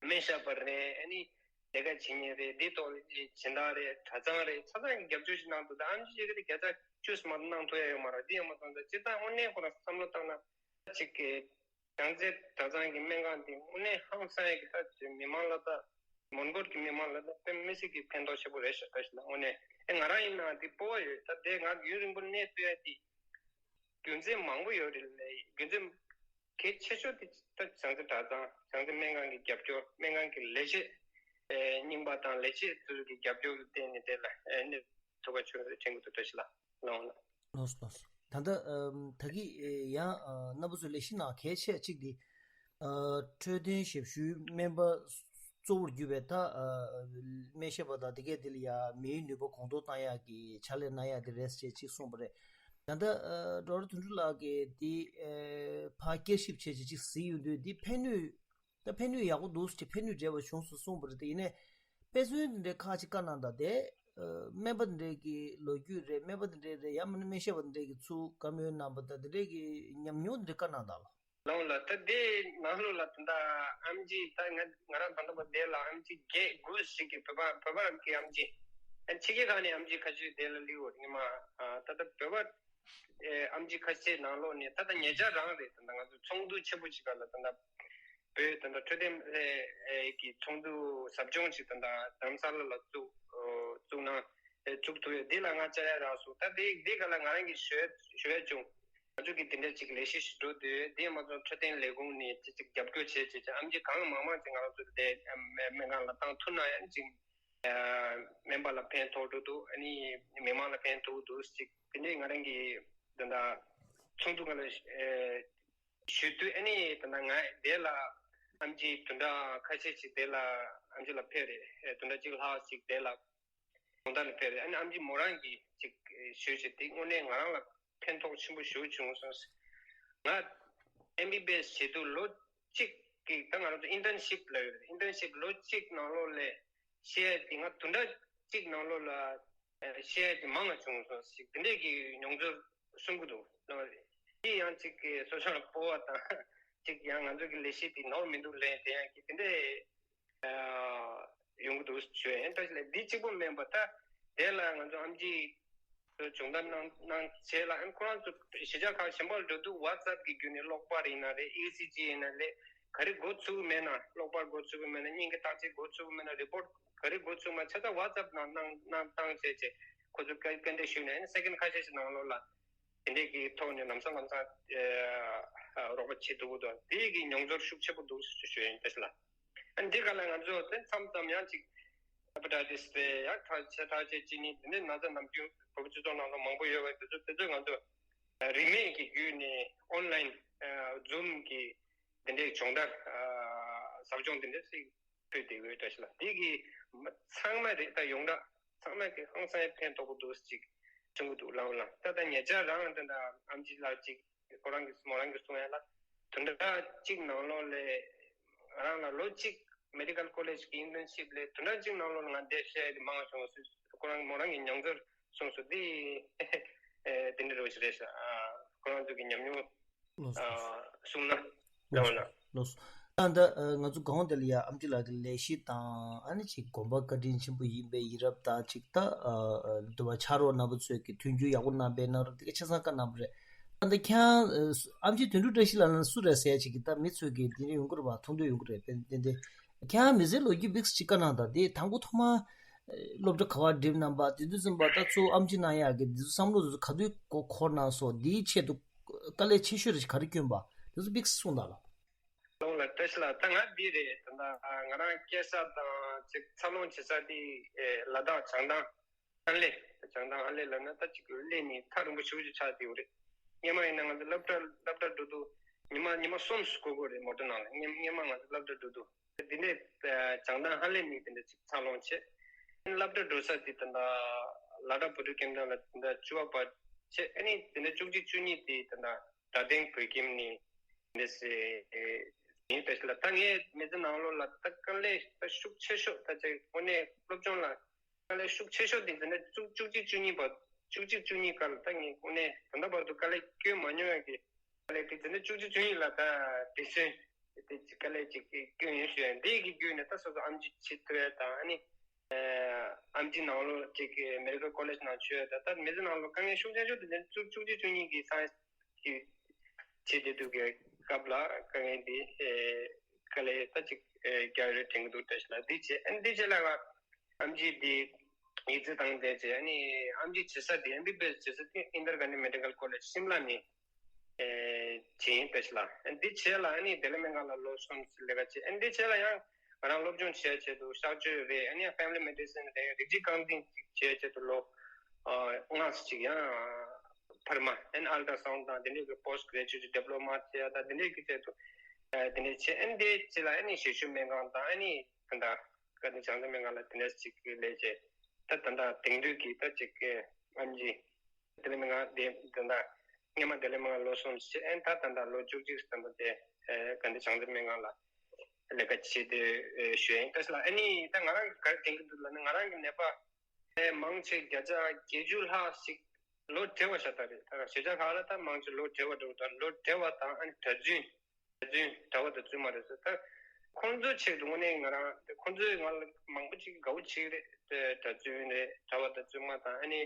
སྨན་ཞབས་པ་རེད། ཨ་ནི་ལས་ཀ་བྱེད་མཁན་རེད། འདི་ཐོག་ལ་སྦྱིན་བདག་རེད། གྲྭ་ཚང་རེད། ཆ་ཚང་གིས་རྒྱབ་སྐྱོར་ཞིག་གནང་འདུག་ད་ཨམ་ཆི་ཅིག་གིས་བརྒྱ་ཆ་བཅུ་ཙམ་མ་གཏོགས་གནང་ཐུབ་ཡ་ཡོད་མ་རེད། འདི་ཡང་མ་གཏོང་ད་སྤྱིར་བཏང་དངོས་གནས་ཁོ་རང་བསམ་བློ་བཏང་ན་ཅིག་གི་བྱང་རྩེ་གྲྭ་ཚང་གི་སྨན་ཁང་འདི་དངོས་གནས་ཧང་སང་ཡ་གི་ད་ཅིག་མི་མང་ལ་ད་མོན་གྷོ་གི་མི་མང་ལ་ད་དཔེ་མི་སྲིད་ཀྱི་ཕན་ཐོགས་ཆེན་པོ་རེད་ཤག་ད་ཤི་ན་དངོས་གནས་ཨེ་ང་རང་ཡིན་ན་འདི་སྤོབས་པ་ཡོད། ད་དེ་ང་ཡུན་རིང་པོ་གནས་ཐུབ་ཡ་དེ་རྒྱུ་མཚན་མང་པོ་ཡོད་རེད། ལས་རྒྱུ་མཚན་གལ་ཆེ་ཤོས་དེ་ད་བྱང་རྩེ་གྲྭ་ཚང་བྱང་རྩེ་སྨན་ཁང་གི་རྒྱབ་སྐྱོར། སྨན་ཁང་གི་ལས་བྱེད་ཨེ་རྙིང་པ་དང་ལས་བྱེད་ཚོ་གི་རྒྱབ་སྐྱོར་གྱི་སྟེང་ནས་དེ་ལ་ཨེ་གནས་ཐུབ་པ་བྱུང་རེད་དྲན་གྱི་འདུག་ད་ཤི་ལ་ལོང་ལ། ལོས་ལོས། ད་ལྟ་ཨམ་ད་གི་ཨེ་ཡང་ཨ་རྣམ་པ་ཚོའི་ལས་གཞི་ནང་གལ་ཆེ་གཅིག་དེ་ཨ་འཕྲོད་བསྟེན་ཞབས་ཞུའི་སྨན་པ་གཙོ་བོར་གྱུར་པའི་ད་ཨ་སྨན་ཞབས་པ་དང་དེ་གས་དེ་ལ་ཡ་མིའི་ནུས་པ་གོང་མཐོར་བཏང་ཡག་གི་ཕྱག་ལས་གནང་ཡག་དེ་རེད་ཅེས་གཅིག་གསུངས་པ་རེད། ད་ལྟ་ཨ་ཌོག་ཊར་དོན་གྲུབ་ལགས་ཀྱིས་དེ་ཨེ་ཕར་བསྐྱར་ཞིབ་བྱས་ཅིག་གཅིག་གཟིགས་ཡོང་དུས་དེ་ཕན་ནུས། ད་ཕན་ནུས་ཡག་པོ་འདུག་ཅེས་ཕན་ནུས་འབྲེལ་བ་བྱུང་སོང་གསུངས་པ་རེད། དེ་ཡིན་ནའི་དཔེ་མཚོན་དེ་འདྲའི་ཁག་ཅིག་བཀའ་གནང་དང་དེ་ཨ་སྨན་པ་དེ་འདྲའི་གི་ལོ་རྒྱུས་རེད། སྨན་པ་དེ་འདྲའི་རེད། ཡང་མིན་ན་སྨན་ཞབས་པ་དེ་འདྲའི་གི་ཚུར་བཀའ་མོལ་གནང་པ་དང་དེ་འདྲའི་གི་ཉམས་མྱོང་དེ་འདྲའི་བཀའ་གནང་དང་ལ། ལོང་ལ་ད་དེ་ནང་ལོགས་ལ་ད་ལྟ་ཨམ་ཆི་ད་ང་ང་རང་ད་ལྟ་བ་དེ་ལ་ཨམ་ཆི་བརྒྱད་དགུ་ཞིག་གི་བོད་པ་བོད་པ་གི་ཨམ་ཆི་ཨ་ཕྱི་རྒྱལ་ཁག་ནས་ཨམ་ཆི་ཁ་ཤས་དེ་ལ་སླེབས་ཡོད་རེད། ངས་མ་ཨ་ད་ལྟ་བོད་པ་ཨེ་ཨམ་ཆི་ཁ་ཤས་ནང་ལོགས་ནས་ད་ལྟ་ཉེ་ཆར་རང་རེད། ད་ལྟ་ང་ཚོ་ཚོགས་འདུ་ཆེན་པོ་ཞིག་ག་ལ་ད་ལྟ་བོད་ད་ལྟ་འཕྲོད་བསྟེན་ཨེ་ཨེ་གི་ཚོགས་འདུ་ཟབ་སྦྱོང་ཞིག་ད་ལྟ་རྡ་རམ་ས་ལ་ལ་བཙུགས་ཨོ་བཙུགས་གནང་ཨེ་བཙུགས་ཐུབ་ཡོད། འདི་ལ་ང་བཅར་ཡ་རག་སོང་། ད་འདི་འདི་ག་ལ་ང་རང་གིས་ཞུ་ཡ་ཞུ་ཡ་བྱུང་། ང་ཚོ་གིས་དེ་འདྲ་ཅིག་ལས་གཞི་ཞིག་འགྲོ་དུས་དེ་མ་གཏོགས་འཕྲོད་བསྟེན་ལས་ཁུངས་ནས་ཅིག་ཅིག་རྒྱབ་སྐྱོར་བྱེད་བྱེད་ཅིག་ཨམ་ཆི་གང་མང་མང་ཅིག་ང་རང་ཚོ་དེ་སྨན་ཁང་ལ་བཏང་ཐུབ་ན་ཡང་ཅིག་སྨན་པ་ལ་ཕན་ཐོགས་འགྲོ་འདུག་ཨ་ནི་མི་མང་ལ་ཕན་ཐོགས་འདུག་ཅིག་དེ་འདྲའི་ང་རང་གིས་ད་ལྟ་ཚོགས་འདུ་སྒང་ལ་ཞུ་དུས་ཨ་ནི་ད་ལྟ་ང་དེ་ལ་ཨམ་ཆི་བདུན་ཕྲག་ཁ་ཤས་ཤིག་དེ་ལ་ཨམ་ཆི་ལ་ཕེབས་རེད། བདུན་ཕྲག་གཅིག་ལྷག་ཅིག་དེ་ལ་གང་ལྟར་ལ་ཕེབས་རེད། ཨ་ནི་ཨམ་ཆི་མོ་རང་གིས་ཅིག་ཞུས་བྱས་དེ་དངོས་གནས་ང་རང་ལ་ཕན་ཐོགས་ཆེན་པོ་ཞེ་པོ་བྱུང་སོང་། ང་ཨེམ་བི་བི་ཨེས་བྱེད་དུས་ལོ་གཅིག་གི་ད་ང་རང་ཚོ་ཨིན་ཊརན་ཤིབ་ལབ་ཡོད་རེད། ཨིན་ཊརན་ཤིབ་ལོ་གཅིག་ནང་ལོགས་ལ་བཤད་ཡ་དེ་ང་བདུན་ཕྲག་གཅིག་ནང་ལོགས་ལ་བཤད་ཡ་དེ་མང་བ་བྱུང་སོང་ཞིག་དེ་འདྲས་ཀྱི་མྱོང་ཚོར་གསུང་གི་འདུག་དེ་ཡང་ཅིག་གི་སོ་སོ་ལ་སྤོབས་པ་དང་ཅིག་ཡང་ང་ཚོ་གི་ལས་གཞི་དེ་ནོར་མི་འདུག་ལབ་དེ་ཡང་གི་དེ་འདྲས་ཡོང་གི་འདུག་ཞུ་ཡ་ཡིན། ད་ལས་འདི་གཅིག་པོ་མིན་པ་ད་དེ་ལ་ང་ཚོ་ཨམ་ཆི་ཚོ་སྦྱོང་བརྡར་གནང་གནང་བྱས་ལ་ཨ་ཁོ་རང་ཚོ་གཞིས་ཆགས་ཁག་གཞན་པ་ལ་འགྲོ་དུས་ཝ་ཊི་སེབ་ཀྱི་བརྒྱུད་ནས་གློག་པར་ཡིན་ན་རེད། ཨི་སི་ཇི་ཡིན་ན་རེད། ག་རེ་འགོ་ཚུགས་མེད་ན་གློག་པར་འགོ་ཚུགས་མེད་ ན་སྙིང་གི་བརྟག་དཔྱད་འགོ་ཚུགས་མེད་ན་རི་པོར་ཊི་ ག་རེ་འགོ་ཚུགས་མ་ཆ་ད་WhatsApp་ནང་གནང་གནང་བཏང་བྱས་བྱས་ཁོ་ཚོ་སྐད་སྐད་འབོད་ཞུས་ནས་སེ་ཀེན་ཁ་ཤས་ཤིག་ནང་ལོགས་ལ་དེ་འདྲས་ཀྱི་ཐོག་ནས་ལམ་སང་ལམ་སང་ཨ་རོགས་པ་བྱེད་ཐུབ་ཀྱི་འདུག་དེ་གི་མྱོང་ཚོར་ཤུགས་ཆེ་པོ་འདུག་ཞུ་ཞུ་ཡིན་ད་ལ། ཨ་འདི་ག་ལ་ང་ཚོ་དེ་མཚམས་མཚམས་ཡང་ཅིག་ཧེ་པ་ཊའི་ཊི་སི་རེད་ཡང་ཁྲག་ཆེ་ཁྲག་ཆེ་ཅི་ནི་དེ་འདྲས་ན་ཚ་ནམ་རྒྱུན་བོད་པ་སྤྱི་ཚོགས་ནང་ལ་མང་པོ་ཡོད་པ་དེ་ཚོ་དེ་ཚོ་ང་ཚོ་རིན་མེད་ཀྱི་བརྒྱུད་ནས་ཨོན་ལན་ཛུམ་གྱི་དེ་འདྲའི་སྦྱོང་བརྡར་ཟབ་སྦྱོང་དེ་འདྲ་ཞིག་ཕུལ་བསྡད་ཡོད་འདྲ་ཞིག་ལ། དེ་གི་ཚང་མ་རེད་ད་ཡོངས་གྲགས་ཚང་མ་གི་ཧང་སང་ཕན་ཐོགས་པོ་འདུག་ཅིག་གསུང་གི་འདུག་ལམ་ལ་ད་ད་ཉེ་ཆར་རང་དེ་འདྲ་ཨམ་ཆི་ལགས་ཅིག་ཁོ་རང་གི་མོ་རང་གི་གསུང་ཡ་ལ་དེ་འདྲ་གཅིག་ནང་ལོགས་ལས་རང་ལ་ལོ་གཅིག་མེ་ཌི་ཀལ་ཀོ་ལེཇ་གི་ཨིན་ཊརན་ཤིབ་ལས་དེ་འདྲ་གཅིག་ནང་ལོགས་ལ་ང་འདིར་བཤད་ཡ་དེ་མང་བ་བྱུང་སོང་། ཁོ་རང་མོ་རང་གི་མྱོང་ཚོར་གསུངས་སོང་། དེ་དེ་འདྲ་རོ་ཞིག་རེད་ཤག་ཁོ་རང་ཚོ་གི་ཉམས་མྱོང་ལོས་ཨ་གསུངས་ན་ལོས་ལོས་ལོས། ཨ་ད་ཨ་ང་ཚོ་གང་དེ་ལ་ཡ་ཨམ་ཆི་ལགས་ཀྱི་ལས་གཞི་དང་ཨ་ནི་ཅིག་དགོན་པ་བཀའ་དྲིན་ཆེན་པོ་ཡིན་པའི་ཡིན་རབས་དང་ཅིག་ད་ཨ་ཨ་འདུལ་བ་ཕྱག་རོགས་རྣམ་པ་ཚོས་ཀྱི་མཐུན་འགྱུར་ཡག་པོ་གནང་པའི་གནང་རབས་དེ་ག་ཆ་ཚང་བཀའ་གནང་པ་རེད། ཨ་ད་ཁྱེད་ཨ་ཨམ་ཆི་དོན་གྲུབ་བཀྲ་ཤིས་ལགས་ལ་སུ་རེད་ཟེར་ཅིག་གི་ད་མི་ཚོས་ཀྱི་དེ་རིང་ཡོང་གི་རེད་པ། མཐོང་འདོད་ཡོང་གི་རེད། དཔེ་དེ་འདི་ཁྱེད་མི་ཚེའི་ལོ་རྒྱུས་བིགས་ཅིག་བཀའ་གནང་དང་དེ་དང་པོ་ཐོག་མ་སློབ་གྲྭ་ག་བ་འགྲིམ་གནང་པ་དེ་དུས་ཙམ་པ་ད་གཙོ་བོ་ཨམ་ཆི་གནང་ཡག་གི་དེ་ཚོ་བསམ་བློ་དེ་ཚོ་ག་དུས་གོ་འཁོར་གནང་སོང་། དེའི་ཆེད་དུ་དཀའ་ལས་ཆེ་ཤོས་རེ་ཞིག་ག་རེ་བསྐྱོན་པ་དེ་ཚོ་བིགས་གསུངས་དང་ལ། ལོང་ལ་བཀྲ་ཤིས་ལགས། ད་ང་འདི་རེད། ད་ལྟ་ང་རང་སྐྱེས་ས་དང་ཅིག་འཚར་ལོངས་བྱེད་ས་འདི་ལ་དྭགས་བྱང་ཐང་ཧ་ལས། བྱང་ཐང་ཧ་ལས་ལབ་ན་ད་ཅིག་སླེབས་ནས་ཐག་རིང་པོ་ཞེ་པོ་ཅིག་ཆགས་བསྡད་ཡོད་རེད། སྔོན་མ་ཡིན་ན་ང་ཚོ་སློབ་གྲྭ་སློབ་གྲྭ་འགྲོ་དུས་ཉི་མ་ཉི་མ་གསུམ་འགོར་གྱི་རེད་མོ་ཊ་ནང་ལ། སྔོན་སྔོན་མ་ང་ཚོ་སློབ་གྲྭ་འགྲོ་དུས། དེ་ནས་བྱང་ཐང་ཧ་ལས་ནས་དེ་འདྲ་ཅིག་འཚར་ལོངས་བྱས། སློབ་གྲྭ་འགྲོ་ས་དེ་ད་ལྟ་ལ་དྭགས་བོད་ཕྲུག་ཁྱིམ་སྡེ་ལ་དེ་འདྲ་བཅུ་པ་བར་བྱས། ཨ་ནི་དེ་འདྲ་བཅུ་གཅིག་བཅུ་གཉིས་དེ་ད་ལྟ་སྒྲ་ལྡན་བོད་ཁྱིམ་ནས་འདི་སེ་ཡིན། བཀྲ་ཤིས་ལགས། ད་ངའི་མི་ཚེ་ནང་ལོགས་ལ་ད་དཀའ་ལས་ད་ཤུགས་ཆེ་ཤོས་ད་ཅིག་དངོས་གནས་སློབ་སྦྱོང་ལ་དཀའ་ལས་ཤུགས་ཆེ་ཤོས་དེ་འཛིན་གྲྭ་བཅུ་བཅུ་གཅིག་བཅུ་གཉིས་བར་བཅུ་གཅིག་བཅུ་གཉིས་སྐབས་ལ་ད་ངས་དངོས་གནས་ད་ལྟ་བར་དུ་དཀའ་ལས་སྐྱོན་མ་མྱོང་ཡག་གི་དཀའ་ལས་དེ་འཛིན་གྲྭ་བཅུ་གཅིག་བཅུ་གཉིས་ལ་ད་དེ་ཚོའི་དེ་དཀའ་ལས་ཅིག་སྐྱོན་ཡོད་ཞུ་ཡ། འདི་གི་བརྒྱུད་ནས་ད་སོ་སོ་ཨམ་ཆི་བྱེད་ཐུབ་ཡ་དང་ཨ་ནི་ཨམ་ཆི་ནང་ལོགས་ཅིག་གི་མེ་ཌི་ཀལ་ཀོ་ལེཇ་ནང་ཆུད་ཡ་ད་ད་མི་ཚེ་ནང་ལོགས་དཀའ་ངལ་ཤུགས་ཆེ་ཤོས་དེ་འཛིན་གྲྭ་བཅུ་བཅུ་གཅིག་བཅུ་གཉིས་ཀྱི་ས་ཅིག་བྱེད་བསྡད་དུས་ཀྱི་སྐབས་ལ་དཀའ་ངལ་འདི་ཨེ་དཀའ་ལས་ད་ཅིག་ཨེ་རྒྱག་རེ་དྲན་གྱི་འདུག་བཀྲ་ཤིས་ལགས། འདི་བྱས་ཨ་འདི་བྱས་ལ་ཨམ་ཆི་འདི་ཡིག་ཚད་བཏང་བསྡད་བྱས། ཨ་ནི་ཨམ་ཆི་བྱེད་ས་འདི་ཨེམ་བི་བི་ཨེས་བྱེད་ས་འདི་ཨིན་དར་གྷན་ཌི་མེ་ཌི་ཀལ་ཀོ་ལེཇ་ཤིམ་ལ་ནས་ཨེ་བྱས་ཡིན་བཀྲ་ཤིས་ལགས། འདི་བྱས་ལ་ཨ་ནི་འདི་ལ་སྨན་ཁང་ལ་ལོ་གསུམ་ལས་ཀ་བྱས། ཨ་འདི་བྱས་ལ་ཡང་ང་རང་སློབ་སྦྱོང་བྱེད་ཆེད་དུ་གཤག་བཅོས་རེད། ཨ་ནི་ཕེ་མི་ལི་མེ་ཌི་སིན་རེད། རིགས་གཅིག་རྐང་འཛིན་ཅིག་བྱེད་ཆེད་དུ་ལོ་ཨ་ལྔ་ཙམ་ཅིག་ཡང་ཕར་མ་ཨན་ཨལ་ཊ་སའུན་ཌི་དང་དེ་འདྲའི་གི་པོ་སི་ཊི་གྷ་རེ་ཇུ་ཨེཊ་ཌི་པི་ལོ་མ་བྱེད་ཡ་དང་དེ་འདྲའི་གི་ཆེད་དུ་ཨ་དེ་འདྲའི་བྱེད། ཨ་ནི་དེ་བྱེད་ལ་ཨ་ནི་གཞིས་བཞུགས་སྨན་ཁང་དང་ཨ་ནི་ད་ལྟ་དཀའ་ལས་བྱང་ས་སྨན་ཁང་ལ་དེ་འདྲ་ཅིག་གི་ལས་བྱེད། ད་ད་ལྟ་དེང་དུས་ཀྱི་ད་ཅིག་གི་ཨམ་ཆི་དེ་ལས་སྨན་ཁང་དེ་ད་ལྟ་སྔོན་མ་དེ་ལས་སྨན་ཁང་ལོ་གསུམ་བྱས། ཨ་ནི་ད་ད་ལྟ་ལོ་བཅུ་གཅིག་ཙམ་པ་དེ་ཨ་དཀའ་ལས་བྱང་ས་སྨན་ཁང་ལ་ལས་ཀ་བྱེད་དུ་ཨ་ཞུ་ཡ་ཡིན། བཀྲ་ཤིས་ལགས། ཨ་ནི་ད་ང་རང་གི་ག་རེ་དྲན་གྱི་འདུག་ལབ་ན་ང་རང་གི་ནད་པ་ཨེ་མང་ཆེ་བརྒྱ་ཆ་བརྒྱད་ཅུ་ལྷག་ཞིག་ལོ་བགྲེས་པ་ཤ་སྟག་རེད། ད་གཞིས་ཆགས་ཁག་ལ་ད་མང་ཆེ་ལོ་བགྲེས་པ་འགྲོ། ད་ལོ་བགྲེས་པ་དང་ཨ་ནི་གྲྭ་བཙུན་གྲྭ་བཙུན་གྲྭ་པ་དང་བཙུན་མ་རེད་ཟེར། ད་ཁོང་ཚོའི་ཆེད་དུ་དངོས་གནས་ང་རང་ཁོང་ཚོས་ང་ལ་མང་པོ་ཅིག་དགའ་པོ་བྱེད་ཀྱི་རེད། གྲྭ་བཙུན་རེད། གྲྭ་པ་དང་བཙུན་མ་དང་ཨ་ནི་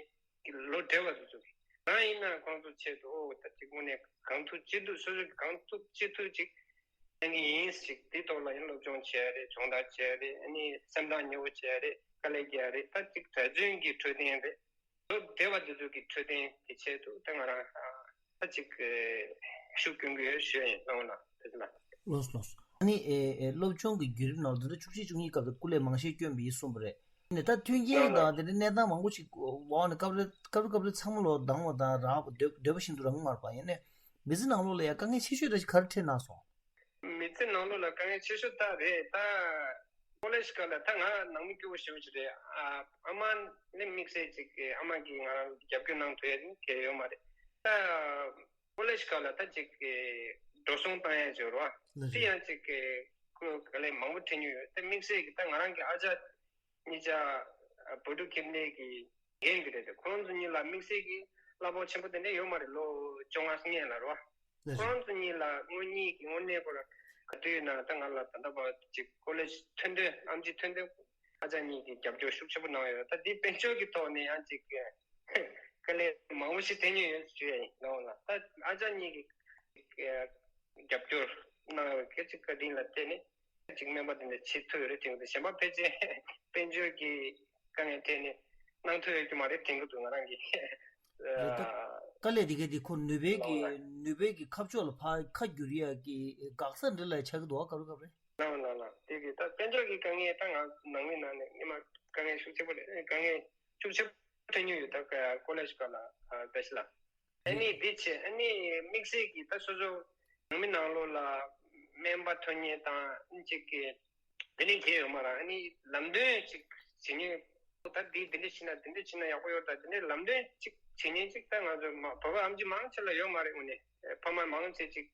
ལོ་བགྲེས་པ་དེ་ཚོ་གིས་རང་ཡིན་ན་ཁོང་ཚོའི་ཆེད་དུ་ཨོ་ད་ཅིག་དངོས་གནས་གང་ཐུབ་ཅི་ཐུབ་སོ་སོ་གིས་གང་ཐུབ་ཅི་ཐུབ་ཅིག་གནང་གི་ཡིན་ཞིག་དེའི་ཐོག་ལ་ཡང་སློབ་སྦྱོང་བྱས་རེད། སྦྱོང་བརྡར་བྱས་རེད། ཨ་ནི་སེམས་ཐག་ཉེ་བོ་བྱས་རེད། དཀའ་ལས་རྒྱག་རེད། ད་ཅིག་གྲྭ་བཙུན་གྱི་འཕྲོད་བསྟེན་རེད། ལོ་བགྲེས་པ་དེ་ཚོ་གི་འཕྲོད་བསྟེན་གྱི་ཆེད་དུ་ད་ང་རང་ད་ཅིག་ཤུགས་སྐྱོན་གྱི་ཡོད་ཞུ་ཡིན་ལོང་ལ་དེ་ཚོ་ལ། ལོས་ལོས། ཨ་ནི་ཨེ་ཨེ་སློབ་སྦྱོང་གི་བརྒྱུད་རིམ་ནང་ལ་འཛིན་གྲྭ་བཅུ་གཅིག་བཅུ་གཉིས་སྐབས་དུ་སྐུ་ལས་མང་ཤས་བསྐྱོན་པ་ཡིན་གསུངས་པ་རེད། ནས་ད་མཐུན་རྐྱེན་དང་དེ་འདྲའི་གནས་སྟངས་མང་པོ་ཞིག་འོག་ནས་སྐབས་རེ་སྐབས་རེ་སྐབས་རེ་ཚང་མ་ལོ་སྡང་བ་དང་རག་པ་འདོད་འདོད་པ་བཞིན་དུ་རག་མ་རེད་པ། ཡིན་ནས་མི་ཚེ་ནང་ལོགས་ལ་ཡང་དཀའ་ངལ་ཆེ་ཤོས་རེ་ཞིག་ག་རེ་འཕྲད་གནང་སོང་། མི་ཚེ་ནང་ལོགས་ལ་དཀའ་ངལ་ཆེ་ཤོས་ད་རེད། ད་ཀོ་ལེཇ་སྐབས་ལ་ད་ང་ནང་མི་སྐྱོ་བོ་ཞེ་པོ་ཞིག་རེད། ཨ་ཨ་མ་ནི་དམིགས་བསལ་ཅིག་གི་ཨ་མ་གིས་ང་རང་རྒྱབ་སྐྱོར་གནང་ཐུབ་ཡ་ནི་གལ་ཡོད་མ་རེད། ད་ཀོ་ལེཇ་སྐབས་ལ་ད་ཅིག་གི་འགྲོ་སོང་བཏང་ཡ་ཅིག་ཡོད་རེད་པ། ལགས་དེ་ཡང་ཅིག་གི་ཁོ་དཀའ་ལས་མང་པོ་འཕྲད་མྱོང་ཡོད། ད་དམིགས་བསལ་གྱི་ད་ང་རང་གི་ཨ་ཅག་གཉིས་ཆ་བོད་ཕྲུག་ཁྱིམ་སྡེ་གི་འགན་གྱི་རེད་དེ། ཁོང་ཚོ་གཉིས་ལ་དམིགས་བསལ་གྱི་གླ་ཕོགས་ཆེན་པོ་དེ་འདྲ་ཡོད་མ་རེད། ལོ་བཅོ་ལྔ་སྔོན་ལ་རེད་པ། ལགས་སོ། ཁོང་ཚོ་གཉིས་ལ་དངོས་གཉིས་ཀྱི་དངོས་གནས་ཁོ་རང་ག་དུས་ཡིན་ན་ད་ང་ལ་ད་ལྟ་བར་ཅིག་ཀོ་ལེཇ་ཐོན་དུས་ཨམ་ཆི་ཐོན་དུས་ཨ་ཅག་གཉིས་ཀྱིས་རྒྱབ་སྐྱོར་ཤུགས་ཆེན་པོ་གནང་ཡོད། ད་འདི་དཔལ་འབྱོར་གྱི་ཐོག་ནས་ཡང་ཅིག་དཀའ་ལས་མང་པོ་ཞིག་འཕྲད་མྱོང་ཡོད་ཞུ་ཡ་ཡིན་ནོ་ལ། ད་ཨ་ཅག་གཉིས་ཀྱིས་རྒྱབ་སྐྱོར་གནང་ཡོད་གལ་ཆེ་བཀའ་དྲིན་ལ་བརྟེན་ནས། ཅིག་སྨན་པ་དེ་འདྲ་བྱེད་ཐུབ་ཡོད་རེད་དྲན་གྱི་འདུག་གཞན་པ་ཕལ་ཆེར་དཔལ་འབྱོར་གྱི་དཀའ་ངལ་འཕྲད་ནས་གནང་ཐུབ་ཡོད་ཀྱི་མ་རེད་དྲན་གྱི་འདུག་ང་རང་གིས། རེད་ད། དཀའ་ལས་དེ་ག་དེ་ཁོ་ནུས་པའི་གི་ལའོ་ལ། ནུས་པའི་གི་ཁ་ཕྱོགས་ལ་ཕར་ཁ་བསྒྱུར་ཡ་གི་འགག་རྩ་འདྲ་ལ་ཆགས་ཀྱི་འདུག་ག་སྐབས་རེ་སྐབས་རེ། ལའོ་ལ་ལ་དེ་གི་ད་དཔལ་འབྱོར་གྱི་དཀའ་ངལ་ད་ང་ནང་མི་ནང་ནས་སྔོན་མ་དཀའ་ངལ་ཤུགས་ཆེ་པོ་རེད། དཀའ་ངལ་ཤུགས་ཆེ་པོ་འཕྲད་མྱོང་ཡོད་ད་ཀོ་ལེཇ་སྐབས་ལ་བཀྲ་ཤིས་ལགས། ཨ་ནི་འདི་བྱས་ཨ་ནི་དམིགས་བསལ་གྱི་ད་སོ་སོ་ནང་མི་ནང་ལོགས་ལ་སྨན་པ་ཐོན་མཁན་དང་ཨ་ནི་གཅིག་གི་དེ་ནས་གལ་ཡོད་མ་རེད། ཨ་ནི་ལམ་སྟོན་ཅིག་བྱེད་མཁན་ད་འདི་འདི་འདྲ་བྱས་ན་འདི་འདྲ་བྱས་ན་ཡག་པོ་ཡོད་ད་འདི་འདྲའི་ལམ་སྟོན་ཅིག་བྱེད་མཁན་ཅིག་ད་ང་ཚོ་མ་བོད་པ་ཨམ་ཆི་མང་ཆེ་ལ་ཡོད་མ་རེད། དངོས་གནས་ཕ་མ་མང་ཆེ་ཅིག་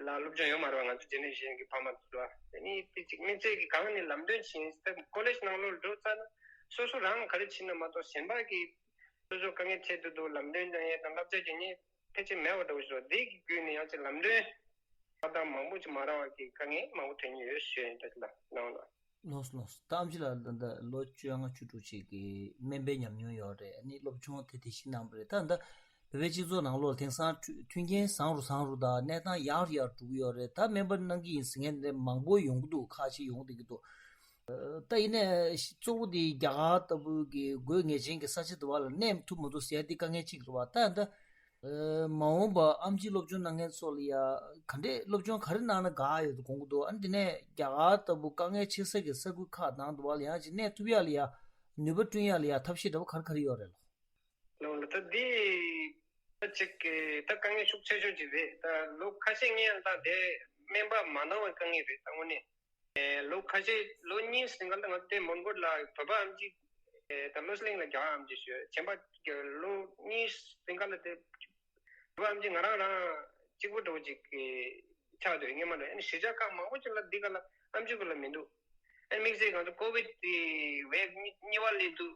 ལ་སློབ་སྦྱོང་ཡོད་མ་རེད་བ། ང་ཚོ་ཇེ་ནེ་རེ་ཤན་གྱི་ཕ་མ་ཚོ་ལ་ཨ་ནི་དེ་ཅིག་དམིགས་བསལ་གྱི་གང་ནས་ལམ་སྟོན་བྱེད་ཡིན་ད་ཀོ་ལེཇ་ནང་ལོགས་འགྲོ་ཚར་ན་སོ་སོ་རང་ག་རེ་བྱེད་ན་མ་གཏོགས་གཞན་པ་གི་སོ་སོ་དཀའ་ངལ་འཕྲད་དུས་འདུག་ལམ་སྟོན་ཀྱང་ཡོད་དང་བསླབ་བྱ་ཀྱང་ཡོད་ཕལ་ཆེར་མེད་པ་འདྲ་བོ་ཞིག་རེད། འདི་གི་བརྒྱུད་ནས་ཡང་ཅིག་ལམ་སྟོན་ལྟ་སྟངས་མང་པོ་ཅིག་མ་རག་པ་གི་དཀའ་ངལ་མང་པོ་ཐོན་གྱི་ཡོད་ཞུ་ཡ་ཡིན་ད་ལ་ནང་ལ། ལོས་ལོས་ད་ཨམ་ཆི་ལགས་ད་ལྟ་ལོ་བཅོ་ལྔ་བཅུ་དྲུག་ཅིག་གི་སྨན་པའི་ཉམས་མྱོང་ཡོད་རེད། ཨ་ནི་སློབ་སྦྱོང་དེ་དེ་བཞིན་གནང་བ་རེད། ད་ད་བོད་པའི་སྤྱི་ཚོགས་ནང་ལོགས་དེང་སང་མཐུན་རྐྱེན་བཟང་རུ་བཟང་རུ་དང་གནས་སྟངས་ཡག་རུ་ཡག་རུ་འགྲོ་གི་ཡོད་རེད། ད་སྨན་པ་གནང་གི་ཡིན་ཟེར་མཁན་དེ་མང་པོ་ཡོང་གི་འདུག་ཁ་ཤས་ཡོང་བསྡད་ཀྱི་འདུག་ད་ཡིན་ནའི་གཙོ་བོ་དེ་རྒྱ་གར་ལྟ་བུ་གི་དགོས་ངེས་ཅན་གྱི་ས་ཆ་དེ་བ་ལ་གནས་ཐུབ་མི་ཐུབ་ཟེར་ཡ་དེ་དཀའ་ངལ་གཅིག་རེད་བ། ད་ད་མ་འོངས་པ་ཨམ་ཆི་སློབ་སྦྱོང་གནང་མཁན་ཚོ་ལ་ཡ་ག་འདྲས་སློབ་སྦྱོང་ག་རེ་གནང་ན་དགའ་ཡོད་དགོངས་ཀྱི་འདུག་ཨ་ནི་དེ་ནས་རྒྱ་གར་ལྟ་བུ་དཀའ་ངལ་ཆེ་ས་གི་ས་ཁུལ་ཁག་ནང་དུ་བ་ལ་ཡང་ཅིག་གནས་ཐུབ་ཡ་ལ་ཡ་ནུས་པ་བསྐྲུན་ཡ་ལ་ཡ་ཐབས་ཤེས་འདྲ་བོ་ག་རེ་ག་རེ་ཡོད་རེད་ལགས། ལགས་ལགས། ད་འདི་ད་ཅིག་གི་ད་དཀའ་ངལ་ཤུགས་ཆེ་ཤོས་ཅིག་རེད། ད་ལོ་ཁ་ཤས་སྔོན་ད་དེ་སྨན་པ་མ་གནང་བའི་དཀའ་ངལ་རེད་ད་དངོས་གནས། ལོ་ཁ་ཤས་ལོ་གཉིས་ཟིན་ག་ལ་ང་ཚོ་དེ་མོན་གྷོ་ལ་བོད་པ་ཨམ་ཆི་ད་བློ་གླིང་ལ་རྒྱ་ཨམ་ཆི་ཞུས་གཞན་པ་ལོ་གཉིས་ཟིན་ག་ལ་དེ་བོད་པ་ཨམ་ཆི་ང་རང་རང་གཅིག་པུ་འགྲོ་ཅིག་ཆགས་འདུག་སྔོན་མ་ལ་ཨ་ནི་གཞིས་ཆགས་ཁག་མང་པོ་ཅིག་ལ་འདི་ག་ལ་ཨམ་ཆི་ཀུན་ལ་མི་འདུག་ཨ་ནི་དམིགས་བསལ་ང་ཚོ་ཀོ་བིད་དེ་བེབ་གཉིས་པ་སླེབས་དུས།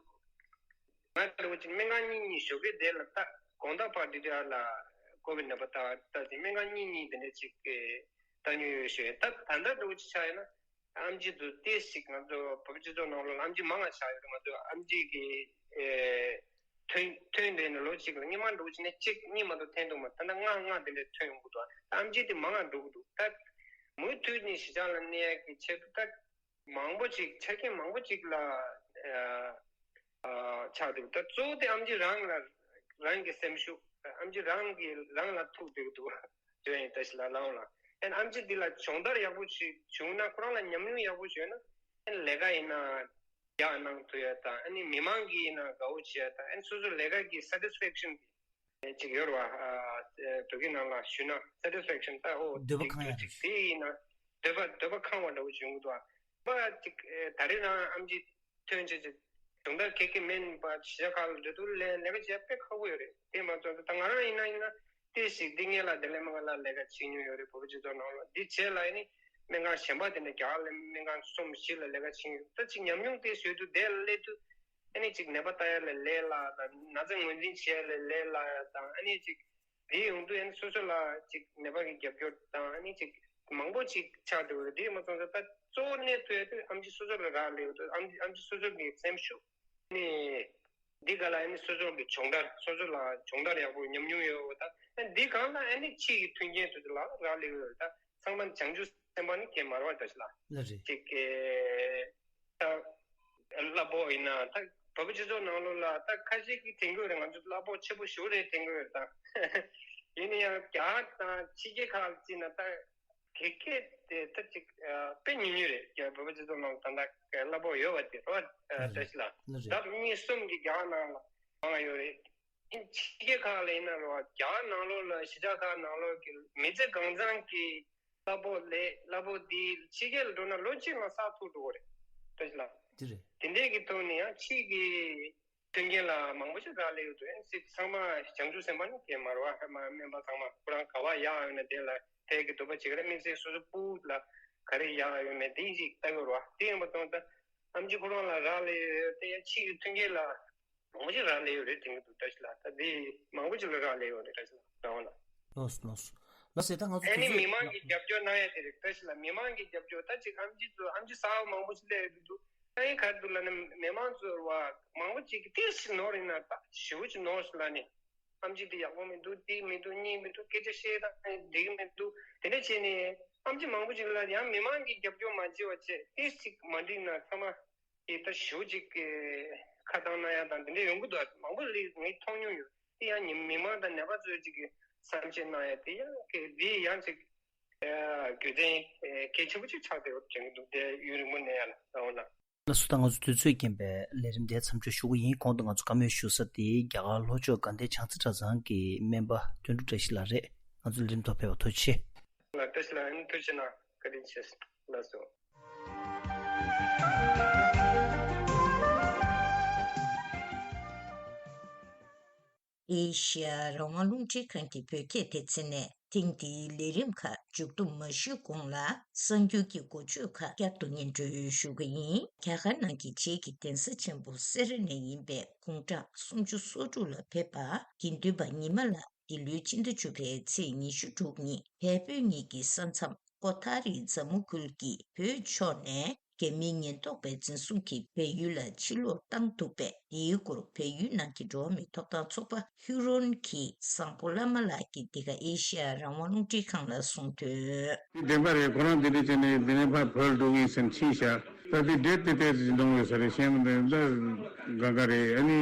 ང་འདྲ་བོ་ཅིག་སྨན་ཁང་གཉིས་གཉིས་ཞོགས་ཀས་དེ་ལ་ལྟ་དགོང་དག་བར་དུ་དེ་ལ་ཀོ་བིད་ནད་པ་ལྟ་ལྟ་ཅིག་སྨན་ཁང་གཉིས་གཉིས་དེ་འདྲ་ཅིག་ལྟ་མྱོང་ཡོད་ཞུ་ཡོད། ད་ད་ལྟ་འདྲ་བོ་ཅིག་ཆགས་ཡོད་ན་ཨམ་ཆི་དུ་ཏོག་ཙམ་ང་ཚོ་བོད་པ་སྤྱི་ཚོགས་ནང་ལོགས་ལ་ཨམ་ཆི་མང་ང་ཆགས་ཡོད་རེད། ང་ཚོ་ཨམ་ཆི་གི་ཐོན་ཐོན་དེ་ནི་ལོ་གཅིག་ལ་སྔོན་མ་འདྲ་བོ་ཅིག་ནས་གཅིག་གཉིས་མ་གཏོགས་ཐོན་འདུག་མ་ད་ལྟ་ལྔ་ལྔ་དེ་འདྲ་ཐོན་ཡོང་གི་འདུག་ཨམ་ཆི་དེ་མང་ང་འགྲོ་གི་འདུག་ད་མུ་མཐུད་ནས་གཞིས་ཆགས་ལ་གནས་ཡ་གི་ཆེད་དུ་ད། མང་པོ་ཅིག་ཆ་རྐྱེན་མང་པོ་ཅིག་ལ་ཨ་ཨ་ཆགས་འདུག་ད་གཙོ་བོ་དེ་ཨམ་ཆི་རང་ལ་རང་གི་སེམས་ཤུགས་ཨམ་ཆི་རང་གི་རང་ལ་ཐུག་འདུག་འདུག་དེ་ཡིན་ད་ཞིག་ལ་ལའོ་ལ་ཨན་ཨམ་ཆི་འདི་ལ་སྦྱོང་བརྡར་ཡག་པོ་ཞིག་བྱུང་ན་ཁོ་རང་ལ་ཉམས་མྱོང་ཡག་པོ་ཞིག་ཡོད་ན་ཨན་ལས་ཀ་ཡིན་ན་རྒྱག་གནང་ཐུབ་ཡ་དང་ཨ་ནི་མི་མང་གིས་ཡིན་ན་དགའ་བོ་བྱེད་ཡ་དང་ཨན་སོ་སོ་ལས་ཀ་གི་satisfaction་ཅིག་ཡོད་རེད་བ། ཨ་བོད་སྐད་ནང་ལ་ཞུས་ན་satisfaction ད་ཨོ་འདོད་པ་ཁེངས་ཡ་ཅིག་རེད། དེ་ཡིན་ན་འདོད་པ་འདོད་པ་ཁེངས་པ་འདྲ་བོ་ཅིག་ཡོང་གི་འདུག་བ། པ་ཅིག་ད་རེས་རང་ཨམ་ཆི་ཐོན་ཆེད་ཅིག་སྦྱོང་བརྡར་གེ་གེ་མིན་པ་གཞིས་ཆགས་ཁག་ལ་འགྲོ་དུས་ལས་ལས་ཀ་བྱེད་ཡ་དཔེ་ཁག་པོ་ཡོད་རེད། དེ་མ་ཚད་ད་ང་རང་ཡིན་ན་ཡིན་ན་ཏོག་ཙམ་འདི་སྔོན་ལ་བདེ་ལེགས་སྨན་ཁང་ལ་ལས་ཀ་བྱེད་མྱོང་ཡོད་རེད། བོད་པ་སྤྱི་ཚོགས་ནང་ལ་འདི་བྱས་ལ་ཡིན་ནི་སྨན་ཁང་གཞན་པ་དེ་འདྲ་རྒྱ་གར་ལ་སྨན་ཁང་གསུམ་བཞི་ལ་ལས་ཀ་བྱེད་མྱོང་ད་ཅིག་ཉམས་མྱོང་དེ་བཟོས་དུས་དེ་ལ་སླེབས་དུས། ཨ་ནི་ཅིག་ནད་པ་ལྟ་ཡ་ལ་ལས་སླ་དང་ན་ཚ་ངོས་འཛིན་བྱེད་ཡ་ལ་ལས་སླ་ཡ་དང་ཨ་ནི་ཅིག་དེ་ཡོང་དུས་ཨ་ནི་སོ་སོ་ལ་ཅིག་ནད་པ་གི་རྒྱབ་སྐྱོར་དང་ཨ་ནི་ཅིག་མང་པོ་ཅིག་ཆགས་འདུག་དེ་མ་སོང་ཙང་ད་གཙོ་བོ་གནས་ཐུབ་ཡ་དེ་ཨམ་ཆི་སོ་སོ་ལ་རག་ལས་ཡོད་དུས་ཨམ་ཆི་ཨམ་ཆི་སོ་སོ་གི་སེམས་ཤུགས་ཨ་ནི་འདི་ག་ལ་ཨ་ནི་སོ་སོ་གི་སྦྱོང་བརྡར་སོ་སོ་ལ་སྦྱོང་བརྡར་ཡག་པོ་ཉམས་མྱོང་ཡོད་ད་ཨ་ནི་འདི་གང་ལ་ཨ་ནི་ཕྱི་ཡི་མཐུན་རྐྱེན་དེ་ཚོ་ལ་རག་ལས་ཡོད་ད། ཚང་མ་བྱང་ཆུབ་སེམས་དཔའ་ནི་གེ་མར་བ་ད་ཞིག་ལ། ལ་རེད། ཅིག་གེ་ད་གླ་ཕོགས་ཡིན་ན་ད་བོད་པ་སྤྱི་ཚོགས་ནང་ལོགས་ལ་ད་ཁ་ཤས་ཀྱིས་དྲན་གྱི་ཡོད་རེད། ང་ཚོ་གླ་ཕོགས་ཆེ་པོ་ཞེ་པོ་རེད་དྲན་གྱི་ཡོད་རེད་ད། ཡིན་ན་ཡང་རྒྱ་དང་ཕྱི་རྒྱལ་ཁག་ལ་བརྩིས་ན་ད་གེ་གེ་དེ་ད་ཅིག་དཔེ་ཉུང་ཉུང་རེད། རྒྱ་བོད་པ་སྤྱི་ཚོགས་ནང་ད་ད་གླ་ཕོགས་ཡོད་པ་དེ་རེད་བ། ད་ཞིག་ལ་ལ་རེད། ལྡབ་གཉིས་གསུམ་གྱི་རྒྱ་ནང་ལ་མང་ཡོད་རེད། ཕྱི་རྒྱལ་ཁག་ལ་ཡིན་ན་རེད་བ། རྒྱ་གར་ནང་ལོགས་ལ་གཞིས་ཆགས་ཁག་ནང་ལོགས་ཀྱི་མི་ཚེ་གང་ཚང་གི་གླ་ཕོགས་ལས་གླ་ཕོགས་འདི་ཕྱི་རྒྱལ་ལ་འགྲོ་ན་ལོ་གཅིག་ལ་ས་ཐུག་འགྲོ་གི་རེད། ལྟ་ཞིག་ལ། དེ་རེད། དེ་འདྲས་ཀྱི་ཐོག་ནས་ཡང་ཕྱིའི་གི་མཐུན་རྐྱེན་ལ་མང་པོ་ཞིག་རག་ལས་ཡོད་དུས་ཨེ་སི་ཚང་མ་བྱང་ཆུབ་སེམས་དཔའ་ནི་དེ་མ་རེད་བ། ཧ་མ་སྨན་པ་ཚང་མ་ཁོ་རང་ག་བ་ཡག་ཡོད་ན་དེ་ལ་ཕལ་གྱི་འདོད་པ་བྱེད་ཀྱི་རེད། དམིགས་བསལ་སོ་སོ་སྤུ་གུ་ལ་ག་རེ་ཡག་ཡོད་མེད་དེ་ཅིག་ལྟ་གི་རེད་བ། དེ་ཡིན་པ་སོང་ཙང་ཨམ་ཆི་ཁོ་རང་ལ་རག་ལས་ཡོད་དེ་ཡང་ཕྱིའི་གི་མཐུན་རྐྱེན་ལ། མང་པོ་ཅིག་རག་ལས་ཡོད་རེད་དྲན་གྱི་འདུག་བཀྲ་ཤིས་ལགས། ད་འདི་མང་པོ་ཅིག་ལ་རག་ལས་ཡོད་རེད་བཀྲ་ཤིས་ལགས་རང་ལ། ལགས་སོ་ལགས་སོ། ལགས་སེ་ད་ང་ཚོ་ཨ་ནི་དུས་ཚོད་མི་མང་གི་རྒྱབ་སྐྱོར་གནང་ཡ་དེ་རེད་བཀྲ་ཤིས་ལགས། མི་མང་གི་རྒྱབ་སྐྱོར་ད་ཅིག་ཨམ་ཆི་ཚོ་ཨམ་ཆི་གསར་པ་མང་པོ་ཅིག་སླེབས་ཡོད་འདུག་ད་ཡིན་ག་རེ་འདུག་ལབ་ན་མི་མང་ཚོ་བ་མང་པོ་ཅིག་གིས་ཏོག་ཙམ་ནོར་ཡིན་ན་ད་ཞེ་པོ་ཅིག་ནོར་སོང་ལབ་ནས་ཨམ་ཆི་འདི་ཡག་པོ་མི་འདུག་འདི་མི་འདུག་གཉིས་མི་འདུག་སྐད་ཆ་བཤད་ད་འགྲིག་གི་མི་འདུག་དེ་འདྲ་བྱས་ནས་ ཨམ་ཆི་མང་པོ་ཅིག་ལ་ཡང་མི་མང་གི་རྒྱབ་སྐྱོར་མ་བྱས་པ་བྱས་ཏེ་ཅིག་མ་འགྲིག་ན་ཚང་མ་ཡི་ད་ཞུ་ཅིག་ཁ་བཏང་ན་ཡང་དང་དེ་འདྲ་ཡོང་གི་འདུག་མང་པོ་ལས་ངས་མཐོང་མྱོང་ཡོད། དེ་ཡང་མི་མང་དང་ནད་པ་ཚོས་ཅིག་བསམ་ཤེས་གནང་ཡ་དེ་ཡང་གལ་འདི་ཡང་ཅིག་རྒྱུ་མཚན་གལ་ཆེན་པོ་ཅིག་ཆགས་བསྡད་ཡོད་དྲན་གི་འདུག་དེ་ཡུན་རིང་པོ་ནས་ཡང་ལ་ལ་འོ་ལ། ལགས་སོ། ད་ང་ཚོ་དུས་ཚོད་རྐྱེན་པས་ལས་རིམ་འདི་མཚམས་འཇོག་ཞུ་གི་ཡིན། གོང་དུ་ང་ཚོ་བཀའ་མོལ་ཞུ་ས་དེ་རྒྱ་གར་ལྷོ་ཕྱོགས་དགའ་ལྡན་བྱང་རྩེ་གྲྭ་ཚང་གི་སྨན་པ་དོན་གྲུབ་བཀྲ་ཤིས་ལགས་རེད། ང་ཚོ་ལས་རིམ་ཐོག་ཕེབས་པར་ཐུགས་རྗེ་ཆེ། ལགས་བཀྲ་ཤིས་ལགས་ཨ་ནི་ཐུགས་རྗེ་གནང་། བཀའ་དྲིན་ཆེ། ལགས་སོ། ཨེ་ཤེ་ཡ་རང་དབང་རླུང་འཕྲིན་ཁང་གི་བོད་སྐད་སྡེ་ཚན་ནས་ཐེངས་འདིའི་ལས་རིམ་ཁག་མཇུག་བསྡོམས་མ་ཞུས་གོང་ལ་གསར་འགྱུར་གྱི་འགོ་བརྗོད་ཁག་བསྐྱར་དུ་སྙན་སྒྲོན་ཞུ་གི་ཡིན། རྒྱ་གར་ནང་གི་རྗེས་ཀྱི་གདན་ས་ཆེན་པོ་སེ་ར་ནས་ཡིན་པའི་དགུང་གྲངས་སུམ་ཅུ་སོ་དྲུག་ལ་ཕེབས་པ་དགེ་འདུན་པ་ཉི་མ་ལགས་འདི་ལོའི་ཕྱི་ཟླ་བཅུ་པའི་ཚེས་ཉི་ཤུ་དྲུག་ཉིན་བལ་པོའི་ཉིད་ཀྱི་ས་མཚམས་ཀོ་ཐ་རི་ཛ་མུ་ཁུལ་གྱི་བོད་ཕྱོགས་ནས་རྒྱ་མིའི་ཉེན་རྟོག་པའི་འཛིན་བཟུང་གིས་བལ་ཡུལ་ལ་ཕྱིར་ལོག་བཏང་འདུག་པས། འདིའི་སྐོར་བལ་ཡུལ་ནང་གི་འགྲོ་བ་མིའི་ཐོབ་ཐང་ཚོགས་པ་ཧུ་རོན་གྱི་བཟང་པོ་བླ་མ་ལགས་ཀྱིས་འདི་ག་ཨེ་ཤེ་ཡ་རང་དབང་རླུང་འཕྲིན་ཁང་ལ་གསུངས་དོན། འདི་བདེན་པ་རེད། ཁོ་རང་འདི་འདྲ་བྱས་ནས་འདི་ནས་ཕར་བོད་འགྲོ་གི་ཡིན་ཟེར་ཕྱིན་ཤག་ད་དེ་འདྲས་དེ་ལྟས་ཅིག་འགྲོ་འོས་ས་རེད། ཤེས་མི་འདུག་ད་ག་ག་རེད། ཨ་ནི་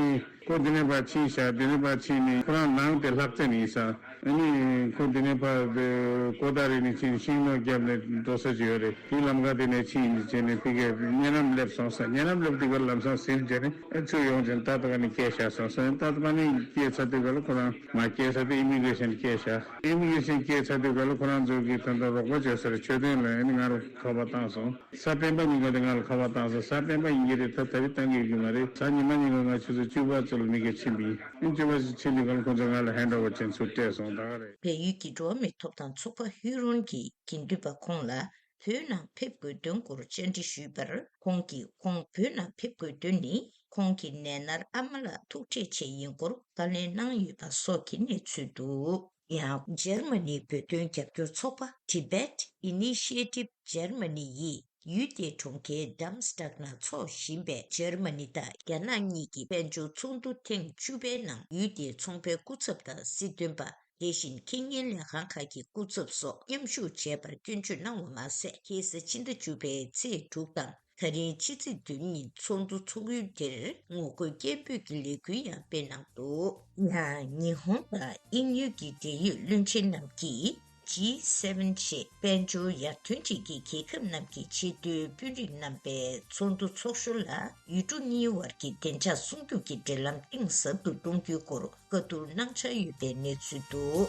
ཁོ་འདི་ནས་ཕར་ཕྱིན་ཤག་འདི་ནས་ཕར་ཕྱིན་ནས་ཁོ་རང་ནང་དེ་ལྷག་བཙན་ཡིན་ས། ཨ་ནི་ཁོ་འདི་ནས་ཕར་དེ་ཀོ་ཏ་རི་ནས་ཕྱིན་ཤིང་ནོར་བརྒྱབ་ནས་འགྲོ་ས་ཅིག་ཡོད་རེད། དེའི་ལམ་ཁ་དེ་ནས་ཕྱིན་ཡིན་བྱས་ནས་ཕ་གིར་གཉའ་ལམ་སླེབས་སོང་ས། གཉའ་ལམ་སླེབས་དུས་ཀ་ལམ་སང་ཟིན་བྱས་ནས་ཨ་ཚུར་ཡོང་བྱས་ནས་ད་ལྟ་ག་ནས་སྐྱེལ་བཞག་སོང་ས། ད་ལྟ་ཕ་ནས་སྐྱེལ་ཚར་དུས་ཀ་ལ་ཁོ་རང་མ་སྐྱེལ་ས་དེ་ཨི་མི་གྷི་རེ་ཤན་སྐྱེལ་བཞག་ཨི་མི་གྷི་རེ་ཤན་སྐྱེལ་ཚར་དུས་ཀ་ལ་ཁོ་རང་ཚོ་གིས་ད་ལྟ་རོགས་པ་བྱས་ས་རེད། མཆོད་རྟེན་ལ་ཨ་ནི་ང་རུ་ཁ་པར་བཏང་སོང་། གཟའ་སྤེན་པ་ཉིན་ཀ་དེ་ང་ལ་ཁ་པར་བཏང་སོང་། གཟའ་སྤེན་པ་ཡིན་གྱི་རེད། ད་ད་རེས་བཏང་གི་ཡོད་ཀྱི་མ་རེད། གཟའ་ཉི་མ་ཉིན་ཀ་ང་ཆུ་ཚོད་བཅུ་པ་ཙམ་ལ་མི་ག་ཕྱིན་པ་ཡིན། ཨིན་བཅུ་པ་ཕྱིན་དུས་ཀ་ལ་ཁོང་ཚོ་ང་ལ་ཧེན་ཌི་ཨོ་ཝར་བྱས་ཚུར་སྤྲད་སོང་། ད་ག་རེད། བལ་ཡུལ་གྱི་འགྲོ་བ་མིའི་ཐོབ་ཐང་ཚོགས་པ་ཧུ་རོན་གྱི་དགེ་འདུན་པ་ཁོང་ལ་བོད་ནང་ཕེབས་དགོས་དོན་སྐོར་བཅར་འདྲི་ཞུས་པར། ཁོང་གིས་ཁོང་བོད་ནང་ཕེབས་དགོས་དོན་ནི་ཁོང་གི་ནད་མནར་ཨ་མ་ལགས་ཐུག་འཕྲད་ཆེད་ཡིན་སྐོར་བཀའ་ལན་གནང་ཡོད་པ་སོགས་ཀྱི་གནས་ཚུལ་འདུག་ཡང་འཇར་མ་ནིའི་བོད་དོན་རྒྱབ་སྐྱོར་ཚོགས་པ་Tibet Initiative Germany ཡིས་ཡུལ་དེའི་གྲོང་ཁྱེར་Darmstadt ནང་འཚོགས་བཞིན་པའི་འཇར་མ་ནི་དང་རྒྱ་ནག་གཉིས་ཀྱི་དཔལ་འབྱོར་ཚོགས་འདུ་ཐེངས་བཅུ་པའི་ནང་ཡུལ་དེའི་ཚོང་པའི་སྐུ་ཚབ་དང་སྲིད་དོན་པ། དེ་བཞིན་ཁེ་ཉེན་ལས་ཁང་ཁག་གི་སྐུ་ཚབ་སོགས་མཉམ་ཞུགས་བྱས་པར་སྐྱོན་བརྗོད་གནང་བ་མ་ཟད། ཁ་སང་ཕྱི་ཟླ་བཅུ་པའི་ཚེས་དྲུག་དང་ད་རིང་ཕྱི་ཚེས་བདུན་ཉིན་ཚོགས་འདུ་འཚོགས་ཡུལ་དེར་ངོ་རྒོལ་སྐད་འབོད་ཀྱི་ལས་འགུལ་ཡང་སྤེལ་གནང་འདུག་ཡང་ཉི་ཧོང་དང་དབྱིན་ཡུལ་གྱི་འབྲེལ་ཡོད་བློན་ཆེན་རྣམས་ཀྱིས་ཇི་སེ་ཝེན་ཞེས་དཔལ་འབྱོར་ཡར་ཐོན་ཅན་གྱི་རྒྱལ་ཁབ་རྣམས་ཀྱི་ཆེས་མཐོའི་དཔོན་རིགས་རྣམ་པའི་ཚོགས་འདུ་འཚོགས་ཞོར་ལ་ཡུལ་གྲུ་གཉིས་བར་གྱི་བདེ་འཇགས་སྲུང་སྐྱོབ་ཀྱི་འབྲེལ་ལམ་གཏིང་ཟབ་ཏུ་གཏོང་རྒྱུའི་སྐོར་བཀའ་བསྡུར་གནང་འཆར་ཡོད་པའི་གནས་ཚུལ་འདུག་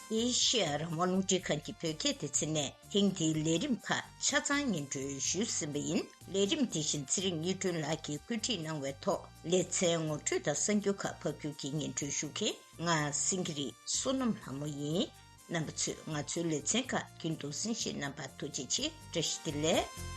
ཨེ་ཤེ་ཡ་རང་དབང་རླུང་འཕྲིན་ཁང་གི་བོད་སྐད་སྡེ་ཚན་ནས་ཐེངས་འདིའི་ལས་རིམ་ཁག་ཆ་ཚང་སྙན་སྒྲོན་ཞུས་ཟིན་པ་ཡིན། ལས་རིམ་དེ་བཞིན་ཚེ་རིང་དངོས་སྒྲོན་ལགས་ཀྱིས་བཀོད་སྒྲིག་གནང་བའི་ཐོག་ལེ་ཚན་ངོ་སྤྲོད་དང་གསར་འགྱུར་ཁག་ཕབ་སྒྱུར་གྱིས་སྙན་སྒྲོན་ཞུ་མཁན་ང་སེང་གེ་རི་བསོད་ནམས་ལྷ་མོ་ཡིན། རྣམ་པ་ཚོས་ང་ཚོའི་ལེ་ཚན་ཁག་རྒྱུན་དུ་གསན་བཞེས་གནང་བར་ཐུགས་རྗེ་ཆེ། བཀྲ་ཤིས་བདེ་ལེགས།